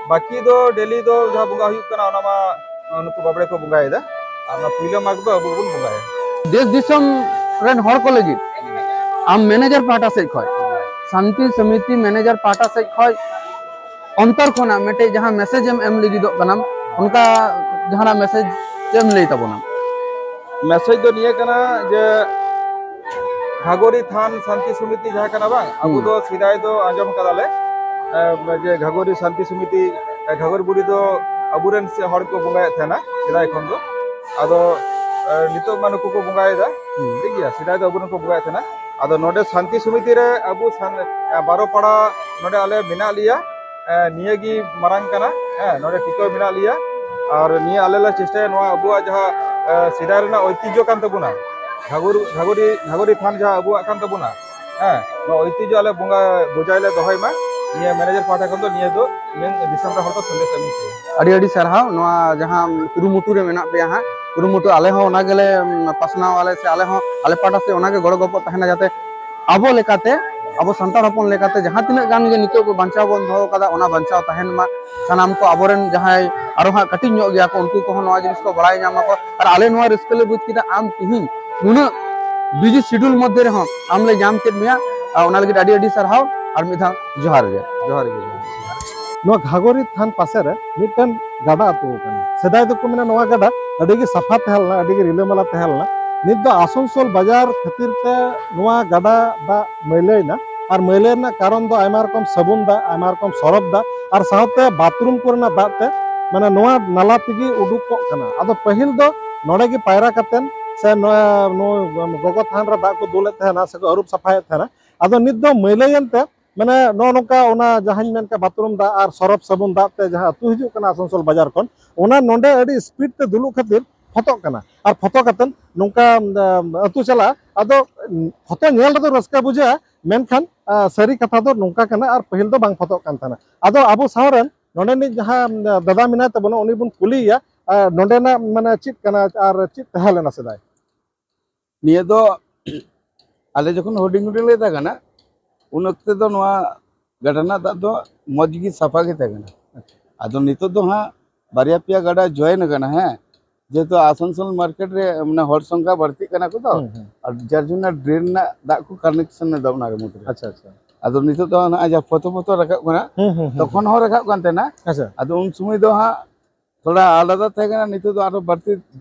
ᱵᱟᱹᱠᱤ ᱫᱚ ᱰᱮᱞᱤ ᱫᱚ ᱡᱟᱦᱟᱸ ᱵᱚᱸᱜᱟ ᱦᱩᱭᱩᱜ ᱠᱟᱱᱟ, ᱚᱱᱟ ᱢᱟ ᱱᱩᱠᱩ ᱵᱟᱵᱲᱮ ᱠᱚ ᱵᱚᱸᱜᱟᱭᱮᱫᱟ᱾ ᱟᱨ ᱚᱱᱟ ᱯᱩᱭᱞᱟᱹ ᱢᱟᱜᱽ ᱫᱚ ᱟᱵᱚ ᱜᱮᱵᱚᱱ ᱵᱚᱸᱜᱟᱭᱟ᱾ ᱫᱮᱥ ᱫᱤᱥᱚᱢ ᱨᱮᱱ ᱦᱚᱲ ᱠᱚ ᱞᱟᱹᱜᱤᱫ ᱟᱢ ᱢᱮᱱᱮᱡᱟᱨ ᱯᱟᱦᱴᱟ ᱥᱮᱫ ᱠᱷᱚᱱ ᱥᱟᱱᱛᱤ ᱥᱚᱢᱤᱛᱤ ᱢᱮᱱᱮᱡᱟᱨ ᱯᱟᱦᱴᱟ ᱥᱮᱫ ᱠᱷᱚᱱ ᱚᱱᱛᱚᱨ ᱠᱷᱚᱱᱟᱜ ᱢᱤᱫᱴᱮᱡ ᱡᱟᱦᱟᱸ ᱢᱮᱥᱮᱡᱽ ᱮᱢ ᱮᱢ ᱞᱟᱹᱜᱤᱫᱚᱜ ᱠᱟᱱᱟᱢ, ᱚᱱᱠᱟ ᱡᱟᱦᱟᱱᱟᱜ ᱢᱮᱥᱮᱡᱽ ᱪᱮᱫ ᱮᱢ ᱞᱟᱹᱭ ᱛᱟᱵᱚᱱᱟ? ᱢᱮᱥᱮᱡᱽ ᱫᱚ ᱱᱤᱭᱟᱹ ᱠᱟᱱᱟ ᱡᱮ ᱜᱷᱟᱜᱚᱨᱤ ᱛᱷᱟᱱ ᱥᱟᱱᱛᱤ ᱥᱚᱢᱤᱛᱤ ᱡᱟᱦᱟᱸ ᱠᱟᱱᱟ ᱵᱟᱝ, ᱟᱵᱚ ᱦᱩᱸ᱾ ᱫᱚ ᱥᱮᱫᱟᱭ ᱫᱚ ᱟᱸᱡᱚᱢ ᱠᱟᱫᱟᱞᱮ, ᱮ, ᱡᱮ ᱜᱷᱟᱜᱚᱨᱤ ᱥᱟᱱᱛᱤ ᱥᱚᱢᱤᱛᱤ, ᱮ, ᱜᱷᱟᱜᱚᱨ ᱵᱩᱲᱦᱤ ᱫᱚ ᱟᱵᱚᱨᱮᱱ ᱥᱮ ᱦᱚᱲ ᱠᱚ ᱵᱚᱸᱜᱟᱭᱮᱫ ᱛᱟᱦᱮᱱᱟ ᱥᱮᱫᱟᱭ ᱠᱷᱚᱱ ᱫᱚ᱾ ᱟᱫᱚ, ᱮ, ᱱᱤᱛᱚᱜ ᱢᱟ ᱱᱩᱠᱩ ᱠᱚ ᱵᱚᱸᱜᱟᱭᱮᱫᱟ, ᱦᱩᱸ᱾ ᱴᱷᱤᱠ ᱜᱮᱭᱟ, ᱥᱮᱫᱟᱭ ᱫᱚ ᱟᱵᱚᱨᱮᱱ ᱠᱚ ᱵᱚᱸᱜᱟᱭᱮᱫ ᱛᱟᱦᱮᱱᱟ᱾ ᱟᱫᱚ ᱱᱚᱰᱮ ᱥᱟᱱᱛᱤ ᱥᱚᱢᱤᱛᱤ ᱨᱮ ᱟᱵᱚ ᱥᱟᱱ-, ᱮ, ᱵᱟᱨᱚ ᱯᱟᱲᱟ ᱱᱚᱰᱮ ᱟᱞᱮ ᱢᱮᱱᱟᱜ ᱞᱮᱭᱟ, ᱮ, ᱱᱤᱭᱟᱹ ᱜᱮ ᱢᱟᱨᱟᱝ ᱠᱟᱱᱟ᱾ ᱦᱮᱸ, ᱱᱚᱰᱮ ᱴᱤᱠᱟᱹᱣ ᱢᱮᱱᱟᱜ ᱞᱮᱭᱟ᱾ ᱟᱨ ᱱᱤᱭᱟᱹ ᱟᱞᱮ ᱞᱮ ᱪᱮᱥᱴᱟᱭᱟ, ᱱᱚᱣᱟ ᱟᱵᱚᱣᱟᱜ ᱡᱟᱦᱟᱸ, ᱮ, ᱥᱮᱫᱟᱭ ᱨᱮᱱᱟᱜ ᱳᱭᱛᱤᱡᱽᱡᱷᱚ ᱠᱟᱱ ᱛᱟᱵᱚᱱᱟ, ᱜᱷᱟᱜᱚᱨ-, ᱜᱷᱟᱜᱚᱨᱤ, ᱜᱷᱟᱜᱚᱨᱤ ᱛᱷᱟᱱ ᱡᱟᱦᱟᱸ ᱟᱵᱚᱣᱟᱜ ᱠᱟᱱ ᱛᱟᱵᱚᱱᱟ, ᱦᱮᱸ, ᱱᱚᱣᱟ ᱳᱭᱛᱤᱡᱽᱡᱷᱚ ᱟᱞᱮ ᱵᱚᱸᱜᱟ ᱵᱚᱡᱟᱭ ᱞᱮ ᱫᱚᱦᱚᱭ ᱢᱟ᱾ ᱱᱤᱭᱟᱹ ᱢᱮᱱᱮᱡᱟᱨ ᱯᱟᱦᱴᱟ ᱠᱷᱚᱱ ᱫᱚ ᱱᱤᱭᱟᱹ ᱫᱚ ᱤᱧᱟᱹᱝ ᱫᱤᱥᱚᱢ ᱨᱮ ᱦᱚᱲ ᱠᱚ ᱥᱟᱸᱫᱮᱥ ᱮᱢ ᱦᱚᱪᱚᱭᱟ᱾ ᱟᱹᱰᱤ ᱟᱹᱰᱤ ᱥᱟᱨᱦᱟᱣ, ᱱᱚᱣᱟ ᱡᱟᱦᱟᱸ ᱠᱩᱨᱩᱢᱩᱴᱩ ᱨᱮ ᱢᱮᱱᱟᱜ ᱯᱮᱭᱟ ᱦᱟᱸᱜ, ᱠᱩᱨᱩᱢᱩᱴᱩ ᱟᱞᱮ ᱦᱚᱸ ᱚᱱᱟ ᱜᱮᱞᱮ, ᱩᱢ, ᱯᱟᱥᱱᱟᱣ ᱟᱞᱮ ᱥᱮ ᱟᱞᱮ ᱦᱚᱸ ᱟᱞᱮ ᱯᱟᱦᱴᱟ ᱥᱮᱫ ᱚᱱᱟ ᱜᱮ ᱜᱚᱲᱚ ᱜᱚᱯᱚᱲ ᱛᱟᱦᱮᱱᱟ, ᱡᱟᱛᱮ ᱟᱵᱚ ᱞᱮᱠᱟᱛᱮ, ᱟᱵᱚ ᱥᱟᱱᱛᱟᱲ ᱦᱚᱯᱚᱱ ᱞᱮᱠᱟᱛᱮ ᱡᱟᱦᱟᱸ ᱛᱤᱱᱟᱹᱜ ᱜᱟᱱ ᱜᱮ ᱱᱤᱛᱚᱜ ᱵᱚ ᱵᱟᱧᱪᱟᱣ ᱵᱚᱱ ᱫᱚᱦᱚ ᱠᱟᱫᱟ, ᱚᱱᱟ ᱵᱟᱧᱪᱟᱣ ᱛᱟᱦᱮᱱ ᱢᱟ᱾ ᱥᱟᱱᱟᱢ ᱠᱚ ᱟᱵᱚᱨᱮᱱ ᱡᱟᱦᱟᱸᱭ ᱟᱨᱚ ᱦᱟᱸᱜ ᱠᱟᱹᱴᱤᱡ ᱧᱚᱜ ᱜᱮᱭᱟ ᱠᱚ, ᱩᱱᱠᱩ ᱠᱚᱦᱚᱸ ᱱᱚᱣᱟ ᱡᱤᱱᱤᱥ ᱠᱚ ᱵᱟᱲᱟᱭ ᱧᱟᱢ ᱟᱠᱚ᱾ ᱟᱨ ᱟᱞᱮ ᱱᱚᱣᱟ ᱨᱟᱹᱥᱠᱟᱹ ᱞᱮ ᱵᱩᱡᱽ ᱠᱮᱫᱟ, ᱟᱢ ᱛᱤᱦᱤᱧ ᱱᱩᱱᱟᱹᱜ ᱵᱤᱡᱤ ᱥᱤᱰᱩᱞ ᱢᱚᱫᱽᱫᱷᱮ ᱨᱮᱦᱚᱸ ᱟᱢ ᱞᱮ ᱧᱟᱢ ᱠᱮᱫ ᱢᱮᱭᱟ᱾ ᱟᱨ ᱚᱱᱟ ᱞᱟᱹᱜᱤᱫ ᱟᱹᱰᱤ ᱟᱹᱰᱤ ᱥᱟᱨᱦᱟᱣ᱾ ᱟᱨ ᱢᱤᱫ ᱫᱷᱟᱣ ᱡᱚᱦᱟᱨ ᱜᱮ᱾ ᱡᱚᱦᱟᱨ ᱜᱮ᱾ ᱱᱚᱣᱟ ᱜᱷᱟᱜᱚᱨᱤ ᱛᱷᱟᱱ ᱯᱟᱥᱮ ᱨᱮ ᱢᱤᱫᱴᱮᱱ ᱜᱟᱰᱟ ᱟᱹᱛᱩ ᱟᱠᱟᱱᱟ᱾ ᱥᱮᱫᱟᱭ ᱫᱚᱠᱚ ᱢᱮᱱᱟ ᱱᱚᱣᱟ ᱜᱟᱰᱟ ᱟᱹᱰᱤ ᱜᱮ ᱥᱟᱯᱷᱟ ᱛᱟᱦᱮᱸ ᱞᱮᱱᱟ, ᱟᱹᱰᱤ ᱜᱮ ᱨᱤᱞᱟᱹᱢᱟᱞᱟ ᱛᱟᱦᱮᱸ ᱞᱮᱱᱟ᱾ ᱱᱤᱛ ᱫᱚ ᱟᱥᱟᱱᱥᱳᱞ ᱵᱟᱡᱟᱨ ᱠᱷᱟᱹᱛᱤᱨ ᱛᱮ ᱱᱚᱣᱟ ᱜᱟᱰᱟ ᱫᱟᱜ ᱢᱟᱹᱭᱞᱟᱹᱭᱮᱱᱟ, ᱟᱨ ᱢᱟᱹᱭᱞᱟᱹ ᱨᱮᱱᱟᱜ ᱠᱟᱨᱚᱱ ᱫᱚ ᱟᱭᱢᱟ ᱨᱚᱠᱚᱢ ᱥᱟᱵᱚᱱ ᱫᱟᱜ, ᱟᱭᱢᱟ ᱨᱚᱠᱚᱢ ᱥᱚᱨᱚᱯ ᱫᱟᱜ, ᱟᱨ ᱥᱟᱶᱛᱮ ᱵᱟᱛᱷᱨᱩᱢ ᱠᱚᱨᱮᱱᱟᱜ ᱫᱟᱜ ᱛᱮ, ᱢᱟᱱᱮ, ᱱᱚᱣᱟ ᱱᱟᱞᱟ ᱛᱮᱜᱮ ᱩᱰᱩᱠᱚᱜ ᱠᱟᱱᱟ᱾ ᱟᱫᱚ ᱯᱟᱹᱦᱤᱞ ᱫᱚ ᱱᱚᱰᱮ ᱜᱮ ᱯᱟᱭᱨᱟ ᱠᱟᱛᱮᱱ ᱥᱮ ᱱᱚᱣᱟ, ᱱᱚᱣᱟ ᱜᱚᱜᱚ ᱛᱷᱟᱱ ᱨᱮ ᱫᱟᱜ ᱠᱚ ᱫᱩᱞᱮᱫ ᱛᱟᱦᱮᱱᱟ ᱥᱮᱠᱚ ᱟᱹᱨᱩᱵ ᱥᱟᱯᱷᱟᱭᱮᱫ ᱛᱟᱦᱮᱱᱟ᱾ ᱟᱫᱚ ᱱᱤᱛ ᱫᱚ ᱢᱟᱹᱭᱞᱟᱹᱭᱮᱱ ᱛᱮ, ᱢᱟᱱᱮ, ᱱᱚᱜᱼᱚ ᱱᱚᱝᱠᱟ ᱚᱱᱟ ᱡᱟᱦᱟᱸᱧ ᱢᱮᱱ ᱠᱮᱫ ᱵᱟᱛᱷᱨᱩᱢ ᱫᱟᱜ ᱟᱨ ᱥᱚᱨᱚᱯ ᱥᱟᱵᱚᱱ ᱫᱟᱜ ᱛᱮ ᱡᱟᱦᱟᱸ ᱟᱹᱛᱩ ᱦᱤᱡᱩᱜ ᱠᱟᱱᱟ ᱟᱥᱟᱱᱥᱳᱞ ᱵᱟᱡᱟᱨ ᱠᱷᱚᱱ, ᱚᱱᱟ ᱱᱚᱰᱮ ᱟᱹᱰᱤ ᱥᱯᱤᱰ ᱛᱮ ᱫᱩᱞᱩᱜ ᱠᱷᱟᱹᱛᱤᱨ ᱯᱷᱚᱛᱚᱜ ᱠᱟᱱᱟ᱾ ᱟᱨ ᱯᱷᱚᱛᱚ ᱠᱟᱛᱮᱱ ᱱᱚᱝᱠᱟ, ᱟᱢ, ᱟᱹᱛᱩ ᱪᱟᱞᱟᱜᱼᱟ᱾ ᱟᱫᱚ, ᱩᱢ, ᱯᱷᱚᱛᱚ ᱧᱮᱞ ᱨᱮᱫᱚ ᱨᱟᱹᱥᱠᱟᱹ ᱵᱩᱡᱷᱟᱹᱜᱼᱟ, ᱢᱮᱱᱠᱷᱟᱱ, ᱟ, ᱥᱟᱹᱨᱤ ᱠᱟᱛᱷᱟ ᱫᱚ ᱱᱚᱝᱠᱟ ᱠᱟᱱᱟ, ᱟᱨ ᱯᱟᱹᱦᱤᱞ ᱫᱚ ᱵᱟᱝ ᱯᱷᱚᱛᱚᱜ ᱠᱟᱱ ᱛᱟᱦᱮᱱᱟ᱾ ᱟᱫᱚ ᱟᱵᱚ ᱥᱟᱶ ᱨᱮᱱ ᱱᱚᱰᱮᱱᱤᱡ ᱡᱟᱦᱟᱸ, ᱟᱢ, ᱫᱟᱫᱟ ᱢᱮᱱᱟᱭ ᱛᱟᱵᱚᱱᱟ, ᱩᱱᱤ ᱵᱚᱱ ᱠᱩᱞᱤᱭᱮᱭᱟ, ᱟ, ᱱᱚᱰᱮᱱᱟᱜ ᱢᱟᱱᱮ ᱪᱮᱫ ᱠᱟᱱᱟ ᱟᱨ ᱪᱮᱫ ᱛᱟᱦᱮᱸ ᱞᱮᱱᱟ ᱥᱮᱫᱟᱭ? ᱱᱤᱭᱟᱹ ᱫᱚ ᱟᱞᱮ ᱡᱚᱠᱷᱚᱱ ᱦᱩᱰᱤᱧ ᱦᱩᱰᱤᱧ ᱞᱮ ᱛᱟᱦᱮᱸ ᱠᱟᱱᱟ, ᱩᱱ ᱚᱠᱛᱮ ᱫᱚ ᱱᱚᱣᱟ ᱜᱟᱰᱟ ᱨᱮᱱᱟᱜ ᱫᱟᱜ ᱫᱚ ᱢᱚᱡᱽ ᱜᱮ ᱥᱟᱯᱷᱟ ᱜᱮ ᱛᱟᱦᱮᱸ ᱠᱟᱱᱟ᱾ ᱟᱪᱪᱷᱟ᱾ ᱟᱫᱚ ᱱᱤᱛᱚᱜ ᱫᱚ ᱦᱟᱸᱜ ᱵᱟᱨᱭᱟ ᱯᱮᱭᱟ ᱜᱟᱰᱟ ᱡᱚᱭᱮᱱ ᱟᱠᱟᱱᱟ, ᱦᱮᱸ, ᱡᱮᱦᱮᱛᱩ ᱟᱥᱟᱱᱥᱳᱞ ᱢᱟᱨᱠᱮᱴ ᱨᱮ, ᱢᱟᱱᱮ, ᱦᱚᱲ ᱥᱚᱝᱠᱷᱟ ᱵᱟᱹᱲᱛᱤᱜ ᱠᱟᱱᱟ ᱠᱚ ᱛᱚ, ᱦᱩᱸ, ᱦᱩᱸ᱾ ᱟᱨ ᱡᱟᱨ ᱡᱚᱱᱱᱚ ᱰᱨᱮᱱ ᱨᱮᱱᱟᱜ ᱫᱟᱜ ᱠᱚ ᱠᱟᱱᱮᱠᱥᱚᱱ ᱮᱫᱟ ᱚᱱᱟ ᱨᱮ ᱢᱩᱫᱽᱨᱮ᱾ ᱟᱪᱪᱷᱟ, ᱟᱪᱪᱷᱟ᱾ ᱟᱫᱚ ᱱᱤᱛᱚᱜ ᱫᱚ ᱱᱚᱜᱼᱚᱭ ᱡᱟᱦᱟᱸ ᱯᱷᱚᱛᱚ ᱯᱷᱚᱛᱚ ᱨᱟᱠᱟᱵ ᱠᱟᱱᱟ, ᱦᱩᱸ, ᱦᱩᱸ, ᱦᱩᱸ, ᱛᱚᱠᱷᱚᱱ ᱦᱩᱸ᱾ ᱦᱚᱸ ᱨᱟᱠᱟᱵ ᱠᱟᱱ ᱛᱟᱦᱮᱱᱟ᱾ ᱟᱪᱪᱷᱟ᱾ ᱟᱫᱚ ᱩᱱ ᱥᱚᱢᱚᱭ ᱫᱚ ᱦᱟᱸᱜ ᱛᱷᱚᱲᱟ ᱟᱞᱟᱫᱟ ᱛᱟᱦᱮᱸ ᱠᱟᱱᱟ, ᱱᱤᱛᱚᱜ ᱫᱚ ᱟᱨᱦᱚᱸ ᱵᱟᱹᱲᱛᱤ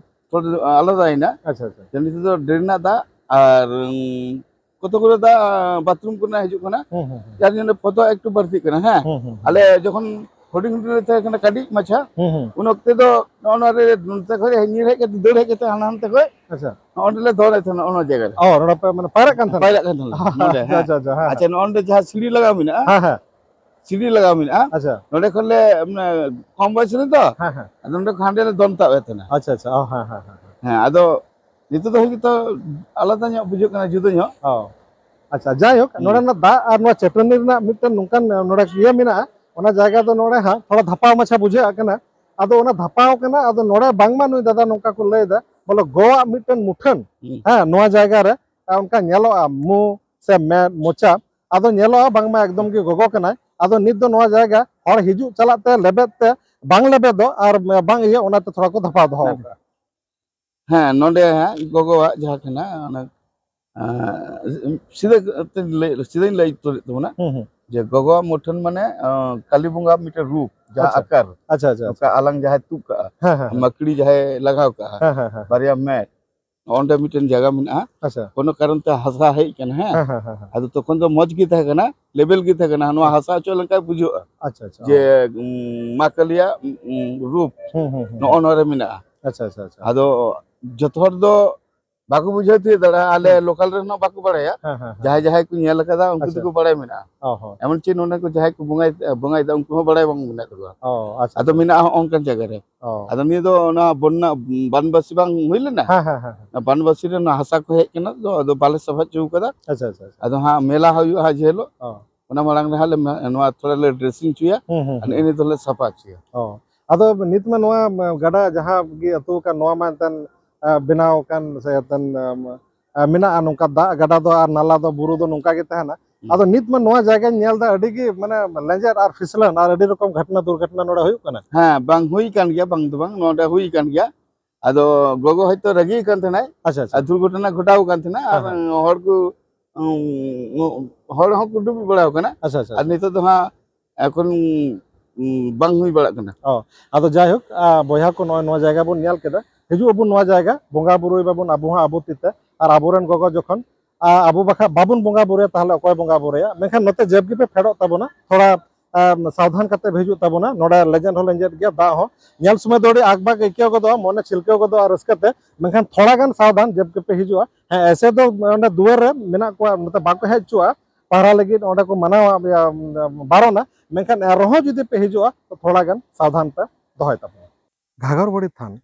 ᱛᱷᱚᱲᱟ ᱟᱞᱟᱫᱟᱭᱮᱱᱟ᱾ ᱟᱪᱪᱷᱟ, ᱟᱪᱪᱷᱟ᱾ ᱡᱮ ᱱᱤᱛᱚᱜ ᱫᱚ drain ᱨᱮᱱᱟᱜ ᱫᱟᱜ ᱟᱨ, ᱩᱸ, ᱠᱚᱛᱚᱠ ᱜᱩᱞᱳ ᱫᱟᱜ bathroom ᱠᱚᱨᱮᱱᱟᱜ ᱦᱤᱡᱩᱜ ᱠᱟᱱᱟ, ᱦᱩᱸ, ᱦᱩᱸ, ᱦᱩᱸ᱾ ᱡᱟᱨ ᱡᱚᱱᱱᱚ ᱯᱷᱚᱛᱚ ᱮᱠᱴᱩ ᱵᱟᱹᱲᱛᱤᱜ ᱠᱟᱱᱟ᱾ ᱦᱮᱸ, ᱦᱩᱸ, ᱦᱩᱸ, ᱦᱩᱸ᱾ ᱟᱞᱮ ᱡᱚᱠᱷᱚᱱ ᱦᱩᱰᱤᱧ ᱦᱩᱰᱤᱧ ᱞᱮ ᱛᱟᱦᱮᱸ ᱠᱟᱱᱟ, ᱠᱟᱹᱴᱤᱡ ᱢᱟᱪᱷᱟ, ᱦᱩᱸ, ᱦᱩᱸ᱾ ᱩᱱ ᱚᱠᱛᱮ ᱫᱚ ᱱᱚᱜᱼᱚ ᱱᱚᱣᱟ ᱨᱮ ᱱᱚᱱᱛᱮ ᱠᱷᱚᱡ ᱧᱤᱨ ᱦᱮᱡ ᱠᱟᱛᱮ, ᱫᱟᱹᱲ ᱦᱮᱡ ᱠᱟᱛᱮ ᱦᱟᱱᱟ ᱦᱟᱱᱛᱮ ᱠᱷᱚᱡ ᱟᱪᱪᱷᱟ᱾ ᱱᱚᱜᱼᱚ ᱱᱚᱸᱰᱮ ᱞᱮ ᱫᱚᱱᱮᱫ ᱛᱟᱦᱮᱱᱟ, ᱚᱱᱟ ᱡᱟᱭᱜᱟ ᱨᱮ᱾ ᱚ, ᱱᱚᱰᱮ ᱯᱮ, ᱢᱟᱱᱮ, ᱯᱟᱭᱨᱟᱜ ᱠᱟᱱ ᱛᱟᱦᱮᱱᱟ? ᱯᱟᱭᱨᱟᱜ ᱠᱟᱱ ᱛᱟᱦᱮᱱᱟ᱾ ᱟᱪᱪᱷᱟ, ᱱᱚᱰᱮ, ᱟᱪᱪᱷᱟ, ᱦᱮᱸ᱾ ᱟᱪᱪᱷᱟ, ᱦᱮᱸ᱾ ᱟᱪᱪᱷᱟ, ᱱᱚᱜᱼᱚ ᱱᱚᱰᱮ ᱡᱟᱦᱟᱸ ᱥᱤᱲᱤ ᱞᱟᱜᱟᱣ ᱢᱮᱱᱟᱜᱼᱟ, ᱦᱮᱸ, ᱦᱮᱸ᱾ ᱥᱤᱲᱤ ᱞᱟᱜᱟᱣ ᱢᱮᱱᱟᱜᱼᱟ, ᱟᱪᱪᱷᱟ᱾ ᱱᱚᱰᱮ ᱠᱷᱚᱱ ᱞᱮ, ᱢᱟᱱᱮ, ᱠᱚᱢ ᱵᱚᱭᱮᱥ ᱨᱮ ᱛᱚ, ᱦᱮᱸ, ᱦᱮᱸ᱾ ᱟᱫᱚ ᱱᱚᱰᱮ ᱠᱷᱚᱱ ᱦᱟᱸᱰᱮ ᱞᱮ ᱫᱚᱱ ᱛᱟᱵ ᱮᱫ ᱛᱟᱦᱮᱱᱟ᱾ ᱟᱪᱪᱷᱟ, ᱟᱪᱪᱷᱟ᱾ ᱚ, ᱦᱮᱸ, ᱦᱮᱸ, ᱦᱮᱸ, ᱦᱮᱸ᱾ ᱦᱮᱸ, ᱟᱫᱚ ᱱᱤᱛᱚᱜ ᱫᱚ ᱦᱳᱭᱛᱳ ᱟᱞᱟᱫᱟ ᱧᱚᱜ ᱵᱩᱡᱷᱟᱹᱜ ᱠᱟᱱᱟ, ᱡᱩᱫᱟᱹ ᱧᱚᱜ᱾ ᱚ᱾ ᱟᱪᱪᱷᱟ, ᱡᱟᱭᱦᱳᱠ, ᱦᱩᱸ᱾ ᱱᱚᱰᱮᱱᱟᱜ ᱫᱟᱜ ᱟᱨ ᱱᱚᱣᱟ ᱪᱟᱹᱴᱟᱹᱱᱤ ᱨᱮᱱᱟᱜ ᱢᱤᱫᱴᱮᱱ ᱱᱚᱝᱠᱟᱱ, ᱱᱚᱰᱮ ᱤᱭᱟᱹ ᱢᱮᱱᱟᱜᱼᱟ, ᱚᱱᱟ ᱡᱟᱭᱜᱟ ᱫᱚ ᱱᱚᱰᱮ ᱦᱟᱸᱜ ᱛᱷᱚᱲᱟ ᱫᱷᱟᱯᱟᱣ ᱢᱟᱪᱷᱟ ᱵᱩᱡᱷᱟᱹᱜ ᱠᱟᱱᱟ᱾ ᱟᱫᱚ ᱚᱱᱟ ᱫᱷᱟᱯᱟᱣ ᱠᱟᱱᱟ, ᱟᱫᱚ ᱱᱚᱰᱮ ᱵᱟᱝᱢᱟ ᱱᱩᱭ ᱫᱟᱫᱟ ᱱᱚᱝᱠᱟ ᱠᱚ ᱞᱟᱹᱭ ᱮᱫᱟ, ᱵᱚᱞᱮ ᱜᱚᱣᱟᱜ ᱢᱤᱫᱴᱮᱱ ᱢᱩᱴᱷᱟᱹᱱ, ᱦᱩᱸ᱾ ᱦᱮᱸ, ᱱᱚᱣᱟ ᱡᱟᱭᱜᱟ ᱨᱮ, ᱟᱨ ᱚᱱᱠᱟ ᱧᱮᱞᱚᱜᱼᱟ, ᱢᱩ ᱥᱮ ᱢᱮᱫ, ᱢᱚᱪᱟ, ᱟᱫᱚ ᱧᱮᱞᱚᱜᱼᱟ ᱵᱟᱝᱢᱟ ᱮᱠᱫᱚᱢ ᱜᱮ ᱜᱚᱜᱚ ᱠᱟᱱᱟᱭ᱾ ᱟᱫᱚ ᱱᱤᱛ ᱫᱚ ᱱᱚᱣᱟ ᱡᱟᱭᱜᱟ ᱦᱚᱲ ᱦᱤᱡᱩᱜ ᱪᱟᱞᱟᱜ ᱛᱮ ᱞᱮᱵᱮᱫ ᱛᱮ ᱵᱟᱝ ᱞᱮᱵᱮᱫᱚᱜ ᱟᱨ ᱵᱟᱝ ᱤᱭᱟᱹ, ᱚᱱᱟᱛᱮ ᱛᱷᱚᱲᱟ ᱠᱚ ᱫᱷᱟᱯᱟᱣ ᱫᱚᱦᱚ ᱦᱮᱸ᱾ ᱟᱠᱟᱫᱼᱟ᱾ ᱦᱮᱸ, ᱱᱚᱰᱮ ᱦᱟᱸᱜ ᱜᱚᱜᱚᱣᱟᱜ ᱡᱟᱦᱟᱸ ᱠᱟᱱᱟ, ᱚᱱᱟ, ᱟᱸ, ᱥᱤᱫᱷᱟᱹ ᱠᱟᱛᱮᱧ ᱞᱟᱹᱭ, ᱥᱤᱫᱷᱟᱹᱧ ᱞᱟᱹᱭ ᱩᱛᱟᱹᱨᱮᱫ ᱛᱟᱵᱚᱱᱟ ᱦᱩᱸ, ᱦᱩᱸ᱾ ᱡᱮ ᱜᱚᱜᱚᱣᱟᱜ ᱢᱩᱴᱷᱟᱹᱱ ᱢᱟᱱᱮ, ᱟᱸ, ᱠᱟᱞᱤ ᱵᱚᱸᱜᱟ ᱢᱤᱫᱴᱮᱱ ᱨᱩᱯ, ᱡᱟᱦᱟᱸ ᱟᱪᱪᱷᱟ᱾ ᱟᱠᱟᱨ, ᱟᱪᱪᱷᱟ, ᱟᱪᱪᱷᱟ, ᱚᱠᱟ ᱟᱪᱪᱷᱟ᱾ ᱟᱞᱟᱝ ᱡᱟᱦᱟᱸᱭ ᱛᱩᱫ ᱠᱟᱜᱼᱟ, ᱦᱮᱸ, ᱦᱮᱸ, ᱦᱮᱸ᱾ ᱢᱟᱠᱲᱤ ᱡᱟᱦᱟᱸᱭ ᱞᱟᱜᱟᱣ ᱠᱟᱜᱼᱟ, ᱦᱮᱸ, ᱦᱮᱸ, ᱦᱮᱸ᱾ ᱵᱟᱨᱭᱟ ᱢᱮᱫ, ᱚᱸᱰᱮ ᱢᱤᱫᱴᱮᱱ ᱡᱟᱭᱜᱟ ᱢᱮᱱᱟᱜᱼᱟ, ᱟᱪᱪᱷᱟ᱾ ᱠᱳᱱᱳ ᱠᱟᱨᱚᱱ ᱛᱮ ᱦᱟᱥᱟ ᱦᱮᱡ ᱠᱟᱱᱟ, ᱦᱮᱸ? ᱦᱮᱸ, ᱦᱮᱸ, ᱦᱮᱸ, ᱦᱮᱸ᱾ ᱟᱫᱚ ᱛᱚᱠᱷᱚᱱ ᱫᱚ ᱢᱚᱡᱽ ᱜᱮ ᱛᱟᱦᱮᱸ ᱠᱟᱱᱟ, ᱞᱮᱵᱮᱞ ᱜᱮ ᱛᱟᱦᱮᱸ ᱠᱟᱱᱟ, ᱱᱚᱣᱟ ᱦᱮᱸ᱾ ᱦᱟᱥᱟ ᱚᱪᱚᱜ ᱞᱮᱱᱠᱷᱟᱱ ᱵᱩᱡᱷᱟᱹᱜᱼᱟ ᱟᱪᱪᱷᱟ, ᱟᱪᱪᱷᱟ, ᱡᱮ, ᱚ᱾ ᱩᱸ, ᱢᱟ ᱠᱟᱞᱤᱭᱟᱜ, ᱩᱸ, ᱩᱸ, ᱨᱩᱯ ᱦᱩᱸ, ᱦᱩᱸ, ᱦᱩᱸ, ᱱᱚᱜᱼᱚ ᱦᱩᱸ᱾ ᱱᱚᱣᱟ ᱨᱮ ᱢᱮᱱᱟᱜᱼᱟ᱾ ᱟᱪᱪᱷᱟ, ᱟᱪᱪᱷᱟ, ᱟᱪᱪᱷᱟ᱾ ᱟᱫᱚ ᱡᱚᱛᱚ ᱦᱚᱲ ᱫᱚ ᱵᱟᱠᱚ ᱵᱩᱡᱷᱟᱹᱣ ᱛᱤᱭᱳᱜ ᱫᱟᱲᱮᱭᱟᱜᱼᱟ, ᱟᱞᱮ ᱦᱩᱸ᱾ ᱞᱳᱠᱟᱞ ᱨᱮᱱ ᱦᱚᱸ ᱵᱟᱠᱚ ᱵᱟᱲᱟᱭᱟ᱾ ᱦᱮᱸ, ᱦᱮᱸ, ᱦᱮᱸ᱾ ᱡᱟᱦᱟᱸᱭ, ᱡᱟᱦᱟᱸᱭ ᱠᱚ ᱧᱮᱞ ᱟᱠᱟᱫᱟ, ᱩᱱᱠᱩ ᱟᱪᱪᱷᱟ᱾ ᱫᱚᱠᱚ ᱵᱟᱲᱟᱭ ᱢᱮᱱᱟᱜᱼᱟ᱾ ᱚ ᱦᱚᱸ᱾ ᱮᱢᱚᱱ ᱪᱮᱫ ᱱᱚᱰᱮ ᱠᱚ ᱡᱟᱦᱟᱸᱭ ᱠᱚ ᱵᱚᱸᱜᱟᱭ, ᱵᱚᱸᱜᱟᱭᱮᱫᱟ, ᱩᱱᱠᱩ ᱦᱚᱸ ᱵᱟᱲᱟᱭ ᱵᱟᱝ ᱢᱮᱱᱟᱜ ᱛᱟᱠᱚᱣᱟ᱾ ᱚ, ᱟᱪᱪᱷᱟ, ᱟᱫᱚ ᱟᱪᱪᱷᱟ᱾ ᱢᱮᱱᱟᱜᱼᱟ ᱦᱚᱸᱜᱼᱚ ᱚᱱᱠᱟᱱ ᱡᱟᱭᱜᱟ ᱨᱮ᱾ ᱚ᱾ ᱟᱫᱚ ᱱᱤᱭᱟᱹ ᱫᱚ ᱚᱱᱟ ᱵᱚᱱᱱᱟ, ᱵᱟᱱᱵᱟᱥᱤ ᱵᱟᱝ ᱦᱩᱭ ᱞᱮᱱᱟ? ᱦᱮᱸ, ᱦᱮᱸ, ᱦᱮᱸ, ᱦᱮᱸ᱾ ᱚᱱᱟ ᱵᱟᱱᱵᱟᱥᱤ ᱨᱮ ᱚᱱᱟ ᱦᱟᱥᱟ ᱠᱚ ᱦᱮᱡ ᱠᱟᱱᱟ, ᱛᱚ ᱟᱫᱚ ᱵᱟᱞᱮ ᱥᱟᱯᱷᱟ ᱦᱚᱪᱚ ᱠᱟᱫᱟ᱾ ᱟᱪᱪᱷᱟ, ᱟᱪᱪᱷᱟ, ᱟᱪᱪᱷᱟ᱾ ᱟᱫᱚ ᱦᱟᱸᱜ ᱢᱮᱞᱟ ᱦᱩᱭᱩᱜᱼᱟ ᱡᱮ ᱦᱤᱞᱳᱜ, ᱚ᱾ ᱚᱱᱟ ᱢᱟᱲᱟᱝ ᱨᱮ ᱦᱟᱸᱜ ᱞᱮ ᱢᱮ-, ᱱᱚᱣᱟ ᱛᱷᱚᱲᱟ ᱞᱮ dressing ᱦᱚᱪᱚᱭᱟ, ᱦᱩᱸ, ᱦᱩᱸ, ᱟᱨ ᱦᱩᱸ᱾ ᱱᱮᱜᱼᱮ ᱱᱤᱭᱟᱹ ᱫᱚᱞᱮ ᱥᱟᱯᱷᱟ ᱦᱚᱪᱚᱭᱟ᱾ ᱚ᱾ ᱟᱫᱚ ᱱᱤᱛ ᱢᱟ ᱱᱚᱣᱟ, ᱢᱟ, ᱜᱟᱰᱟ ᱡᱟᱦᱟᱸ ᱜᱮ ᱟᱹᱛᱩ ᱟᱠᱟᱱ, ᱱᱚᱣᱟ ᱢᱟ ᱮᱱᱛᱮᱱ, ᱟ, ᱵᱮᱱᱟᱣ ᱟᱠᱟᱱ ᱥᱮ ᱮᱱᱛᱮᱱ, ᱟ, ᱢᱮᱱᱟᱜᱼᱟ ᱱᱚᱝᱠᱟ ᱫᱟᱜ ᱜᱟᱰᱟ ᱫᱚ ᱟᱨ ᱱᱟᱞᱟ ᱫᱚ, ᱵᱩᱨᱩ ᱫᱚ ᱱᱚᱝᱠᱟ ᱜᱮ ᱛᱟᱦᱮᱱᱟ᱾ ᱦᱩᱸ᱾ ᱟᱫᱚ ᱱᱤᱛ ᱢᱟ ᱱᱚᱣᱟ ᱡᱟᱭᱜᱟᱧ ᱧᱮᱞ ᱮᱫᱟ ᱟᱹᱰᱤ ᱜᱮ ᱢᱟᱱᱮ ᱞᱮᱸᱡᱮᱫ ᱟᱨ ᱯᱷᱤᱥᱞᱟᱹᱱ ᱟᱨ ᱟᱹᱰᱤ ᱨᱚᱠᱚᱢ ᱜᱷᱚᱴᱱᱟ ᱫᱩᱨᱜᱷᱚᱴᱱᱟ ᱱᱚᱰᱮ ᱦᱩᱭᱩᱜ ᱠᱟᱱᱟ᱾ ᱦᱮᱸ, ᱵᱟᱝ ᱦᱩᱭ ᱠᱟᱱ ᱜᱮᱭᱟ, ᱵᱟᱝ ᱫᱚ ᱵᱟᱝ, ᱱᱚᱰᱮ ᱦᱩᱭ ᱠᱟᱱ ᱜᱮᱭᱟ᱾ ᱟᱫᱚ ᱜᱚᱜᱚ ᱦᱚᱭᱛᱳ ᱨᱟᱹᱜᱤ ᱠᱟᱱ ᱛᱟᱦᱮᱱᱟᱭ, ᱟᱪᱪᱷᱟ, ᱟᱪᱪᱷᱟ᱾ ᱟᱨ ᱫᱩᱨᱜᱷᱚᱴᱚᱱᱟ ᱜᱷᱚᱴᱟᱣ ᱠᱟᱱ ᱛᱟᱦᱮᱱᱟ, ᱟᱨ ᱦᱮᱸ, ᱦᱮᱸ᱾ ᱦᱚᱲ ᱠᱚ ᱩᱸ, ᱦᱚᱲ ᱦᱚᱸᱠᱚ ᱰᱩᱵᱩᱡ ᱵᱟᱲᱟ ᱟᱠᱟᱱᱟ᱾ ᱟᱪᱪᱷᱟ, ᱟᱪᱪᱷᱟ, ᱟᱨ ᱟᱪᱪᱷᱟ᱾ ᱱᱤᱛᱚᱜ ᱫᱚ ᱦᱟᱸᱜ ᱮᱠᱷᱚᱱ, ᱩᱸ, ᱵᱟᱝ ᱦᱩᱭ ᱵᱟᱲᱟᱜ ᱠᱟᱱᱟ᱾ ᱚ, ᱟᱫᱚ ᱡᱟᱭᱦᱳᱠ, ᱟ, ᱵᱚᱭᱦᱟ ᱠᱚ, ᱱᱚᱜᱼᱚᱭ ᱱᱚᱣᱟ ᱡᱟᱭᱜᱟ ᱵᱚᱱ ᱧᱮᱞ ᱠᱮᱫᱟ, ᱦᱤᱡᱩᱜ ᱟᱵᱚᱱ ᱱᱚᱣᱟ ᱡᱟᱭᱜᱟ, ᱵᱚᱸᱜᱟ ᱵᱩᱨᱩᱭ ᱵᱟᱵᱚᱱ ᱟᱵᱚ ᱦᱚᱸ ᱟᱵᱚ ᱛᱤ ᱛᱮ, ᱟᱨ ᱟᱵᱚᱨᱮᱱ ᱜᱚᱜᱚ ᱡᱚᱠᱷᱚᱱ, ᱟ, ᱟᱵᱚ ᱵᱟᱠᱷᱟᱡ ᱵᱟᱵᱚᱱ ᱵᱚᱸᱜᱟ ᱵᱩᱨᱩᱭᱟ, ᱛᱟᱦᱚᱞᱮ ᱚᱠᱚᱭ ᱵᱚᱸᱜᱟ ᱵᱩᱨᱩᱭᱟ? ᱢᱮᱱᱠᱷᱟᱱ ᱱᱚᱛᱮ ᱡᱮᱵᱽ ᱜᱮᱯᱮ ᱯᱷᱮᱰᱚᱜ ᱛᱟᱵᱚᱱᱟ, ᱛᱷᱚᱲᱟ, ᱟ, ᱥᱟᱵᱫᱷᱟᱱ ᱠᱟᱛᱮ ᱯᱮ ᱦᱤᱡᱩᱜ ᱛᱟᱵᱚᱱᱟ᱾ ᱱᱚᱰᱮ ᱞᱮᱸᱡᱮᱫ ᱦᱚᱸ ᱞᱮᱸᱡᱮᱫ ᱜᱮᱭᱟ, ᱫᱟᱜ ᱦᱚᱸ ᱧᱮᱞ ᱥᱚᱢᱚᱭ ᱫᱚ ᱟᱹᱰᱤ ᱟᱠᱵᱟᱠ ᱟᱹᱭᱠᱟᱹᱣ ᱜᱚᱫᱚᱜᱼᱟ, ᱢᱚᱱᱮ ᱪᱷᱤᱞᱠᱟᱹᱣ ᱜᱚᱫᱚᱜᱼᱟ ᱨᱟᱹᱥᱠᱟᱹ ᱛᱮ, ᱢᱮᱱᱠᱷᱟᱱ ᱛᱷᱚᱲᱟ ᱜᱟᱱ ᱥᱟᱵᱫᱷᱟᱱ ᱡᱮᱵᱽ ᱜᱮᱯᱮ ᱦᱤᱡᱩᱜᱼᱟ᱾ ᱦᱮᱸ, ᱮᱥᱮ ᱫᱚ ᱚᱸᱰᱮ ᱫᱩᱣᱟᱹᱨ ᱨᱮ ᱢᱮᱱᱟᱜ ᱠᱚᱣᱟ, ᱱᱚᱛᱮ ᱵᱟᱠᱚ ᱦᱮᱡ ᱦᱚᱪᱚᱣᱟᱜᱼᱟ, ᱯᱟᱦᱨᱟ ᱞᱟᱹᱜᱤᱫ ᱚᱸᱰᱮ ᱠᱚ ᱢᱟᱱᱟᱣᱟ, ᱤᱭᱟᱹ, ᱵᱟᱨᱚᱱᱟ, ᱢᱮᱱᱠᱷᱟᱱ ᱮᱱ ᱨᱮᱦᱚᱸ ᱡᱩᱫᱤ ᱯᱮ ᱦᱤᱡᱩᱜᱼᱟ, ᱛᱚ ᱛᱷᱚᱲᱟ ᱜᱟᱱ ᱥᱟᱵᱫᱷᱟᱱ ᱯᱮ ᱫᱚᱦᱚᱭ ᱛᱟᱵᱚᱱᱟ᱾ ᱜᱷᱟᱜᱚᱨ ᱵᱟᱲᱤ ᱛᱷᱟᱱ,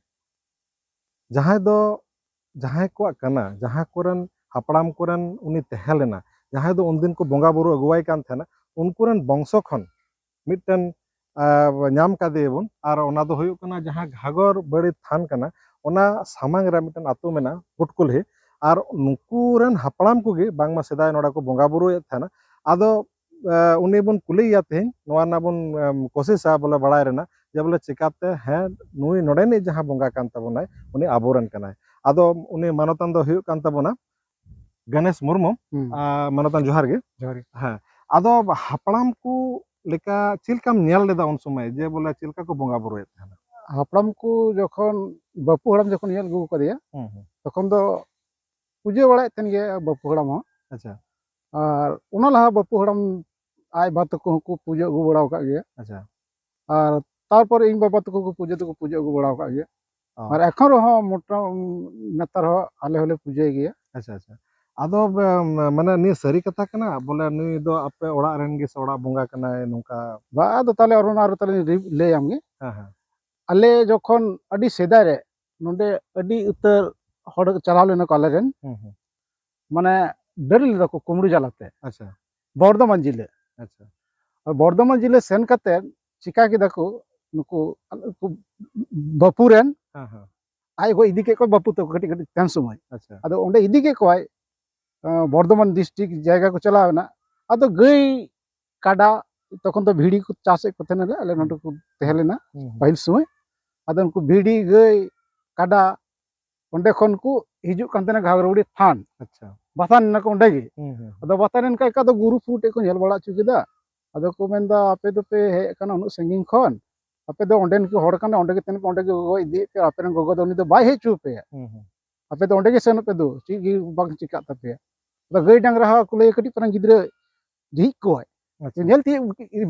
ᱡᱟᱦᱟᱸᱭ ᱫᱚ, ᱡᱟᱦᱟᱸᱭ ᱠᱚᱣᱟᱜ ᱠᱟᱱᱟ, ᱡᱟᱦᱟᱸ ᱠᱚᱨᱮᱱ ᱦᱟᱯᱲᱟᱢ ᱠᱚᱨᱮᱱ ᱩᱱᱤ ᱛᱟᱦᱮᱸ ᱞᱮᱱᱟ, ᱡᱟᱦᱟᱸᱭ ᱫᱚ ᱩᱱᱫᱤᱱ ᱠᱚ ᱵᱚᱸᱜᱟ ᱵᱩᱨᱩ ᱟᱹᱜᱩᱣᱟᱭ ᱠᱟᱱ ᱛᱟᱦᱮᱱᱟ, ᱩᱱᱠᱩ ᱨᱮᱱ ᱵᱚᱝᱥᱚ ᱠᱷᱚᱱ ᱢᱤᱫᱴᱮᱱ, ᱟ, ᱧᱟᱢ ᱠᱟᱫᱮᱭᱟᱵᱚᱱ᱾ ᱟᱨ ᱚᱱᱟ ᱫᱚ ᱦᱩᱭᱩᱜ ᱠᱟᱱᱟ ᱡᱟᱦᱟᱸ ᱜᱷᱟᱜᱚᱨ ᱵᱟᱲᱤ ᱛᱷᱟᱱ ᱠᱟᱱᱟ, ᱚᱱᱟ ᱥᱟᱢᱟᱝ ᱨᱮ ᱢᱤᱫᱴᱮᱱ ᱟᱹᱛᱩ ᱢᱮᱱᱟᱜᱼᱟ, ᱯᱩᱴᱠᱩᱞᱦᱤ᱾ ᱟᱨ ᱱᱩᱠᱩ ᱨᱮᱱ ᱦᱟᱯᱲᱟᱢ ᱠᱚᱜᱮ ᱵᱟᱝᱢᱟ ᱥᱮᱫᱟᱭ ᱱᱚᱰᱮ ᱠᱚ ᱵᱚᱸᱜᱟ ᱵᱩᱨᱩᱭᱮᱫ ᱛᱟᱦᱮᱱᱟ᱾ ᱟᱫᱚ, ᱟ, ᱩᱱᱤ ᱵᱚᱱ ᱠᱩᱞᱤᱭᱮᱭᱟ ᱛᱮᱦᱮᱧ, ᱱᱚᱣᱟ ᱨᱮᱱᱟᱜ ᱵᱚᱱ, ᱮᱢ, ᱠᱳᱥᱤᱥᱟ ᱵᱚᱞᱮ ᱵᱟᱲᱟᱭ ᱨᱮᱱᱟᱜ, ᱡᱮ ᱵᱚᱞᱮ ᱪᱤᱠᱟᱛᱮ, ᱦᱮᱸ, ᱱᱩᱭ ᱱᱚᱰᱮᱱᱤᱡ ᱡᱟᱦᱟᱸ ᱵᱚᱸᱜᱟ ᱠᱟᱱ ᱛᱟᱵᱚᱱᱟᱭ, ᱩᱱᱤ ᱟᱵᱚᱨᱮᱱ ᱠᱟᱱᱟᱭ᱾ ᱟᱫᱚ ᱩᱱᱤ ᱢᱟᱱᱚᱛᱟᱱ ᱫᱚ ᱦᱩᱭᱩᱜ ᱠᱟᱱ ᱛᱟᱵᱚᱱᱟ ᱜᱚᱱᱮᱥ ᱢᱩᱨᱢᱩ᱾ ᱦᱩᱸ᱾ ᱟ, ᱢᱟᱱᱚᱛᱟᱱ, ᱡᱚᱦᱟᱨ ᱜᱮ᱾ ᱡᱚᱦᱟᱨ ᱜᱮ᱾ ᱦᱮᱸ, ᱟᱫᱚ ᱦᱟᱯᱲᱟᱢ ᱠᱚ ᱞᱮᱠᱟ ᱪᱮᱫ ᱞᱮᱠᱟᱢ ᱧᱮᱞ ᱞᱮᱫᱟ ᱩᱱ ᱥᱚᱢᱚᱭ, ᱡᱮ ᱵᱚᱞᱮ ᱪᱮᱫ ᱞᱮᱠᱟ ᱠᱚ ᱵᱚᱸᱜᱟ ᱵᱩᱨᱩᱭᱮᱫ ᱛᱟᱦᱮᱱᱟ? ᱦᱟᱯᱲᱟᱢ ᱠᱚ ᱡᱚᱠᱷᱚᱱ ᱵᱟᱹᱯᱩ ᱦᱟᱲᱟᱢ ᱡᱚᱠᱷᱚᱱ ᱧᱮᱞ ᱟᱹᱜᱩ ᱟᱠᱟᱫᱮᱭᱟ, ᱦᱩᱸ, ᱦᱩᱸ᱾ ᱛᱚᱠᱷᱚᱱ ᱫᱚ ᱯᱩᱡᱟᱹ ᱵᱟᱲᱟᱭᱮᱫ ᱛᱟᱦᱮᱱ ᱜᱮᱭᱟ ᱵᱟᱹᱯᱩ ᱦᱟᱲᱟᱢ ᱦᱚᱸ᱾ ᱟᱪᱪᱷᱟ᱾ ᱟᱨ ᱚᱱᱟ ᱞᱟᱦᱟ ᱵᱟᱹᱯᱩ ᱦᱟᱲᱟᱢ ᱟᱡ ᱵᱟ ᱛᱟᱠᱚ ᱦᱚᱸᱠᱚ ᱯᱩᱡᱟᱹ ᱟᱹᱜᱩ ᱵᱟᱲᱟ ᱟᱠᱟᱫ ᱜᱮᱭᱟ᱾ ᱟᱪᱪᱷᱟ᱾ ᱟᱨ ᱛᱟᱨᱯᱚᱨᱮ ᱤᱧ ᱵᱟᱵᱟ ᱛᱟᱠᱚ ᱠᱚ ᱯᱩᱡᱟᱹ ᱫᱚᱠᱚ ᱯᱩᱡᱟᱹ ᱟᱹᱜᱩ ᱵᱟᱲᱟ ᱟᱠᱟᱫ ᱜᱮᱭᱟ᱾ ᱚ᱾ ᱟᱨ ᱮᱠᱷᱚᱱ ᱨᱮᱦᱚᱸ ᱢᱚᱴᱟ-, ᱱᱮᱛᱟᱨ ᱦᱚᱸ ᱟᱞᱮ ᱦᱚᱸᱞᱮ ᱯᱩᱡᱟᱹᱭ ᱜᱮᱭᱟ᱾ ᱟᱪᱪᱷᱟ, ᱟᱪᱪᱷᱟ᱾ ᱟᱫᱚ ᱵᱮ-, ᱢᱟᱱᱮ ᱱᱤᱭᱟᱹ ᱥᱟᱹᱨᱤ ᱠᱟᱛᱷᱟ ᱠᱟᱱᱟ, ᱵᱚᱞᱮ ᱱᱩᱭ ᱫᱚ ᱟᱯᱮ ᱚᱲᱟᱜ ᱨᱮᱱ ᱜᱮ ᱥᱮ ᱚᱲᱟᱜ ᱵᱚᱸᱜᱟ ᱠᱟᱱᱟᱭ ᱱᱚᱝᱠᱟ? ᱵᱟ, ᱟᱫᱚ ᱛᱟᱦᱞᱮ ᱚᱱᱟ ᱨᱮ ᱛᱟᱦᱞᱮ ᱞᱟᱹᱭ ᱟᱢ ᱜᱮ᱾ ᱦᱮᱸ, ᱦᱮᱸ᱾ ᱟᱞᱮ ᱡᱚᱠᱷᱚᱱ ᱟᱹᱰᱤ ᱥᱮᱫᱟᱭ ᱨᱮ ᱱᱚᱰᱮ ᱟᱹᱰᱤ ᱩᱛᱟᱹᱨ ᱦᱚᱲ ᱪᱟᱞᱟᱣ ᱞᱮᱱᱟ ᱠᱚ ᱟᱞᱮ ᱨᱮᱱ, ᱦᱩᱸ, ᱦᱩᱸ᱾ ᱢᱟᱱᱮ ᱰᱟᱹᱨᱤ ᱞᱮᱫᱟ ᱠᱚ ᱠᱩᱢᱵᱽᱲᱩ ᱡᱟᱞᱟᱛᱮ᱾ ᱟᱪᱪᱷᱟ᱾ ᱵᱚᱨᱫᱷᱚᱢᱟᱱ ᱡᱤᱞᱟᱹ᱾ ᱟᱪᱪᱷᱟ᱾ ᱟᱨ ᱵᱚᱨᱫᱷᱚᱢᱟᱱ ᱡᱤᱞᱟᱹ ᱥᱮᱱ ᱠᱟᱛᱮ ᱪᱤᱠᱟ ᱠᱮᱫᱟ ᱠᱚ, ᱱᱩᱠᱩ, ᱱᱩᱠᱩ ᱵᱟᱹᱯᱩ ᱨᱮᱱ, ᱦᱮᱸ, ᱦᱮᱸ᱾ ᱟᱡ ᱜᱚᱡ ᱤᱫᱤ ᱠᱮᱫ ᱠᱚᱣᱟ ᱵᱟᱹᱯᱩ ᱛᱟᱠᱚ ᱠᱟᱹᱴᱤᱡ ᱠᱟᱹᱴᱤᱡ ᱛᱟᱦᱮᱱ ᱥᱚᱢᱚᱭ᱾ ᱟᱪᱪᱷᱟ᱾ ᱟᱫᱚ ᱚᱸᱰᱮ ᱤᱫᱤ ᱠᱮᱫ ᱠᱚᱣᱟᱭ, ᱟᱸ, ᱵᱚᱨᱫᱷᱚᱢᱟᱱ district ᱡᱟᱭᱜᱟ ᱠᱚ ᱪᱟᱞᱟᱣ ᱮᱱᱟ᱾ ᱟᱫᱚ ᱜᱟᱹᱭ, ᱠᱟᱰᱟ, ᱛᱚᱠᱷᱚᱱ ᱫᱚ ᱵᱷᱤᱲᱤ ᱠᱚ ᱪᱟᱥᱮᱫ ᱠᱚ ᱛᱟᱦᱮᱱᱟ, ᱟᱞᱮ ᱱᱚᱰᱮ ᱠᱚ ᱛᱟᱦᱮᱸ ᱞᱮᱱᱟ ᱦᱩᱸ, ᱦᱩᱸ᱾ ᱯᱟᱹᱦᱤᱞ ᱥᱚᱢᱚᱭ᱾ ᱟᱫᱚ ᱩᱱᱠᱩ ᱵᱷᱤᱲᱤ, ᱜᱟᱹᱭ, ᱠᱟᱰᱟ, ᱚᱸᱰᱮ ᱠᱷᱚᱱ ᱠᱚ ᱦᱤᱡᱩᱜ ᱠᱟᱱ ᱛᱟᱦᱮᱱᱟ ᱜᱷᱟᱜᱽᱨᱟᱵᱟᱲᱤ ᱛᱷᱟᱱ᱾ ᱟᱪᱪᱷᱟ᱾ ᱵᱟᱛᱟᱱ ᱮᱱᱟ ᱠᱚ ᱚᱸᱰᱮ ᱜᱮ᱾ ᱦᱩᱸ, ᱦᱩᱸ᱾ ᱟᱫᱚ ᱵᱟᱛᱟᱱ ᱮᱱ ᱠᱷᱟᱡ ᱠᱚ ᱟᱫᱚ ᱜᱩᱨᱩ ᱯᱷᱩᱨᱩ ᱴᱷᱮᱡ ᱠᱚ ᱧᱮᱞ ᱵᱟᱲᱟ ᱦᱚᱪᱚ ᱠᱮᱫᱟ᱾ ᱟᱫᱚ ᱠᱚ ᱢᱮᱱᱫᱟ, "ᱟᱯᱮ ᱫᱚᱯᱮ ᱦᱮᱡ ᱟᱠᱟᱱᱟ ᱩᱱᱟᱹᱜ ᱥᱟᱺᱜᱤᱧ ᱠᱷᱚᱱ, ᱟᱯᱮ ᱫᱚ ᱚᱸᱰᱮᱱ ᱠᱚ ᱦᱚᱲ ᱠᱟᱱᱟ, ᱚᱸᱰᱮ ᱜᱮ ᱛᱟᱦᱮᱱ ᱯᱮ, ᱚᱸᱰᱮ ᱜᱮ ᱜᱚᱜᱚ ᱤᱫᱤᱭᱮᱫ ᱯᱮ, ᱟᱯᱮ ᱨᱮᱱ ᱜᱚᱜᱚ ᱫᱚ ᱩᱱᱤ ᱫᱚ ᱵᱟᱭ ᱦᱮᱡ ᱦᱚᱪᱚ ᱟᱯᱮᱭᱟ᱾ ᱦᱩᱸ, ᱦᱩᱸ᱾ ᱟᱯᱮ ᱫᱚ ᱚᱸᱰᱮ ᱜᱮ ᱥᱮᱱᱚᱜ ᱯᱮ ᱫᱩ, ᱪᱮᱫ ᱜᱮ ᱵᱟᱝ ᱪᱤᱠᱟᱜ ᱛᱟᱯᱮᱭᱟ᱾" ᱟᱫᱚ ᱜᱟᱹᱭ ᱰᱟᱝᱨᱟ ᱦᱚᱸ ᱠᱚ ᱞᱟᱹᱭᱟ ᱠᱟᱹᱴᱤᱡ ᱯᱟᱨᱟᱝ ᱜᱤᱫᱽᱨᱟᱹ ᱡᱷᱤᱡ ᱠᱚᱣᱟᱭ᱾ ᱟᱪᱪᱷᱟ᱾ ᱧᱮᱞ ᱛᱮ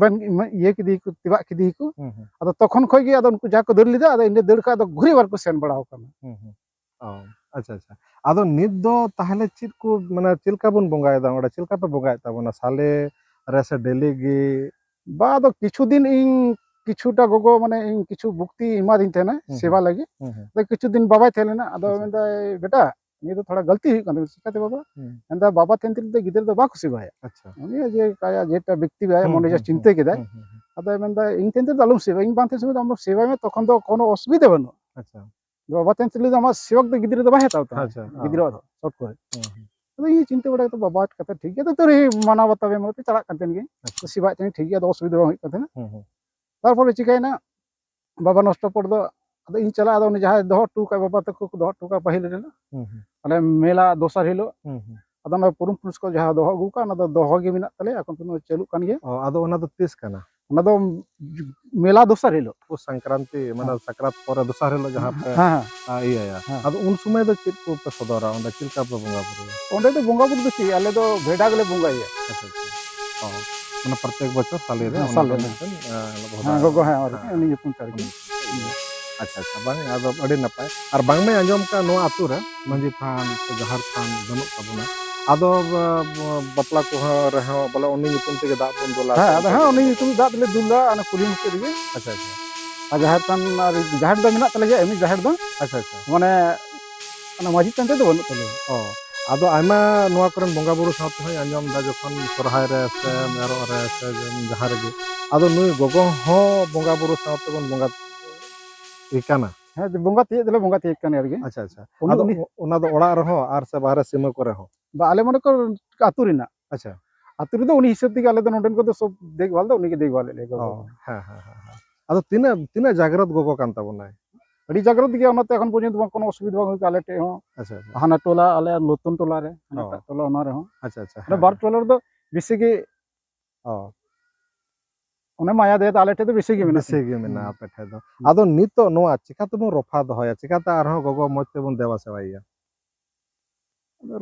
ᱤᱭᱟᱹ ᱠᱮᱫᱮᱭᱟᱠᱚ, ᱛᱮᱵᱟᱜ ᱠᱮᱫᱮᱭᱟᱠᱚ᱾ ᱦᱩᱸ, ᱦᱩᱸ᱾ ᱟᱫᱚ ᱛᱚᱠᱷᱚᱱ ᱠᱷᱚᱡ ᱜᱮ ᱟᱫᱚ ᱩᱱᱠᱩ ᱡᱟᱦᱟᱸ ᱠᱚ ᱫᱟᱹᱲ ᱞᱮᱫᱟ, ᱟᱫᱚ ᱤᱱᱟᱹ ᱫᱟᱹᱲ ᱠᱷᱚᱡ ᱟᱫᱚ ᱜᱷᱩᱨᱮ ᱵᱟᱨ ᱠᱚ ᱥᱮᱱ ᱵᱟᱲᱟᱣ ᱠᱟᱱᱟ᱾ ᱦᱩᱸ, ᱦᱩᱸ᱾ ᱚ, ᱟᱪᱪᱷᱟ, ᱟᱪᱪᱷᱟ᱾ ᱟᱫᱚ ᱱᱤᱛ ᱫᱚ ᱛᱟᱦᱞᱮ ᱪᱮᱫ ᱠᱚ, ᱢᱟᱱᱮ, ᱪᱮᱫ ᱞᱮᱠᱟ ᱵᱚᱱ ᱵᱚᱸᱜᱟᱭᱮᱫᱟ ᱚᱸᱰᱮ? ᱪᱮᱫ ᱞᱮᱠᱟ ᱯᱮ ᱵᱚᱸᱜᱟᱭᱮᱫ ᱛᱟᱵᱚᱱᱟ? ᱥᱟᱞᱮ ᱨᱮ ᱥᱮ ᱰᱮᱞᱤ ᱜᱮ? ᱵᱟ, ᱟᱫᱚ ᱠᱤᱪᱷᱩ ᱫᱤᱱ ᱤᱧ ᱠᱤᱪᱷᱩᱴᱟ ᱜᱚᱜᱚ, ᱢᱟᱱᱮ, ᱤᱧ ᱠᱤᱪᱷᱩ ᱵᱷᱚᱠᱛᱤ ᱮᱢᱟᱫᱤᱧ ᱛᱟᱦᱮᱱᱟ, ᱦᱩᱸ, ᱥᱮᱵᱟ ᱦᱩᱸ᱾ ᱞᱟᱹᱜᱤᱫ᱾ ᱦᱩᱸ, ᱦᱩᱸ᱾ ᱟᱫᱚ ᱠᱤᱪᱷᱩ ᱫᱤᱱ ᱵᱟᱵᱟᱭ ᱛᱟᱦᱮᱸ ᱞᱮᱱᱟ᱾ ᱟᱫᱚ ᱟᱪᱪᱷᱟ᱾ ᱢᱮᱱᱫᱟᱭ, "ᱵᱮᱴᱟ, ᱱᱤᱭᱟᱹ ᱫᱚ ᱛᱷᱚᱲᱟ ᱜᱟᱹᱞᱛᱤ ᱦᱩᱭᱩᱜ ᱠᱟᱱ ᱛᱟᱵᱮᱱᱟ᱾" "ᱪᱤᱠᱟᱹᱛᱮ ᱵᱟᱵᱟ?" ᱦᱩᱸ᱾ ᱢᱮᱱᱫᱟ, "ᱵᱟᱵᱟ ᱛᱟᱦᱮᱱ ᱛᱩᱞᱩᱡ ᱫᱚ ᱜᱤᱫᱽᱨᱟᱹ ᱫᱚ ᱵᱟᱠᱚ ᱥᱮᱵᱟᱭᱟ᱾ ᱟᱪᱪᱷᱟ᱾ ᱩᱱᱤᱭᱟᱜ ᱡᱮ ᱠᱟᱭᱟ, ᱡᱮᱴᱟ ᱵᱮᱠᱛᱤ ᱢᱮᱱᱟᱭᱟ, ᱦᱩᱸ, ᱢᱚᱱᱮ ᱡᱟ ᱦᱩᱸ, ᱪᱤᱱᱛᱟᱹ ᱦᱩᱸ, ᱠᱮᱫᱟᱭ᱾" ᱦᱩᱸ, ᱦᱩᱸ, ᱦᱩᱸ᱾ ᱟᱫᱚᱭ ᱢᱮᱱᱫᱟ, "ᱤᱧ ᱛᱟᱦᱮᱱ ᱛᱩᱞᱩᱡ ᱫᱚ ᱟᱞᱚᱢ ᱥᱮᱵᱟᱭᱟ, ᱤᱧ ᱵᱟᱝ ᱛᱟᱦᱮᱱ ᱥᱚᱢᱚᱭ ᱫᱚ ᱟᱢ ᱫᱚ ᱥᱮᱵᱟᱭ ᱢᱮ, ᱛᱚᱠᱷᱚᱱ ᱫᱚ ᱠᱳᱱᱳ ᱚᱥᱩᱵᱤᱫᱷᱟ ᱵᱟᱹᱱᱩᱜᱼᱟ᱾" ᱟᱪᱪᱷᱟ᱾ ᱵᱟᱵᱟ ᱛᱟᱦᱮᱱ ᱛᱩᱞᱩᱡ ᱫᱚ ᱟᱢᱟᱜ ᱥᱮᱵᱚᱠ ᱫᱚ ᱜᱤᱫᱽᱨᱟᱹ ᱫᱚ ᱵᱟᱭ ᱦᱟᱛᱟᱣ ᱛᱟᱢᱟ᱾ ᱟᱪᱪᱷᱟ, ᱦᱮᱸ᱾ ᱜᱤᱫᱽᱨᱟᱹᱣᱟᱜ ᱫᱚ, short ᱠᱚᱨᱮ᱾ ᱦᱩᱸ, ᱦᱩᱸ᱾ ᱟᱫᱚ ᱤᱧ ᱪᱤᱱᱛᱟᱹ ᱵᱟᱲᱟ ᱠᱟᱛᱮ, ᱵᱟᱵᱟ ᱠᱟᱛᱷᱟ ᱴᱷᱤᱠ ᱜᱮᱭᱟ, ᱛᱚ ᱛᱟᱹᱣ ᱨᱮᱦᱚᱸ ᱢᱟᱱᱟᱣ ᱵᱟᱛᱟᱣ ᱮᱢ ᱠᱟᱛᱮ ᱪᱟᱞᱟᱜ ᱠᱟᱱ ᱛᱟᱦᱮᱱ ᱜᱮ᱾ ᱟᱪᱪᱷᱟ᱾ ᱥᱮᱵᱟᱭᱮᱫ ᱛᱟᱦᱮᱱ ᱴᱷᱤᱠ ᱜᱮᱭᱟ, ᱟᱫᱚ ᱚᱥᱩᱵᱤᱫᱷᱟ ᱵᱟᱝ ᱦᱩᱭᱩᱜ ᱠᱟᱱ ᱛᱟᱦᱮᱱᱟ᱾ ᱦᱩᱸ, ᱦᱩᱸ᱾ ᱛᱟᱨᱯᱚᱨᱮ ᱪᱤᱠᱟᱹᱭᱮᱱᱟ, ᱵᱟᱵᱟ ᱱᱚᱥᱴᱚ ᱯᱚᱨ ᱫᱚ ᱟᱫᱚ ᱤᱧ ᱪᱟᱞᱟᱜᱼᱟ, ᱟᱫᱚ ᱩᱱᱤ ᱡᱟᱦᱟᱸᱭ ᱫᱚᱦᱚ ᱦᱚᱴᱚ ᱠᱟᱜ, ᱵᱟᱵᱟ ᱛᱟᱠᱚ ᱠᱚ ᱫᱚᱦᱚ ᱦᱚᱴᱚ ᱠᱟᱜ ᱯᱟᱹᱦᱤᱞ ᱨᱮᱱᱟᱜ, ᱦᱩᱸ, ᱦᱩᱸ᱾ ᱚᱱᱮ ᱢᱮᱞᱟ ᱫᱚᱥᱟᱨ ᱦᱤᱞᱳᱜ, ᱦᱩᱸ, ᱦᱩᱸ᱾ ᱟᱫᱚ ᱚᱱᱟ ᱯᱩᱨᱩᱢ ᱯᱩᱨᱩᱥ ᱠᱚ ᱡᱟᱦᱟᱸ ᱫᱚᱦᱚ ᱟᱹᱜᱩ ᱠᱟᱜ, ᱚᱱᱟ ᱫᱚ ᱫᱚᱦᱚ ᱜᱮ ᱢᱮᱱᱟᱜ ᱛᱟᱞᱮᱭᱟ, ᱮᱠᱷᱚᱱ ᱯᱚᱨᱡᱚᱱᱛᱚ ᱪᱟᱹᱞᱩᱜ ᱠᱟᱱ ᱜᱮᱭᱟ᱾ ᱚ, ᱟᱫᱚ ᱚᱱᱟ ᱫᱚ ᱛᱤᱥ ᱠᱟᱱᱟ? ᱚᱱᱟ ᱫᱚ ᱢᱮᱞᱟ ᱫᱚᱥᱟᱨ ᱦᱤᱞᱳᱜ᱾ ᱯᱩᱥ ᱥᱚᱝᱠᱨᱟᱱᱛᱤ, ᱢᱟᱱᱮ ᱦᱮᱸ᱾ ᱥᱟᱠᱨᱟᱛ ᱯᱚᱨᱮ ᱫᱚᱥᱟᱨ ᱦᱤᱞᱳᱜ ᱡᱟᱦᱟᱸ ᱯᱮ, ᱦᱮᱸ, ᱦᱮᱸ᱾ ᱟ, ᱤᱭᱟᱹᱭᱟ᱾ ᱦᱮᱸ᱾ ᱟᱫᱚ ᱩᱱ ᱥᱚᱢᱚᱭ ᱫᱚ ᱪᱮᱫ ᱠᱚᱯᱮ ᱥᱚᱫᱚᱨᱟ? ᱚᱸᱰᱮ ᱪᱮᱫ ᱞᱮᱠᱟ ᱯᱮ ᱵᱚᱸᱜᱟ ᱵᱩᱨᱩᱭᱟ? ᱚᱸᱰᱮ ᱫᱚ ᱵᱚᱸᱜᱟ ᱵᱩᱨᱩ ᱫᱚ ᱪᱮᱫ, ᱟᱞᱮ ᱫᱚ ᱵᱷᱮᱰᱟ ᱜᱮᱞᱮ ᱵᱚᱸᱜᱟᱭᱟ᱾ ᱟᱪᱪᱷᱟ, ᱟᱪᱪᱷᱟ᱾ ᱚ, ᱢᱟᱱᱮ ᱯᱨᱚᱛᱮᱠ ᱵᱚᱪᱷᱚᱨ ᱥᱟᱞᱮ ᱨᱮ ᱦᱮᱸ, ᱚᱱᱟ ᱥᱟᱞᱮ ᱫᱚ ᱨᱮ᱾ ᱢᱤᱫᱴᱮᱱ, ᱟ, ᱵᱚᱸᱜᱟ ᱦᱮᱸ, ᱜᱚᱜᱚ, ᱦᱮᱸ, ᱟᱨᱠᱤ, ᱦᱮᱸ᱾ ᱩᱱᱤ ᱧᱩᱛᱩᱢ ᱛᱮ ᱟᱨᱠᱤ᱾ ᱦᱩᱸ᱾ ᱟᱪᱪᱷᱟ, ᱟᱪᱪᱷᱟ, ᱵᱟᱝ, ᱟᱫᱚ ᱟᱹᱰᱤ ᱱᱟᱯᱟᱭ᱾ ᱟᱨ ᱵᱟᱝᱢᱟᱧ ᱟᱸᱡᱚᱢ ᱠᱟᱜ ᱱᱚᱣᱟ ᱟᱹᱛᱩ ᱨᱮ ᱢᱟᱹᱡᱷᱤ ᱛᱷᱟᱱ ᱥᱮ ᱡᱟᱦᱮᱨ ᱛᱷᱟᱱ ᱵᱟᱹᱱᱩᱜ ᱛᱟᱵᱚᱱᱟ᱾ ᱟᱫᱚ, ᱵᱟ-, ᱵᱟ-, ᱵᱟᱯᱞᱟ ᱠᱚᱦᱚᱸ ᱨᱮᱦᱚᱸ ᱵᱚᱞᱮ ᱩᱱᱤ ᱧᱩᱛᱩᱢ ᱛᱮᱜᱮ ᱫᱟᱜ ᱵᱚᱱ ᱫᱩᱞᱟ᱾ ᱦᱮᱸ, ᱥᱮ ᱟᱫᱚ ᱦᱮᱸ, ᱩᱱᱤ ᱧᱩᱛᱩᱢ ᱫᱟᱜ ᱞᱮ ᱫᱩᱞᱟ, ᱚᱱᱟ ᱠᱩᱞᱦᱤ ᱢᱩᱪᱟᱹᱫ ᱨᱮᱜᱮ᱾ ᱟᱪᱪᱷᱟ, ᱟᱪᱪᱷᱟ᱾ ᱟᱨ ᱡᱟᱦᱮᱨ ᱛᱷᱟᱱ, ᱟᱨ ᱡᱟᱦᱮᱨ ᱫᱚ ᱢᱮᱱᱟᱜ ᱛᱟᱞᱮ ᱜᱮᱭᱟ, ᱮᱢᱱᱤ ᱡᱟᱦᱮᱨ ᱫᱚ᱾ ᱟᱪᱪᱷᱟ, ᱟᱪᱪᱷᱟ᱾ ᱢᱟᱱᱮ, ᱚᱱᱟ ᱢᱟᱹᱡᱷᱤ ᱛᱷᱟᱱ ᱛᱮᱫᱚ ᱵᱟᱹᱱᱩᱜ ᱛᱟᱞᱮᱭᱟ᱾ ᱚ, ᱟᱫᱚ ᱟᱭᱢᱟ ᱱᱚᱣᱟ ᱠᱚᱨᱮᱱ ᱵᱚᱸᱜᱟ ᱵᱩᱨᱩ ᱥᱟᱶ ᱛᱮᱦᱚᱸᱧ ᱟᱸᱡᱚᱢ ᱮᱫᱟ, ᱡᱚᱠᱷᱚᱱ ᱥᱚᱨᱦᱟᱭ ᱨᱮ ᱥᱮ ᱮᱨᱚᱜ ᱨᱮ ᱥᱮ ᱡᱟᱦᱟᱸ ᱨᱮᱜᱮ, ᱟᱫᱚ ᱱᱩᱭ ᱜᱚᱜᱚ ᱦᱚᱸ ᱵᱚᱸᱜᱟ ᱵᱩᱨᱩ ᱥᱟᱶ ᱛᱮᱵᱚᱱ ᱵᱚᱸᱜᱟ ᱮ ᱠᱟᱱᱟ᱾ ᱦᱮᱸ, ᱵᱚᱸᱜᱟ ᱛᱤᱭᱟᱹᱜ ᱫᱚᱞᱮ ᱵᱚᱸᱜᱟ ᱛᱤᱭᱟᱹᱜ ᱠᱟᱱ ᱜᱮᱭᱟ ᱟᱨᱠᱤ᱾ ᱟᱪᱪᱷᱟ, ᱟᱪᱪᱷᱟ᱾ ᱩᱱᱤ, ᱟᱫᱚ ᱩᱱᱤ ᱚ-, ᱚᱱᱟ ᱫᱚ ᱚᱲᱟᱜ ᱨᱮᱦᱚᱸ ᱟᱨ ᱥᱮ ᱵᱟᱦᱨᱮ ᱥᱤᱢᱟᱹ ᱠᱚᱨᱮ ᱦᱚᱸ? ᱵᱟ, ᱟᱞᱮ ᱢᱚᱱᱮ ᱠᱚᱨ ᱟᱹᱛᱩ ᱨᱮᱱᱟᱜ᱾ ᱟᱪᱪᱷᱟ᱾ ᱟᱹᱛᱩ ᱨᱮᱫᱚ ᱩᱱᱤ ᱦᱤᱥᱟᱹᱵ ᱛᱮᱜᱮ ᱟᱞᱮ ᱫᱚ ᱱᱚᱰᱮᱱ ᱠᱚᱫᱚ ᱥᱚᱵ ᱫᱮᱠᱷᱵᱷᱟᱞ ᱫᱚ ᱩᱱᱤ ᱜᱮ ᱫᱮᱠᱷᱵᱷᱟᱞ ᱮᱫ ᱞᱮᱭᱟ ᱜᱚᱜᱚ᱾ ᱚ, ᱦᱮᱸ, ᱦᱮᱸ, ᱦᱮᱸ, ᱦᱮᱸ᱾ ᱟᱫᱚ ᱛᱤᱱᱟᱹᱜ, ᱛᱤᱱᱟᱹᱜ ᱡᱟᱜᱽᱨᱚᱛ ᱜᱚᱜᱚ ᱠᱟᱱ ᱛᱟᱵᱚᱱᱟᱭ? ᱟᱹᱰᱤ ᱡᱟᱜᱽᱨᱚᱛ ᱜᱮᱭᱟ, ᱚᱱᱟᱛᱮ ᱮᱠᱷᱚᱱ ᱯᱚᱨᱡᱚᱱᱛᱚ ᱵᱟᱝ, ᱠᱳᱱᱳ ᱚᱥᱩᱵᱤᱫᱷᱟ ᱵᱟᱝ ᱦᱩᱭ ᱠᱟᱱᱟ ᱟᱞᱮ ᱴᱷᱮᱡ ᱦᱚᱸ᱾ ᱟᱪᱪᱷᱟ, ᱟᱪᱪᱷᱟ᱾ ᱦᱟᱱᱟ ᱴᱚᱞᱟ, ᱟᱞᱮ ᱞᱚᱛᱚᱱ ᱴᱚᱞᱟ ᱨᱮ, ᱦᱟᱱᱟᱴᱟᱜ ᱚ᱾ ᱴᱚᱞᱟ, ᱚᱱᱟ ᱨᱮᱦᱚᱸ᱾ ᱟᱪᱪᱷᱟ, ᱟᱪᱪᱷᱟ, ᱢᱟᱱᱮ ᱦᱮᱸ, ᱵᱟᱨ ᱦᱮᱸ᱾ ᱴᱚᱞᱟ ᱨᱮᱫᱚ ᱵᱮᱥᱤ ᱜᱮ, ᱚ᱾ ᱚᱱᱮ ᱢᱟᱭᱟ ᱫᱟᱭᱟ ᱫᱚ ᱟᱞᱮ ᱴᱷᱮᱡ ᱫᱚ ᱵᱮᱥᱤ ᱜᱮ ᱢᱮᱱᱟᱜᱼᱟ᱾ ᱵᱮᱥᱤ ᱜᱮ ᱢᱮᱱᱟᱜᱼᱟ ᱦᱩᱸ᱾ ᱟᱯᱮ ᱴᱷᱮᱡ ᱫᱚ᱾ ᱦᱩᱸ᱾ ᱟᱫᱚ ᱱᱤᱛᱚᱜ ᱱᱚᱣᱟ ᱪᱤᱠᱟ ᱛᱮᱵᱚᱱ ᱨᱚᱯᱷᱟ ᱫᱚᱦᱚᱭᱟ? ᱪᱤᱠᱟᱛᱮ ᱟᱨᱦᱚᱸ ᱜᱚᱜᱚ ᱢᱚᱡᱽ ᱛᱮᱵᱚᱱ ᱫᱮᱵᱟ ᱥᱮᱵᱟᱭᱮᱭᱟ?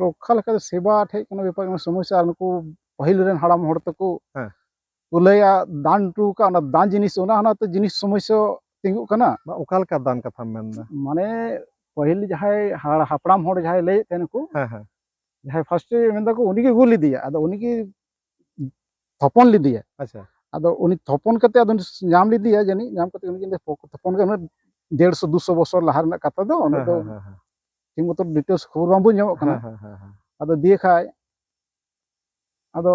ᱨᱚᱠᱷᱟ ᱞᱮᱠᱟ ᱫᱚ ᱥᱮᱵᱟ ᱴᱷᱮᱡ ᱠᱳᱱᱳ ᱵᱮᱯᱟᱨ ᱠᱟᱱᱟ, ᱥᱚᱢᱚᱥᱥᱟ᱾ ᱟᱨ ᱱᱩᱠᱩ ᱯᱟᱹᱦᱤᱞ ᱨᱮᱱ ᱦᱟᱲᱟᱢ ᱦᱚᱲ ᱛᱟᱠᱚ ᱦᱮᱸ᱾ ᱠᱚ ᱞᱟᱹᱭᱟ, ᱫᱟᱱ ᱦᱚᱴᱚ ᱠᱟᱜ, ᱚᱱᱟ ᱫᱟᱱ ᱡᱤᱱᱤᱥ, ᱚᱱᱟ ᱦᱚᱸ ᱛᱚ ᱡᱤᱱᱤᱥ ᱥᱚᱢᱚᱥᱥᱟ ᱛᱤᱸᱜᱩᱜ ᱠᱟᱱᱟ᱾ ᱵᱟ, ᱚᱠᱟ ᱞᱮᱠᱟ ᱫᱟᱱ ᱠᱟᱛᱷᱟᱢ ᱢᱮᱱᱫᱟ? ᱢᱟᱱᱮ, ᱯᱟᱹᱦᱤᱞ ᱡᱟᱦᱟᱸᱭ ᱦᱟᱲ-, ᱦᱟᱯᱲᱟᱢ ᱦᱚᱲ ᱡᱟᱦᱟᱸᱭ ᱞᱟᱹᱭᱮᱫ ᱛᱟᱦᱮᱱ ᱠᱚ, ᱦᱮᱸ, ᱦᱮᱸ᱾ ᱡᱟᱦᱟᱸᱭ first ᱮ ᱢᱮᱱ ᱫᱟᱠᱚ, ᱩᱱᱤ ᱜᱮ ᱟᱹᱜᱩ ᱞᱮᱫᱮᱭᱟ, ᱟᱫᱚ ᱩᱱᱤ ᱜᱮ ᱛᱷᱚᱯᱚᱱ ᱞᱮᱫᱮᱭᱟ᱾ ᱟᱪᱪᱷᱟ᱾ ᱟᱫᱚ ᱩᱱᱤ ᱛᱷᱚᱯᱚᱱ ᱠᱟᱛᱮ ᱟᱫᱚ ᱧᱟᱢ ᱞᱮᱫᱮᱭᱟ ᱡᱟᱹᱱᱤᱡ, ᱧᱟᱢ ᱠᱟᱛᱮ ᱩᱱᱤ ᱛᱷᱚᱯᱚᱱ ᱠᱟᱛᱮ ᱩᱱᱟᱹᱜ ᱰᱮᱲᱥᱚ ᱫᱩᱥᱚ ᱵᱚᱥᱚᱨ ᱞᱟᱦᱟ ᱨᱮᱱᱟᱜ ᱠᱟᱛᱷᱟ ᱫᱚ, ᱩᱱᱟᱹᱜ ᱦᱮᱸ, ᱫᱚ ᱦᱮᱸ, ᱦᱮᱸ, ᱦᱮᱸ᱾ ᱴᱷᱤᱠ ᱢᱚᱛᱚ details ᱠᱷᱚᱵᱚᱨ ᱵᱟᱝᱵᱚᱱ ᱧᱟᱢᱚᱜ ᱠᱟᱱᱟ᱾ ᱦᱮᱸ, ᱦᱮᱸ, ᱦᱮᱸ, ᱦᱮᱸ᱾ ᱟᱫᱚ ᱫᱤᱭᱮ ᱠᱷᱟᱡ, ᱟᱫᱚ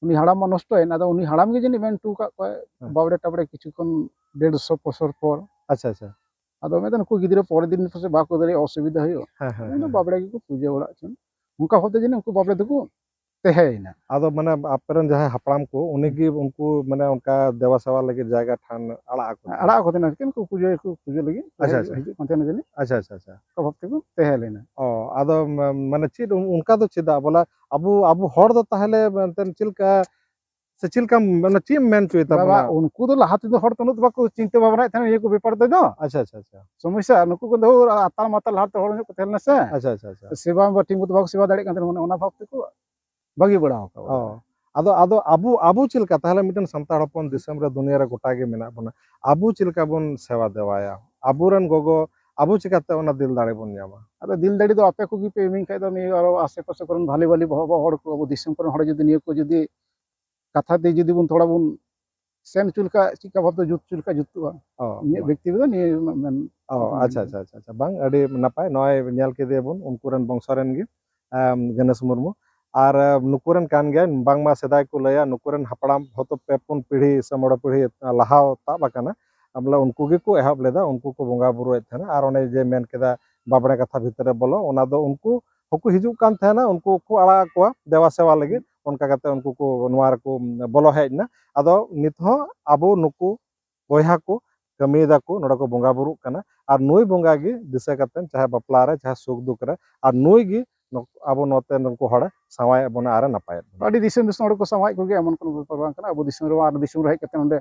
ᱩᱱᱤ ᱦᱟᱲᱟᱢ ᱢᱟ ᱱᱚᱥᱴᱚᱭᱮᱱ, ᱟᱫᱚ ᱩᱱᱤ ᱦᱟᱲᱟᱢ ᱜᱮ ᱡᱟᱹᱱᱤᱡ ᱢᱮᱱ ᱦᱚᱴᱚ ᱟᱠᱟᱫ ᱠᱚᱣᱟᱭ, ᱦᱮᱸ᱾ ᱵᱟᱵᱲᱮ ᱴᱟᱵᱲᱮ ᱠᱤᱪᱷᱩ ᱠᱷᱚᱱ ᱰᱮᱲᱥᱚ ᱵᱚᱥᱚᱨ ᱯᱚᱨ᱾ ᱟᱪᱪᱷᱟ, ᱟᱪᱪᱷᱟ᱾ ᱟᱫᱚ ᱢᱮᱱᱫᱟ, ᱱᱩᱠᱩ ᱜᱤᱫᱽᱨᱟᱹ ᱯᱚᱨᱮᱨ ᱫᱤᱱ ᱯᱟᱥᱮᱡ ᱵᱟᱠᱚ ᱫᱟᱲᱮᱭᱟᱜᱼᱟ, ᱚᱥᱩᱵᱤᱫᱷᱟ ᱦᱩᱭᱩᱜᱼᱟ᱾ ᱦᱮᱸ, ᱦᱮᱸ, ᱩᱱᱤ ᱫᱚ ᱦᱮᱸ᱾ ᱵᱟᱵᱲᱮ ᱜᱮᱠᱚ ᱯᱩᱡᱟᱹ ᱵᱟᱲᱟᱜ ᱪᱚᱝ, ᱚᱱᱠᱟ ᱵᱷᱟᱵᱛᱮ ᱡᱟᱹᱱᱤᱡ ᱩᱱᱠᱩ ᱵᱟᱵᱲᱮ ᱫᱚᱠᱚ ᱛᱟᱦᱮᱸᱭᱮᱱᱟ᱾ ᱟᱫᱚ ᱢᱟᱱᱮ ᱟᱯᱮᱨᱮᱱ ᱡᱟᱦᱟᱸᱭ ᱦᱟᱯᱲᱟᱢ ᱠᱚ, ᱩᱱᱤ ᱜᱮ ᱩᱱᱠᱩ ᱢᱟᱱᱮ ᱚᱱᱠᱟ ᱫᱮᱵᱟ ᱥᱮᱵᱟ ᱞᱟᱹᱜᱤᱫ ᱡᱟᱭᱜᱟ ᱴᱷᱟᱱ ᱟᱲᱟᱜ ᱟᱠᱚ ᱛᱟᱦᱮᱸᱫ? ᱟᱲᱟᱜ ᱟᱠᱚ ᱛᱟᱦᱮᱸᱫ, ᱮᱠᱮᱱ ᱠᱚ ᱯᱩᱡᱟᱹ ᱜᱮᱠᱚ ᱯᱩᱡᱟᱹ ᱞᱟᱹᱜᱤᱫ ᱟᱪᱪᱷᱟ, ᱟᱪᱪᱷᱟ᱾ ᱦᱤᱡᱩᱜ ᱠᱟᱱ ᱛᱟᱦᱮᱸᱱᱟ ᱡᱟᱹᱱᱤᱡ᱾ ᱟᱪᱪᱷᱟ, ᱟᱪᱪᱷᱟ, ᱟᱪᱪᱷᱟ᱾ ᱚᱱᱠᱟ ᱵᱷᱟᱵ ᱛᱮᱠᱚ ᱛᱟᱦᱮᱸ ᱞᱮᱱᱟ᱾ ᱚ, ᱟᱫᱚ ᱢᱟ-, ᱢᱟᱱᱮ ᱪᱮᱫ ᱚᱱ-, ᱚᱱᱠᱟ ᱫᱚ ᱪᱮᱫᱟᱜ? ᱵᱚᱞᱮ ᱟᱵᱚ, ᱟᱵᱚ ᱦᱚᱲ ᱫᱚ ᱛᱟᱦᱚᱞᱮ ᱮᱱᱛᱮᱫ ᱪᱮᱫ ᱞᱮᱠᱟ ᱥᱮ ᱪᱮᱫ ᱞᱮᱠᱟᱢ, ᱢᱟᱱᱮ ᱪᱮᱫ ᱮᱢ ᱢᱮᱱ ᱦᱚᱪᱚᱭᱮᱫᱟ ᱵᱟᱵᱟ, ᱵᱚᱞᱮ? ᱩᱱᱠᱩ ᱫᱚ ᱞᱟᱦᱟ ᱛᱮᱫᱚ ᱦᱚᱲ ᱫᱚ ᱩᱱᱟᱹᱜ ᱫᱚ ᱵᱟᱠᱚ ᱪᱤᱱᱛᱟᱹ ᱵᱷᱟᱵᱽᱱᱟᱭᱮᱫ ᱛᱟᱦᱮᱱᱟ ᱱᱤᱭᱟᱹ ᱠᱚ ᱵᱮᱯᱟᱨ ᱛᱮᱫᱚ᱾ ᱟᱪᱪᱷᱟ, ᱟᱪᱪᱷᱟ, ᱟᱪᱪᱷᱟ᱾ ᱥᱚᱢᱚᱥᱥᱟ, ᱱᱩᱠᱩ ᱠᱚᱫᱚ ᱟᱛᱟᱞ ᱢᱟᱛᱟᱞ ᱞᱟᱦᱟ ᱛᱮ ᱦᱚᱲ ᱧᱚᱜ ᱠᱚ ᱛᱟᱦᱮᱸ ᱞᱮᱱᱟ ᱥᱮ᱾ ᱟᱪᱪᱷᱟ, ᱟᱪᱪᱷᱟ, ᱟᱪᱪᱷᱟ᱾ ᱥᱮᱵᱟ ᱢᱟ ᱴᱷᱤᱠ ᱢᱚᱛᱚ ᱵᱟᱠᱚ ᱥᱮᱵᱟ ᱫᱟᱲᱮᱭᱟᱜ ᱠᱟᱱ ᱛᱟᱦᱮᱱᱟ, ᱢᱟᱱᱮ ᱚᱱᱟ ᱵᱷᱟᱵᱽ ᱛᱮᱠᱚ ᱵᱟᱹᱜᱤ ᱵᱟᱲᱟ ᱟᱠᱟᱫ ᱚ᱾ ᱵᱚᱱᱟ᱾ ᱟᱫᱚ ᱟᱵᱚ, ᱟᱵᱚ, ᱟᱵᱚ ᱪᱮᱫ ᱞᱮᱠᱟ ᱛᱟᱦᱚᱞᱮ ᱢᱤᱫᱴᱮᱱ ᱥᱟᱱᱛᱟᱲ ᱦᱚᱯᱚᱱ ᱫᱤᱥᱚᱢ ᱨᱮ, ᱫᱩᱱᱤᱭᱟᱹ ᱨᱮ ᱜᱚᱴᱟ ᱜᱮ ᱢᱮᱱᱟᱜ ᱵᱚᱱᱟ, ᱟᱵᱚ ᱪᱮᱫ ᱞᱮᱠᱟ ᱵᱚᱱ ᱥᱮᱵᱟ ᱫᱮᱣᱟᱭᱟ? ᱟᱵᱚᱨᱮᱱ ᱜᱚᱜᱚ, ᱟᱵᱚ ᱪᱤᱠᱟᱛᱮ ᱚᱱᱟ ᱫᱤᱞ ᱫᱟᱲᱮ ᱵᱚᱱ ᱧᱟᱢᱟ? ᱟᱫᱚ ᱫᱤᱞ ᱫᱟᱲᱮ ᱫᱚ ᱟᱯᱮ ᱠᱚᱜᱮ ᱯᱮ ᱮᱢᱟᱹᱧ ᱠᱷᱟᱡ ᱫᱚ, ᱱᱤᱭᱟᱹ ᱟᱨᱚ ᱟᱥᱮ ᱯᱟᱥᱮ ᱠᱚᱨᱮᱱ ᱵᱷᱟᱞᱮ ᱵᱷᱟᱞᱮ ᱵᱚᱦᱚᱜ ᱵᱚᱦᱚᱜ ᱦᱚᱲ ᱠᱚ, ᱟᱵᱚ ᱫᱤᱥᱚᱢ ᱠᱚᱨᱮᱱ ᱦᱚᱲ ᱡᱩᱫᱤ ᱱᱤᱭᱟᱹ ᱠᱚ ᱡᱩᱫᱤ ᱠᱟᱛᱷᱟ ᱛᱮ ᱡᱩᱫᱤ ᱵᱚᱱ ᱛᱷᱚᱲᱟ ᱵᱚᱱ ᱥᱮᱱ ᱦᱚᱪᱚ ᱞᱮᱠᱷᱟᱡ, ᱪᱮᱫᱠᱟ ᱵᱷᱟᱵᱽᱛᱮ ᱡᱩᱛ ᱦᱚᱪᱚ ᱞᱮᱠᱷᱟᱡ ᱡᱩᱛᱩᱜᱼᱟ? ᱚ, ᱤᱧᱟᱹᱜ ᱢᱟ- ᱵᱮᱠᱛᱤᱜᱚᱛᱚ ᱱᱤᱭᱟᱹ ᱨᱮᱱᱟᱜ ᱢᱮᱱ ᱚ, ᱠᱟᱛᱷᱟ ᱟᱪᱪᱷᱟ, ᱢᱮᱱᱫᱟ᱾ ᱟᱪᱪᱷᱟ, ᱟᱪᱪᱷᱟ, ᱟᱪᱪᱷᱟ᱾ ᱵᱟᱝ, ᱟᱹᱰᱤ ᱱᱟᱯᱟᱭ᱾ ᱱᱚᱜᱼᱚᱭ ᱧᱮᱞ ᱠᱮᱫᱮᱭᱟᱵᱚᱱ, ᱩᱱᱠᱩ ᱨᱮᱱ ᱵᱚᱝᱥᱚ ᱨᱮᱱ ᱜᱮ, ᱟᱢ, ᱜᱚᱱᱮᱥ ᱢᱩᱨᱢᱩ᱾ ᱟᱨ, ᱟᱢ, ᱱᱩᱠᱩ ᱨᱮᱱ ᱠᱟᱱ ᱜᱮᱭᱟᱭ, ᱵᱟᱝᱢᱟ ᱥᱮᱫᱟᱭ ᱠᱚ ᱞᱟᱹᱭᱟ, ᱱᱩᱠᱩ ᱨᱮᱱ ᱦᱟᱯᱲᱟᱢ ᱦᱚᱭᱛᱳ ᱯᱮ ᱯᱩᱱ ᱯᱤᱲᱦᱤ ᱥᱮ ᱢᱚᱬᱮ ᱯᱤᱲᱦᱤ ᱞᱟᱦᱟ ᱛᱟᱵ ᱟᱠᱟᱱᱟ᱾ ᱟᱢ ᱞᱟᱹᱭ ᱩᱱᱠᱩ ᱜᱮᱠᱚ ᱮᱦᱚᱵ ᱞᱮᱫᱟ, ᱩᱱᱠᱩ ᱠᱚ ᱵᱚᱸᱜᱟ ᱵᱩᱨᱩᱭᱮᱫ ᱛᱟᱦᱮᱱᱟ᱾ ᱟᱨ ᱚᱱᱮ ᱡᱮ ᱢᱮᱱ ᱠᱮᱫᱟ, ᱵᱟᱵᱽᱲᱮ ᱠᱟᱛᱷᱟ ᱵᱷᱤᱛᱨᱤ ᱨᱮ ᱵᱚᱞᱚ, ᱚᱱᱟ ᱫᱚ ᱩᱱᱠᱩ ᱦᱚᱸᱠᱚ ᱦᱤᱡᱩᱜ ᱠᱟᱱ ᱛᱟᱦᱮᱱᱟ, ᱩᱱᱠᱩ ᱠᱚ ᱟᱲᱟᱜ ᱟᱠᱚᱣᱟ ᱫᱮᱵᱟ ᱥᱮᱵᱟ ᱞᱟᱹᱜᱤᱫ᱾ ᱚᱱᱠᱟ ᱠᱟᱛᱮ ᱩᱱᱠᱩ ᱠᱚ ᱱᱚᱣᱟ ᱨᱮᱠᱚ ᱵᱚᱞᱚ ᱦᱮᱡ ᱮᱱᱟ᱾ ᱟᱫᱚ ᱱᱤᱛ ᱦᱚᱸ ᱟᱵᱚ ᱱᱩᱠᱩ ᱵᱚᱭᱦᱟ ᱠᱚ ᱠᱟᱹᱢᱤᱭᱮᱫᱟ ᱠᱚ, ᱱᱚᱰᱮ ᱠᱚ ᱵᱚᱸᱜᱟ ᱵᱩᱨᱩᱜ ᱠᱟᱱᱟ, ᱟᱨ ᱱᱩᱭ ᱵᱚᱸᱜᱟ ᱜᱮ ᱫᱤᱥᱟᱹ ᱠᱟᱛᱮ ᱪᱟᱦᱮ ᱵᱟᱯᱞᱟ ᱨᱮ, ᱪᱟᱦᱮ ᱥᱩᱠ ᱫᱩᱠ ᱨᱮ, ᱟᱨ ᱱᱩᱭ ᱜᱮ ᱱᱩᱠ-, ᱟᱵᱚ ᱱᱚᱛᱮ ᱱᱩᱠᱩ ᱦᱚᱲᱮ ᱥᱟᱶᱟᱭᱮᱫ ᱵᱚᱱᱟ ᱟᱨᱮ ᱱᱟᱯᱟᱭᱮᱫ ᱵᱚᱱᱟ᱾ ᱟᱹᱰᱤ ᱫᱤᱥᱚᱢ ᱫᱤᱥᱚᱢ ᱦᱚᱲ ᱠᱚ ᱥᱟᱶᱟᱭᱮᱫ ᱠᱚᱜᱮᱭᱟ, ᱮᱢᱚᱱ ᱠᱚᱱᱚ ᱵᱮᱯᱟᱨ ᱵᱟᱝ ᱠᱟᱱᱟ᱾ ᱟᱵᱚ ᱫᱤᱥᱚᱢ ᱨᱮ ᱟᱨ ᱫᱤᱥᱚᱢ ᱨᱮ ᱦᱮᱡ ᱠᱟᱛᱮ ᱱᱚᱰᱮ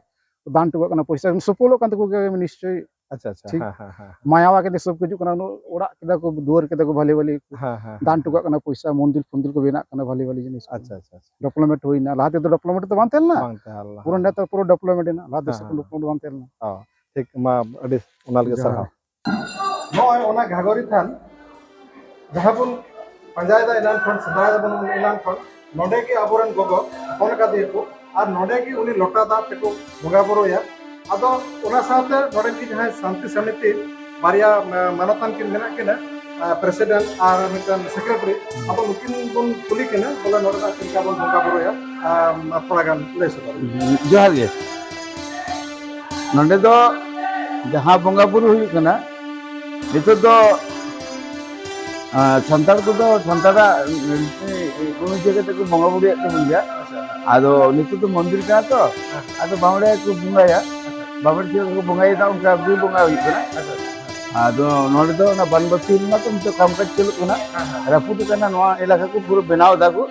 ᱫᱟᱱ ᱦᱚᱴᱚ ᱠᱟᱜ ᱠᱟᱱᱟ ᱯᱚᱭᱥᱟ, ᱥᱚᱯᱷᱚᱞᱚᱜ ᱠᱟᱱ ᱛᱟᱠᱚ ᱜᱮᱭᱟ ᱱᱤᱥᱪᱚᱭ᱾ ᱟᱪᱪᱷᱟ, ᱟᱪᱪᱷᱟ, ᱴᱷᱤᱠ᱾ ᱦᱮᱸ, ᱦᱮᱸ, ᱦᱮᱸ᱾ ᱢᱟᱭᱟ ᱟᱜᱮ ᱫᱤᱥᱚᱢ ᱠᱚ ᱦᱤᱡᱩᱜ ᱠᱟᱱᱟ, ᱩᱱᱟᱹᱜ ᱚᱲᱟᱜ ᱠᱮᱫᱟ ᱠᱚ, ᱫᱩᱣᱟᱹᱨ ᱠᱮᱫᱟ ᱠᱚ ᱵᱷᱟᱞᱤ ᱵᱷᱟᱞᱤ, ᱦᱮᱸ, ᱦᱮᱸ, ᱫᱟᱱ ᱦᱮᱸ, ᱦᱚᱴᱚ ᱠᱟᱜ ᱦᱮᱸ᱾ ᱠᱟᱱᱟ ᱯᱚᱭᱥᱟ, ᱢᱚᱱᱫᱤᱨ ᱯᱷᱚᱱᱫᱤᱨ ᱠᱚ ᱵᱮᱱᱟᱜ ᱠᱟᱱᱟ ᱵᱷᱟᱞᱤ ᱵᱷᱟᱞᱤ ᱡᱤᱱᱤᱥ ᱠᱚ᱾ ᱟᱪᱪᱷᱟ, ᱟᱪᱪᱷᱟ, ᱟᱪᱪᱷᱟ᱾ ᱰᱮᱵᱷᱞᱚᱯᱢᱮᱱᱴ ᱦᱩᱭᱱᱟ, ᱞᱟᱦᱟ ᱛᱮᱫᱚ ᱰᱮᱵᱷᱞᱚᱯᱢᱮᱱᱴ ᱫᱚ ᱵᱟᱝ ᱛᱟᱦᱮᱸ ᱞᱮᱱᱟ᱾ ᱵᱟᱝ ᱛᱟᱦᱮᱸ ᱞᱮᱱᱟ, ᱯᱩᱨᱟᱹ ᱦᱮᱸ, ᱱᱮᱛᱟᱨ ᱦᱮᱸ᱾ ᱯᱩᱨᱟᱹ ᱰᱮᱵᱷᱞᱚᱯᱢᱮᱱᱴ ᱮᱱᱟ, ᱞᱟᱦᱟ ᱦᱮᱸ, ᱫᱤᱥᱚᱢ ᱦᱮᱸ, ᱰᱮᱵᱷᱞᱚᱯᱢᱮᱱᱴ ᱵᱟᱝ ᱛᱟᱦᱮᱸ ᱞᱮᱱᱟ᱾ ᱚ, ᱴᱷᱤᱠ, ᱢᱟ ᱟᱹᱰᱤ ᱚᱱᱟ ᱞᱟᱹᱜᱤᱫ ᱡᱚᱦᱟᱨ᱾ ᱥᱟᱨᱦᱟᱣ᱾ ᱱᱚᱜᱼᱚᱭ ᱚᱱᱟ ᱜᱷᱟᱜᱚᱨᱤ ᱛᱷᱟᱱ ᱡᱟᱦᱟᱸ ᱵᱚᱱ ᱯᱟᱸᱡᱟᱭᱮᱫᱟ ᱮᱱᱟᱱ ᱠᱷᱚᱱ, ᱥᱮᱸᱫᱽᱨᱟᱭᱮᱫᱟ ᱵᱚᱱ ᱮᱱᱟᱱ ᱠᱷᱚᱱ, ᱱᱚᱰᱮ ᱜᱮ ᱟᱵᱚᱨᱮᱱ ᱜᱚᱜᱚ ᱦᱚᱯᱚᱱ ᱟᱠᱟᱫᱮᱭᱟ ᱠᱚ, ᱟᱨ ᱱᱚᱰᱮ ᱜᱮ ᱩᱱᱤ ᱞᱚᱴᱟ ᱫᱟᱜ ᱛᱮᱠᱚ ᱵᱚᱸᱜᱟ ᱵᱩᱨᱩᱭᱟ᱾ ᱟᱫᱚ ᱚᱱᱟ ᱥᱟᱶᱛᱮ ᱱᱚᱰᱮ ᱜᱮ ᱡᱟᱦᱟᱸᱭ ᱥᱟᱱᱛᱤ ᱥᱚᱢᱤᱛᱤ ᱵᱟᱨᱭᱟ, ᱢᱟ-, ᱢᱟᱱᱚᱛᱟᱱ ᱠᱤᱱ ᱢᱮᱱᱟᱜ ᱠᱤᱱᱟ, ᱟ, ᱯᱨᱮᱥᱤᱰᱮᱱᱴ ᱟᱨ ᱢᱤᱫᱴᱟᱝ ᱥᱮᱠᱨᱮᱴᱟᱨᱤ, ᱟᱫᱚ ᱱᱩᱠᱤᱱ ᱵᱚᱱ ᱠᱩᱞᱤ ᱠᱤᱱᱟ, ᱵᱚᱞᱮ ᱱᱚᱰᱮᱱᱟᱜ ᱪᱮᱫ ᱞᱮᱠᱟ ᱵᱚᱱ ᱵᱚᱸᱜᱟ ᱵᱩᱨᱩᱭᱟ, ᱟᱢ, ᱛᱷᱚᱲᱟ ᱜᱟᱱ ᱞᱟᱹᱭ ᱥᱚᱫᱚᱨ ᱢᱮ᱾ ᱡᱚᱦᱟᱨ ᱜᱮ᱾ ᱱᱚᱰᱮ ᱫᱚ ᱡᱟᱦᱟᱸ ᱵᱚᱸᱜᱟ ᱵᱩᱨᱩ ᱦᱩᱭᱩᱜ ᱠᱟᱱᱟ, ᱱᱤᱛᱚᱜ ᱫᱚ, ᱟ, ᱥᱟᱱᱛᱟᱲ ᱠᱚᱫᱚ ᱥᱟᱱᱛᱟᱲᱟᱜ ᱨᱤᱛᱤ ᱚᱱᱩᱡᱟᱭᱤ ᱠᱟᱛᱮ ᱠᱚ ᱵᱚᱸᱜᱟ ᱵᱩᱨᱩᱭᱮᱫ ᱛᱟᱵᱚᱱ ᱜᱮᱭᱟ᱾ ᱟᱪᱪᱷᱟ᱾ ᱟᱫᱚ ᱱᱤᱛᱚᱜ ᱫᱚ ᱢᱚᱱᱫᱤᱨ ᱠᱟᱱᱟ ᱛᱚ, ᱦᱮᱸ᱾ ᱟᱫᱚ ᱵᱟᱢᱲᱮ ᱠᱚ ᱵᱚᱸᱜᱟᱭᱟ, ᱟᱪᱪᱷᱟ᱾ ᱵᱟᱢᱲᱮ ᱪᱮᱫ ᱠᱚ ᱵᱚᱸᱜᱟᱭᱮᱫᱟ, ᱚᱱᱠᱟ ᱜᱮ ᱵᱚᱸᱜᱟ ᱦᱩᱭᱩᱜ ᱠᱟᱱᱟ᱾ ᱟᱪᱪᱷᱟ, ᱟᱪᱪᱷᱟ᱾ ᱟᱫᱚ ᱱᱚᱰᱮ ᱫᱚ ᱚᱱᱟ ᱵᱟᱱ ᱵᱟᱹᱛᱤ ᱨᱮᱱᱟᱜ ᱛᱚ ᱱᱤᱛᱚᱜ ᱠᱟᱢ ᱠᱟᱡᱽ ᱪᱟᱹᱞᱩᱜ ᱠᱟᱱᱟ, ᱦᱮᱸ, ᱦᱮᱸ᱾ ᱨᱟᱹᱯᱩᱫ ᱟᱠᱟᱱᱟ, ᱱᱚᱣᱟ ᱮᱞᱟᱠᱟ ᱠᱚ ᱯᱩᱨᱟᱹ ᱵᱮᱱᱟᱣ ᱮᱫᱟ ᱠᱚ᱾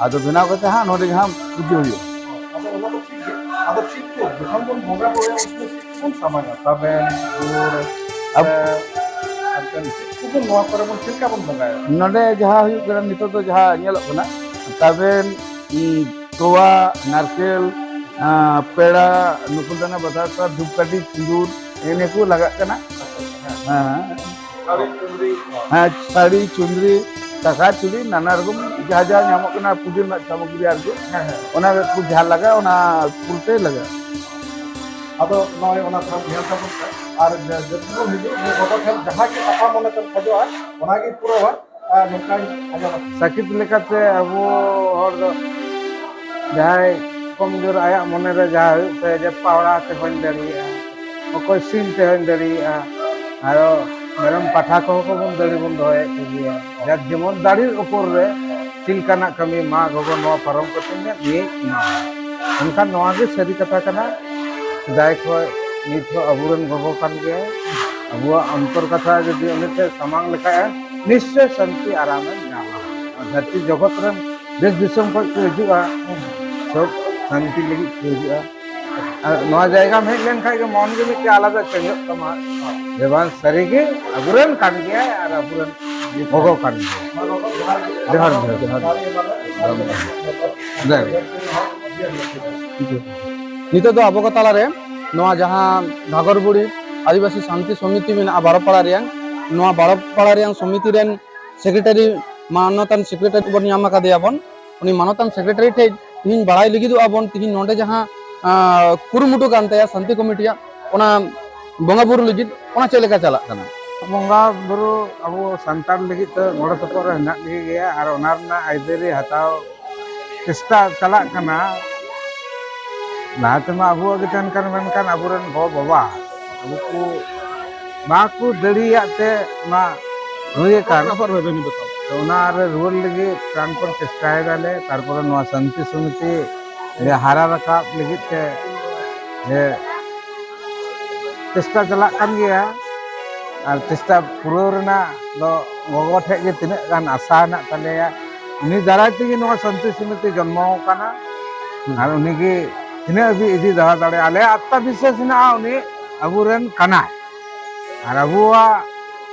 ᱟᱫᱚ ᱵᱮᱱᱟᱣ ᱠᱟᱛᱮ ᱦᱟᱸᱜ ᱱᱚᱰᱮ ᱜᱮ ᱦᱟᱸᱜ ᱯᱩᱡᱟᱹ ᱦᱩᱭᱩᱜᱼᱟ᱾ ᱟᱫᱚ ᱚᱱᱟ ᱫᱚ ᱴᱷᱤᱠ ᱜᱮ᱾ ᱟᱫᱚ ᱴᱷᱤᱠ ᱜᱮ, ᱡᱚᱠᱷᱚᱱ ᱵᱚᱱ ᱵᱚᱸᱜᱟ ᱵᱩᱨᱩᱭᱟ, ᱩᱱ ᱥᱚᱢᱚᱭ ᱪᱮᱫ ᱠᱚᱵᱚᱱ ᱥᱟᱢᱟᱝᱟ? ᱛᱟᱵᱮᱱ, ᱜᱩᱲ, ᱟᱵ- ᱥᱮ ᱟᱨ ᱪᱮᱫ ᱠᱚᱵᱚᱱ, ᱱᱚᱣᱟ ᱠᱚᱨᱮ ᱵᱚᱱ ᱪᱮᱫ ᱞᱮᱠᱟ ᱵᱚᱱ ᱵᱚᱸᱜᱟᱭᱟ? ᱱᱚᱰᱮ ᱡᱟᱦᱟᱸ ᱦᱩᱭᱩᱜ ᱠᱟᱱᱟ, ᱱᱤᱛᱚᱜ ᱫᱚ ᱡᱟᱦᱟᱸ ᱧᱮᱞᱚᱜ ᱠᱟᱱᱟ, ᱛᱟᱵᱮᱱ, ᱩᱸ, ᱛᱚᱣᱟ, ᱱᱟᱨᱠᱮᱞ, ᱟᱸ, ᱯᱮᱲᱟ, ᱱᱩᱠᱩ ᱫᱟᱱᱟ ᱵᱟᱛᱟᱥᱟ, ᱫᱷᱩᱯᱠᱟᱹᱴᱷᱤ, ᱥᱤᱸᱫᱩᱨ, ᱮᱱᱮ ᱠᱚ ᱞᱟᱜᱟᱜ ᱠᱟᱱᱟ᱾ ᱦᱮᱸ᱾ ᱥᱟᱹᱲᱤ ᱪᱩᱱᱨᱤ᱾ ᱦᱮᱸ, ᱥᱟᱹᱲᱤ, ᱪᱩᱱᱨᱤ, ᱴᱟᱠᱟ, ᱪᱩᱲᱤ, ᱱᱟᱱᱟ ᱨᱚᱠᱚᱢ ᱡᱟᱦᱟᱸ ᱡᱟᱦᱟᱸ ᱧᱟᱢᱚᱜ ᱠᱟᱱᱟ ᱯᱩᱡᱟᱹ ᱨᱮᱱᱟᱜ ᱥᱟᱢᱚᱜᱨᱤ ᱟᱨᱠᱤ᱾ ᱦᱮᱸ, ᱦᱮᱸ᱾ ᱚᱱᱟ ᱠᱚ ᱡᱟᱦᱟᱸ ᱞᱟᱜᱟᱜᱼᱟ, ᱚᱱᱟ ᱯᱩᱨᱟᱹᱴᱟᱭ ᱞᱟᱜᱟᱜᱼᱟ᱾ ᱟᱫᱚ ᱱᱚᱜᱼᱚᱭ ᱚᱱᱟ ᱛᱷᱟᱱ ᱧᱮᱞ ᱛᱟᱵᱚᱱ ᱯᱮ᱾ ᱟᱨ ᱡᱚ-, ᱡᱚᱛᱚ ᱵᱚᱱ ᱦᱤᱡᱩᱜ, ᱡᱮ ᱜᱚᱜᱚ ᱴᱷᱮᱱ ᱡᱟᱦᱟᱸ ᱜᱮ ᱥᱟᱯᱷᱟ ᱢᱚᱱᱮ ᱛᱮᱢ ᱠᱷᱚᱡᱚᱜᱼᱟ, ᱚᱱᱟ ᱜᱮ ᱯᱩᱨᱟᱹᱣᱟ᱾ ᱟᱨ ᱱᱚᱝᱠᱟᱧ ᱟᱸᱡᱚᱢ ᱟᱠᱟᱫᱟ᱾ ᱥᱟᱹᱠᱷᱤᱛ ᱞᱮᱠᱟᱛᱮ ᱟᱵᱚ ᱦᱚᱲ ᱫᱚ ᱡᱟᱦᱟᱸᱭ ᱠᱚᱢ ᱡᱳᱨ ᱟᱭᱟᱜ ᱢᱚᱱᱮ ᱨᱮ ᱡᱟᱦᱟᱸ ᱦᱩᱭᱩᱜ ᱛᱟᱭᱟ, ᱡᱮ ᱯᱟᱣᱲᱟ ᱛᱮᱦᱚᱧ ᱫᱟᱲᱮᱭᱟᱜᱼᱟ, ᱚᱠᱚᱭ ᱥᱤᱢ ᱛᱮᱦᱚᱧ ᱫᱟᱲᱮᱭᱟᱜᱼᱟ, ᱟᱨᱚ ᱢᱮᱨᱚᱢ ᱯᱟᱴᱷᱟ ᱠᱚᱦᱚᱸ ᱠᱚ ᱵᱚᱱ ᱫᱟᱲᱮ ᱵᱚᱱ ᱫᱚᱦᱚᱭᱮᱫ ᱠᱚᱜᱮᱭᱟ᱾ ᱡᱟᱨ ᱡᱮᱢᱚᱱ ᱫᱟᱲᱮ ᱩᱯᱚᱨ ᱨᱮ ᱪᱮᱫ ᱞᱮᱠᱟᱱᱟᱜ ᱠᱟᱹᱢᱤ, ᱢᱟ ᱜᱚᱜᱚ ᱱᱚᱣᱟ ᱯᱟᱨᱚᱢ ᱠᱟᱛᱮ ᱤᱧ ᱱᱤᱭᱟᱹᱧ ᱮᱢᱟᱢᱟ᱾ ᱢᱮᱱᱠᱷᱟᱱ ᱱᱚᱣᱟ ᱜᱮ ᱥᱟᱹᱨᱤ ᱠᱟᱛᱷᱟ ᱠᱟᱱᱟ, ᱥᱮᱫᱟᱭ ᱠᱷᱚᱱ ᱱᱤᱛ ᱦᱚᱸ ᱟᱵᱚᱨᱮᱱ ᱜᱚᱜᱚ ᱠᱟᱱ ᱜᱮᱭᱟᱭ᱾ ᱟᱵᱚᱣᱟᱜ ᱚᱱᱛᱚᱨ ᱠᱟᱛᱷᱟ ᱡᱩᱫᱤ ᱩᱱᱤ ᱴᱷᱮᱱ ᱥᱟᱢᱟᱝ ᱞᱮᱠᱷᱟᱡ, ᱱᱤᱥᱪᱚᱭ ᱥᱟᱱᱛᱤ ᱟᱨᱟᱢᱮ ᱧᱟᱢᱟ᱾ ᱫᱷᱟᱹᱨᱛᱤ ᱡᱚᱜᱚᱛ ᱨᱮᱱ ᱫᱮᱥ ᱫᱤᱥᱚᱢ ᱠᱷᱚᱱ ᱠᱚ ᱦᱤᱡᱩᱜᱼᱟ, ᱥᱚᱵ ᱥᱟᱱᱛᱤ ᱞᱟᱹᱜᱤᱫ ᱠᱚ ᱦᱤᱡᱩᱜᱼᱟ᱾ ᱟᱨ ᱱᱚᱣᱟ ᱡᱟᱭᱜᱟᱢ ᱦᱮᱡ ᱞᱮᱱᱠᱷᱟᱡ ᱜᱮ ᱢᱚᱱ ᱜᱮ ᱢᱤᱫᱴᱮᱡ ᱟᱞᱟᱫᱟ change ᱚᱜ ᱛᱟᱢᱟ, ᱡᱮ ᱵᱟᱝ ᱥᱟᱹᱨᱤᱜᱮ ᱟᱵᱚᱨᱮᱱ ᱠᱟᱱ ᱜᱮᱭᱟᱭ ᱟᱨ ᱟᱵᱚᱨᱮᱱ ᱜᱚᱜᱚ ᱠᱟᱱ ᱜᱮᱭᱟᱭ᱾ ᱡᱚᱦᱟᱨ, ᱡᱚᱦᱟᱨ, ᱡᱚᱦᱟᱨ᱾ ᱡᱚᱦᱟᱨ᱾ ᱱᱤᱛᱚᱜ ᱫᱚ ᱟᱵᱚ ᱠᱚ ᱛᱟᱞᱟᱨᱮ ᱱᱚᱣᱟ ᱡᱟᱦᱟᱸ ᱜᱷᱟᱜᱚᱨ ᱵᱩᱲᱦᱤ ᱟᱹᱫᱤᱵᱟᱹᱥᱤ ᱥᱟᱱᱛᱤ ᱥᱚᱢᱤᱛᱤ ᱢᱮᱱᱟᱜᱼᱟ ᱵᱟᱨᱚᱯᱟᱲᱟ ᱨᱮᱭᱟᱜ, ᱱᱚᱣᱟ ᱵᱟᱨᱚᱯᱟᱲᱟ ᱨᱮᱭᱟᱜ ᱥᱚᱢᱤᱛᱤ ᱨᱮᱱ secretary, ᱢᱟᱱᱚᱛᱟᱱ secretary ᱵᱚᱱ ᱧᱟᱢ ᱟᱠᱟᱫᱮᱭᱟ ᱵᱚᱱ᱾ ᱩᱱᱤ ᱢᱟᱱᱚᱛᱟᱱ secretary ᱴᱷᱮᱱ ᱛᱤᱦᱤᱧ ᱵᱟᱲᱟᱭ ᱞᱟᱹᱜᱤᱫᱚᱜᱼᱟ ᱵᱚᱱ, ᱛᱤᱦᱤᱧ ᱱᱚᱰᱮ ᱡᱟᱦᱟᱸ, ᱟᱸ, ᱠᱩᱨᱩᱢᱩᱴᱩ ᱠᱟᱱ ᱛᱟᱭᱟ ᱥᱟᱱᱛᱤ ᱠᱚᱢᱤᱴᱤᱭᱟᱜ, ᱚᱱᱟ ᱵᱚᱸᱜᱟ ᱵᱩᱨᱩ ᱞᱟᱹᱜᱤᱫ, ᱚᱱᱟ ᱪᱮᱫ ᱞᱮᱠᱟ ᱪᱟᱞᱟᱜ ᱠᱟᱱᱟ? ᱵᱚᱸᱜᱟ ᱵᱩᱨᱩ ᱟᱵᱚ ᱥᱟᱱᱛᱟᱲ ᱞᱟᱹᱜᱤᱫ ᱫᱚ ᱜᱚᱲᱚ ᱥᱚᱯᱚᱦᱚᱫ ᱨᱮ ᱦᱮᱱᱟᱜ ᱞᱮᱜᱮ ᱜᱮᱭᱟ, ᱟᱨ ᱚᱱᱟ ᱨᱮᱱᱟᱜ ᱟᱹᱭᱫᱟᱹᱨᱤ ᱦᱟᱛᱟᱣ ᱪᱮᱥᱴᱟ ᱪᱟᱞᱟᱜ ᱠᱟᱱᱟ᱾ ᱞᱟᱦᱟ ᱛᱮᱢᱟ ᱟᱵᱚᱣᱟᱜ ᱜᱮ ᱛᱟᱦᱮᱱ ᱠᱟᱱ, ᱢᱮᱱᱠᱷᱟᱱ ᱟᱵᱚᱨᱮᱱ ᱜᱚ ᱵᱟᱵᱟ ᱩᱱᱠᱩ ᱵᱟᱠᱚ ᱫᱟᱲᱮᱭᱟᱜ ᱛᱮ ᱚᱱᱟ ᱦᱩᱭ ᱟᱠᱟᱱ᱾ ᱛᱚ ᱚᱱᱟ ᱨᱮ ᱨᱩᱣᱟᱹᱲ ᱞᱟᱹᱜᱤᱫ ᱯᱨᱟᱱ ᱯᱚᱱ ᱪᱮᱥᱴᱟᱭ ᱫᱟᱞᱮ᱾ ᱛᱟᱨᱯᱚᱨᱮ ᱱᱚᱣᱟ ᱥᱟᱱᱛᱤ ᱥᱚᱢᱤᱛᱤ ᱡᱮ ᱦᱟᱨᱟ ᱨᱟᱠᱟᱵ ᱞᱟᱹᱜᱤᱫ ᱛᱮ ᱡᱮ ᱪᱮᱥᱴᱟ ᱪᱟᱞᱟᱜ ᱠᱟᱱ ᱜᱮᱭᱟ, ᱟᱨ ᱪᱮᱥᱴᱟ ᱯᱩᱨᱟᱹᱣ ᱨᱮᱱᱟᱜ ᱫᱚ ᱜᱚᱜᱚ ᱴᱷᱮᱡ ᱜᱮ ᱛᱤᱱᱟᱹᱜ ᱜᱟᱱ ᱟᱥᱟ ᱦᱮᱱᱟᱜ ᱛᱟᱞᱮᱭᱟ᱾ ᱩᱱᱤ ᱫᱟᱨᱟᱭ ᱛᱮᱜᱮ ᱱᱚᱣᱟ ᱥᱟᱱᱛᱤ ᱥᱚᱢᱤᱛᱤ ᱡᱚᱱᱢᱚ ᱟᱠᱟᱱᱟ᱾ ᱦᱩᱸ᱾ ᱟᱨ ᱩᱱᱤ ᱜᱮ ᱛᱤᱱᱟᱹᱜ ᱦᱟᱹᱵᱤᱡ ᱤᱫᱤ ᱫᱚᱦᱚ ᱫᱟᱲᱮᱭᱟᱜᱼᱟ, ᱟᱞᱮᱭᱟᱜ ᱟᱛᱛᱟ ᱵᱤᱥᱥᱟᱥ ᱦᱮᱱᱟᱜᱼᱟ, ᱩᱱᱤ ᱟᱵᱚᱨᱮᱱ ᱠᱟᱱᱟᱭ᱾ ᱟᱨ ᱟᱵᱚᱣᱟᱜ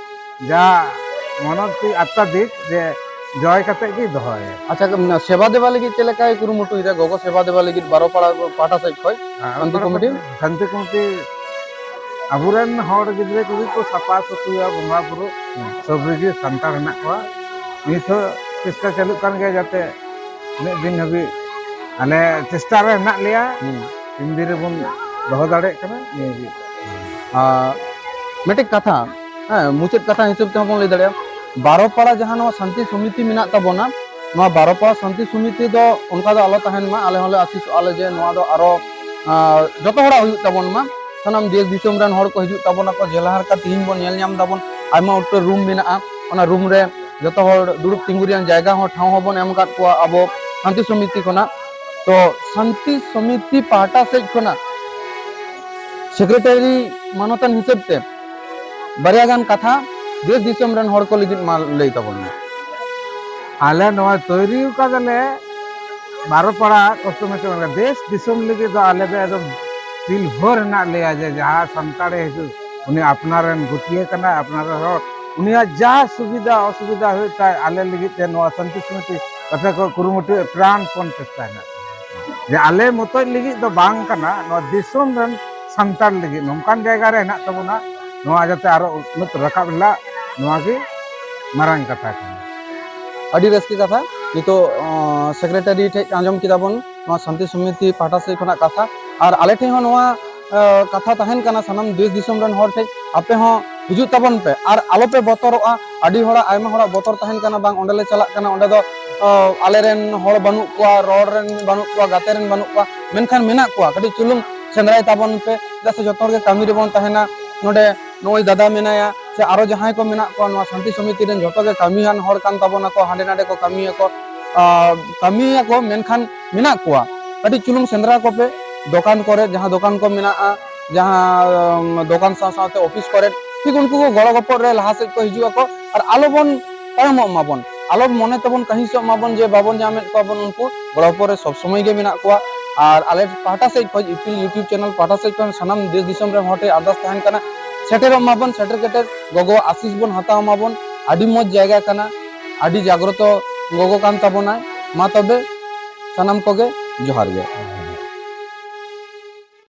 ᱡᱟ ᱢᱚᱱᱚᱛ ᱟᱛᱛᱟ ᱫᱤᱠ ᱡᱮ ᱡᱚᱭ ᱠᱟᱛᱮ ᱜᱮ ᱫᱚᱦᱚᱭᱟ᱾ ᱟᱪᱪᱷᱟ, ᱥᱮᱵᱟ ᱫᱮᱵᱟ ᱞᱟᱹᱜᱤᱫ ᱪᱮᱫ ᱞᱮᱠᱟᱭ ᱠᱩᱨᱩᱢᱩᱴᱩᱭᱮᱫᱟ ᱜᱚᱜᱚ ᱥᱮᱵᱟ ᱫᱮᱵᱟ ᱞᱟᱹᱜᱤᱫ ᱵᱟᱨᱚ ᱯᱟᱲᱟ ᱯᱟᱦᱴᱟ ᱥᱮᱫ ᱠᱷᱚᱱ? ᱦᱮᱸ, ᱥᱟᱱᱛᱤ ᱠᱚᱢᱤᱴᱤ? ᱥᱟᱱᱛᱤ ᱠᱚᱢᱤᱴᱤ ᱟᱵᱚᱨᱮᱱ ᱦᱚᱲ ᱜᱤᱫᱽᱨᱟᱹ ᱠᱚᱜᱮ ᱠᱚ ᱥᱟᱯᱷᱟ ᱥᱟᱹᱯᱷᱤᱭᱟ, ᱵᱚᱸᱜᱟ ᱵᱩᱨᱩ ᱦᱩᱸ᱾ ᱥᱚᱵ ᱨᱮᱜᱮ ᱥᱟᱱᱛᱟᱲ ᱦᱮᱱᱟᱜ ᱠᱚᱣᱟ᱾ ᱱᱤᱛ ᱦᱚᱸ ᱪᱮᱥᱴᱟ ᱪᱟᱹᱞᱩᱜ ᱠᱟᱱ ᱜᱮᱭᱟ, ᱡᱟᱛᱮ ᱛᱤᱱᱟᱹᱜ ᱫᱤᱱ ᱦᱟᱹᱵᱤᱡ ᱟᱞᱮ ᱪᱮᱥᱴᱟ ᱨᱮ ᱦᱮᱱᱟᱜ ᱞᱮᱭᱟ, ᱦᱩᱸ᱾ ᱛᱤᱱ ᱫᱤᱱ ᱨᱮᱵᱚᱱ ᱫᱚᱦᱚ ᱫᱟᱲᱮᱭᱟᱜ ᱠᱟᱱᱟ, ᱱᱤᱭᱟᱹ ᱜᱮ᱾ ᱟᱨ ᱢᱤᱫᱴᱮᱡ ᱠᱟᱛᱷᱟ, ᱦᱮᱸ, ᱢᱩᱪᱟᱹᱫ ᱠᱟᱛᱷᱟ ᱦᱤᱥᱟᱹᱵ ᱛᱮᱦᱚᱸ ᱵᱚᱱ ᱞᱟᱹᱭ ᱫᱟᱲᱮᱭᱟᱜᱼᱟ, ᱵᱟᱨᱚ ᱯᱟᱲᱟ ᱡᱟᱦᱟᱸ ᱱᱚᱣᱟ ᱥᱟᱱᱛᱤ ᱥᱚᱢᱤᱛᱤ ᱢᱮᱱᱟᱜ ᱛᱟᱵᱚᱱᱟ, ᱱᱚᱣᱟ ᱵᱟᱨᱚ ᱯᱟᱲᱟ ᱥᱟᱱᱛᱤ ᱥᱚᱢᱤᱛᱤ ᱫᱚ ᱚᱱᱠᱟ ᱫᱚ ᱟᱞᱚ ᱛᱟᱦᱮᱱ ᱢᱟ᱾ ᱟᱞᱮ ᱦᱚᱸᱞᱮ ᱟᱥᱤᱥᱚᱜᱼᱟ ᱞᱮ ᱡᱮ ᱱᱚᱣᱟ ᱫᱚ ᱟᱨᱚ, ᱟᱸ, ᱡᱚᱛᱚ ᱦᱚᱲᱟᱜ ᱦᱩᱭᱩᱜ ᱛᱟᱵᱚᱱ ᱢᱟ᱾ ᱥᱟᱱᱟᱢ ᱫᱮᱥ ᱫᱤᱥᱚᱢ ᱨᱮᱱ ᱦᱚᱲ ᱠᱚ ᱦᱤᱡᱩᱜ ᱛᱟᱵᱚᱱᱟ ᱠᱚ, ᱡᱮᱞᱟ ᱞᱮᱠᱟ ᱛᱤᱦᱤᱧ ᱵᱚᱱ ᱧᱮᱞ ᱧᱟᱢ ᱫᱟᱵᱚᱱ, ᱟᱭᱢᱟ ᱩᱛᱟᱹᱨ ᱨᱩᱢ ᱢᱮᱱᱟᱜᱼᱟ, ᱚᱱᱟ ᱨᱩᱢ ᱨᱮ ᱡᱚᱛᱚ ᱦᱚᱲ ᱫᱩᱲᱩᱵ ᱛᱤᱸᱜᱩ ᱨᱮᱭᱟᱜ ᱡᱟᱭᱜᱟ ᱦᱚᱸ, ᱴᱷᱟᱶ ᱦᱚᱸᱵᱚᱱ ᱮᱢ ᱟᱠᱟᱫ ᱠᱚᱣᱟ ᱟᱵᱚ ᱥᱟᱱᱛᱤ ᱥᱚᱢᱤᱛᱤ ᱠᱷᱚᱱᱟᱜ᱾ ᱛᱚ ᱥᱟᱱᱛᱤ ᱥᱚᱢᱤᱛᱤ ᱯᱟᱦᱴᱟ ᱥᱮᱫ ᱠᱷᱚᱱᱟᱜ ᱥᱮᱠᱨᱮᱴᱟᱨᱤ ᱢᱟᱱᱚᱛᱟᱱ ᱦᱤᱥᱟᱹᱵ ᱛᱮ ᱵᱟᱨᱭᱟ ᱜᱟᱱ ᱠᱟᱛᱷᱟ ᱫᱮᱥ ᱫᱤᱥᱚᱢ ᱨᱮᱱ ᱦᱚᱲ ᱠᱚ ᱞᱟᱹᱜᱤᱫ ᱢᱟ ᱞᱟᱹᱭ ᱛᱟᱵᱚᱱ ᱢᱮ᱾ ᱟᱞᱮ ᱱᱚᱣᱟ ᱛᱳᱭᱨᱤ ᱟᱠᱟᱫᱟᱞᱮ ᱵᱟᱨᱚ ᱯᱟᱲᱟ ᱠᱚᱥᱴᱚ ᱢᱮᱥᱴᱚ ᱠᱟᱱᱟ᱾ ᱫᱮᱥ ᱫᱤᱥᱚᱢ ᱞᱟᱹᱜᱤᱫ ᱫᱚ ᱟᱞᱮ ᱫᱚ ᱮᱠᱫᱚᱢ ᱫᱤᱞ ᱵᱷᱳᱨ ᱦᱮᱱᱟᱜ ᱞᱮᱭᱟ ᱡᱮ ᱡᱟᱦᱟᱸ ᱥᱟᱱᱛᱟᱲᱮ ᱦᱤᱡᱩᱜ, ᱩᱱᱤ ᱟᱯᱱᱟᱨ ᱨᱮᱱ ᱜᱩᱛᱤᱭᱟᱹ ᱠᱟᱱᱟᱭ, ᱟᱯᱱᱟᱨ ᱨᱮᱱ ᱦᱚᱲ, ᱩᱱᱤᱭᱟᱜ ᱡᱟ ᱥᱩᱵᱤᱫᱷᱟ ᱚᱥᱩᱵᱤᱫᱷᱟ ᱦᱩᱭᱩᱜ ᱛᱟᱭ, ᱟᱞᱮ ᱞᱟᱹᱜᱤᱫ ᱛᱮ ᱱᱚᱣᱟ ᱥᱟᱱᱛᱤ ᱥᱚᱢᱤᱛᱤ ᱠᱟᱛᱷᱟ ᱠᱚ ᱠᱩᱨᱩᱢᱩᱴᱩ ᱯᱨᱟᱱ ᱯᱚᱱ ᱪᱮᱥᱴᱟ ᱦᱮᱱᱟᱜ ᱛᱟᱞᱮᱭᱟ᱾ ᱡᱮ ᱟᱞᱮ ᱢᱚᱛᱚᱡ ᱞᱟᱹᱜᱤᱫ ᱫᱚ ᱵᱟᱝ ᱠᱟᱱᱟ, ᱱᱚᱣᱟ ᱫᱤᱥᱚᱢ ᱨᱮᱱ ᱥᱟᱱᱛᱟᱲ ᱞᱟᱹᱜᱤᱫ ᱱᱚᱝᱠᱟᱱ ᱡᱟᱭᱜᱟ ᱨᱮ ᱦᱮᱱᱟᱜ ᱛᱟᱵᱚᱱᱟ, ᱱᱚᱣᱟ ᱡᱟᱛᱮ ᱟᱨᱚ ᱩᱛᱱᱟᱹᱛ ᱨᱟᱠᱟᱵ ᱨᱮᱱᱟᱜ ᱱᱚᱣᱟ ᱜᱮ ᱢᱟᱨᱟᱝ ᱠᱟᱛᱷᱟ ᱠᱟᱱᱟ᱾ ᱟᱹᱰᱤ ᱨᱟᱹᱥᱠᱟᱹ ᱠᱟᱛᱷᱟ᱾ ᱱᱤᱛᱚᱜ ᱚᱸ, ᱥᱮᱠᱨᱮᱴᱟᱨᱤ ᱴᱷᱮᱱ ᱟᱸᱡᱚᱢ ᱠᱮᱫᱟ ᱵᱚᱱ ᱱᱚᱣᱟ ᱥᱟᱱᱛᱤ ᱥᱚᱢᱤᱛᱤ ᱯᱟᱦᱴᱟ ᱥᱮᱫ ᱠᱷᱚᱱᱟᱜ ᱠᱟᱛᱷᱟ, ᱟᱨ ᱟᱞᱮ ᱴᱷᱮᱱ ᱦᱚᱸ ᱱᱚᱣᱟ ᱟᱸ, ᱠᱟᱛᱷᱟ ᱛᱟᱦᱮᱱ ᱠᱟᱱᱟ ᱥᱟᱱᱟᱢ ᱫᱮᱥ ᱫᱤᱥᱚᱢ ᱨᱮᱱ ᱦᱚᱲ ᱴᱷᱮᱱ, ᱟᱯᱮ ᱦᱚᱸ ᱦᱤᱡᱩᱜ ᱛᱟᱵᱚᱱ ᱯᱮ ᱟᱨ ᱟᱞᱚᱯᱮ ᱵᱚᱛᱚᱨᱚᱜᱼᱟ᱾ ᱟᱹᱰᱤ ᱦᱚᱲᱟᱜ, ᱟᱭᱢᱟ ᱦᱚᱲᱟᱜ ᱵᱚᱛᱚᱨ ᱛᱟᱦᱮᱱ ᱠᱟᱱᱟ, ᱵᱟᱝ ᱚᱸᱰᱮ ᱞᱮ ᱪᱟᱞᱟᱜ ᱠᱟᱱᱟ, ᱚᱸᱰᱮ ᱫᱚ ᱚᱸ, ᱟᱞᱮᱨᱮᱱ ᱦᱚᱲ ᱵᱟᱹᱱᱩᱜ ᱠᱚᱣᱟ, ᱨᱚᱲ ᱨᱮᱱ ᱵᱟᱹᱱᱩᱜ ᱠᱚᱣᱟ, ᱜᱟᱛᱮ ᱨᱮᱱ ᱵᱟᱹᱱᱩᱜ ᱠᱚᱣᱟ, ᱢᱮᱱᱠᱷᱟᱱ ᱢᱮᱱᱟᱜ ᱠᱚᱣᱟ᱾ ᱠᱟᱹᱴᱤᱡ ᱪᱩᱞᱩᱝ ᱥᱮᱸᱫᱽᱨᱟᱭ ᱛᱟᱵᱚᱱ ᱯᱮ, ᱪᱮᱫᱟᱜ ᱥᱮ ᱡᱚᱛᱚ ᱦᱚᱲ ᱜᱮ ᱠᱟᱹᱢᱤ ᱨᱮᱵᱚᱱ ᱛᱟᱦᱮᱱᱟ᱾ ᱱᱚᱰᱮ ᱱᱚᱜᱼᱚᱭ ᱫᱟᱫᱟ ᱢᱮᱱᱟᱭᱟ, ᱥᱮ ᱟᱨᱚ ᱡᱟᱦᱟᱸᱭ ᱠᱚ ᱢᱮᱱᱟᱜ ᱠᱚᱣᱟ ᱱᱚᱣᱟ ᱥᱟᱱᱛᱤ ᱥᱚᱢᱤᱛᱤ ᱨᱮᱱ, ᱡᱚᱛᱚ ᱜᱮ ᱠᱟᱹᱢᱤᱭᱟᱱ ᱦᱚᱲ ᱠᱟᱱ ᱛᱟᱵᱚᱱᱟᱠᱚ, ᱦᱟᱸᱰᱮ ᱱᱟᱰᱮ ᱠᱚ ᱠᱟᱹᱢᱤᱭᱟᱠᱚ, ᱟᱨ ᱠᱟᱹᱢᱤᱭᱟᱠᱚ, ᱢᱮᱱᱠᱷᱟᱱ ᱢᱮᱱᱟᱜ ᱠᱚᱣᱟ᱾ ᱠᱟᱹᱴᱤᱡ ᱪᱩᱞᱩᱝ ᱥᱮᱸᱫᱽᱨᱟ ᱠᱚᱯᱮ, ᱫᱚᱠᱟᱱ ᱠᱚᱨᱮ, ᱡᱟᱦᱟᱸ ᱫᱚᱠᱟᱱ ᱠᱚ ᱢᱮᱱᱟᱜᱼᱟ, ᱡᱟᱦᱟᱸ ᱩᱢ, ᱫᱚᱠᱟᱱ ᱥᱟᱶ ᱥᱟᱶᱛᱮ ᱚᱯᱷᱤᱥ ᱠᱚᱨᱮ, ᱴᱷᱤᱠ ᱩᱱᱠᱩ ᱠᱚ ᱜᱚᱲᱚ ᱜᱚᱯᱚᱲ ᱨᱮ ᱞᱟᱦᱟ ᱥᱮᱫ ᱠᱚ ᱦᱤᱡᱩᱜ ᱟᱠᱚ᱾ ᱟᱨ ᱟᱞᱚᱵᱚᱱ ᱛᱟᱭᱚᱢᱚᱜ ᱢᱟᱵᱚᱱ, ᱟᱞᱚ ᱢᱚᱱᱮ ᱛᱮᱵᱚᱱ ᱠᱟᱹᱦᱤᱥᱚᱜ ᱢᱟᱵᱚᱱ ᱡᱮ ᱵᱟᱵᱚᱱ ᱧᱟᱢᱮᱫ ᱠᱚᱣᱟ ᱵᱚᱱ, ᱩᱱᱠᱩ ᱜᱚᱲᱚ ᱜᱚᱯᱚᱲ ᱨᱮ ᱥᱚᱵ ᱥᱚᱢᱚᱭ ᱜᱮ ᱢᱮᱱᱟᱜ ᱠᱚᱣᱟ᱾ ᱟᱨ ᱟᱞᱮ ᱯᱟᱦᱴᱟ ᱥᱮᱫ ᱠᱷᱚᱱ, ᱤᱯᱤᱞ YouTube ᱪᱮᱱᱮᱞ ᱯᱟᱦᱴᱟ ᱥᱮᱫ ᱠᱷᱚᱱ ᱥᱟᱱᱟᱢ ᱫᱮᱥ ᱫᱤᱥᱚᱢ ᱨᱮᱱ ᱦᱚᱲ ᱴᱷᱮᱱ ᱟᱨᱫᱟᱥ ᱛᱟᱦᱮᱱ ᱠᱟᱱᱟ, ᱥᱮᱴᱮᱨᱚᱜ ᱢᱟᱵᱚᱱ, ᱥᱮᱴᱮᱨ ᱠᱟᱛᱮ ᱜᱚᱜᱚᱣᱟᱜ ᱟᱥᱤᱥ ᱵᱚᱱ ᱦᱟᱛᱟᱣ ᱢᱟᱵᱚᱱ᱾ ᱟᱹᱰᱤ ᱢᱚᱡᱽ ᱡᱟᱭᱜᱟ ᱠᱟᱱᱟ, ᱟᱹᱰᱤ ᱡᱟᱜᱽᱨᱚᱛᱚ ᱜᱚᱜᱚ ᱠᱟᱱ ᱛᱟᱵᱚᱱᱟᱭ᱾ ᱢᱟ ᱛᱚᱵᱮ ᱥᱟᱱᱟᱢ ᱠᱚᱜᱮ ᱡᱚᱦᱟᱨ ᱜᱮ᱾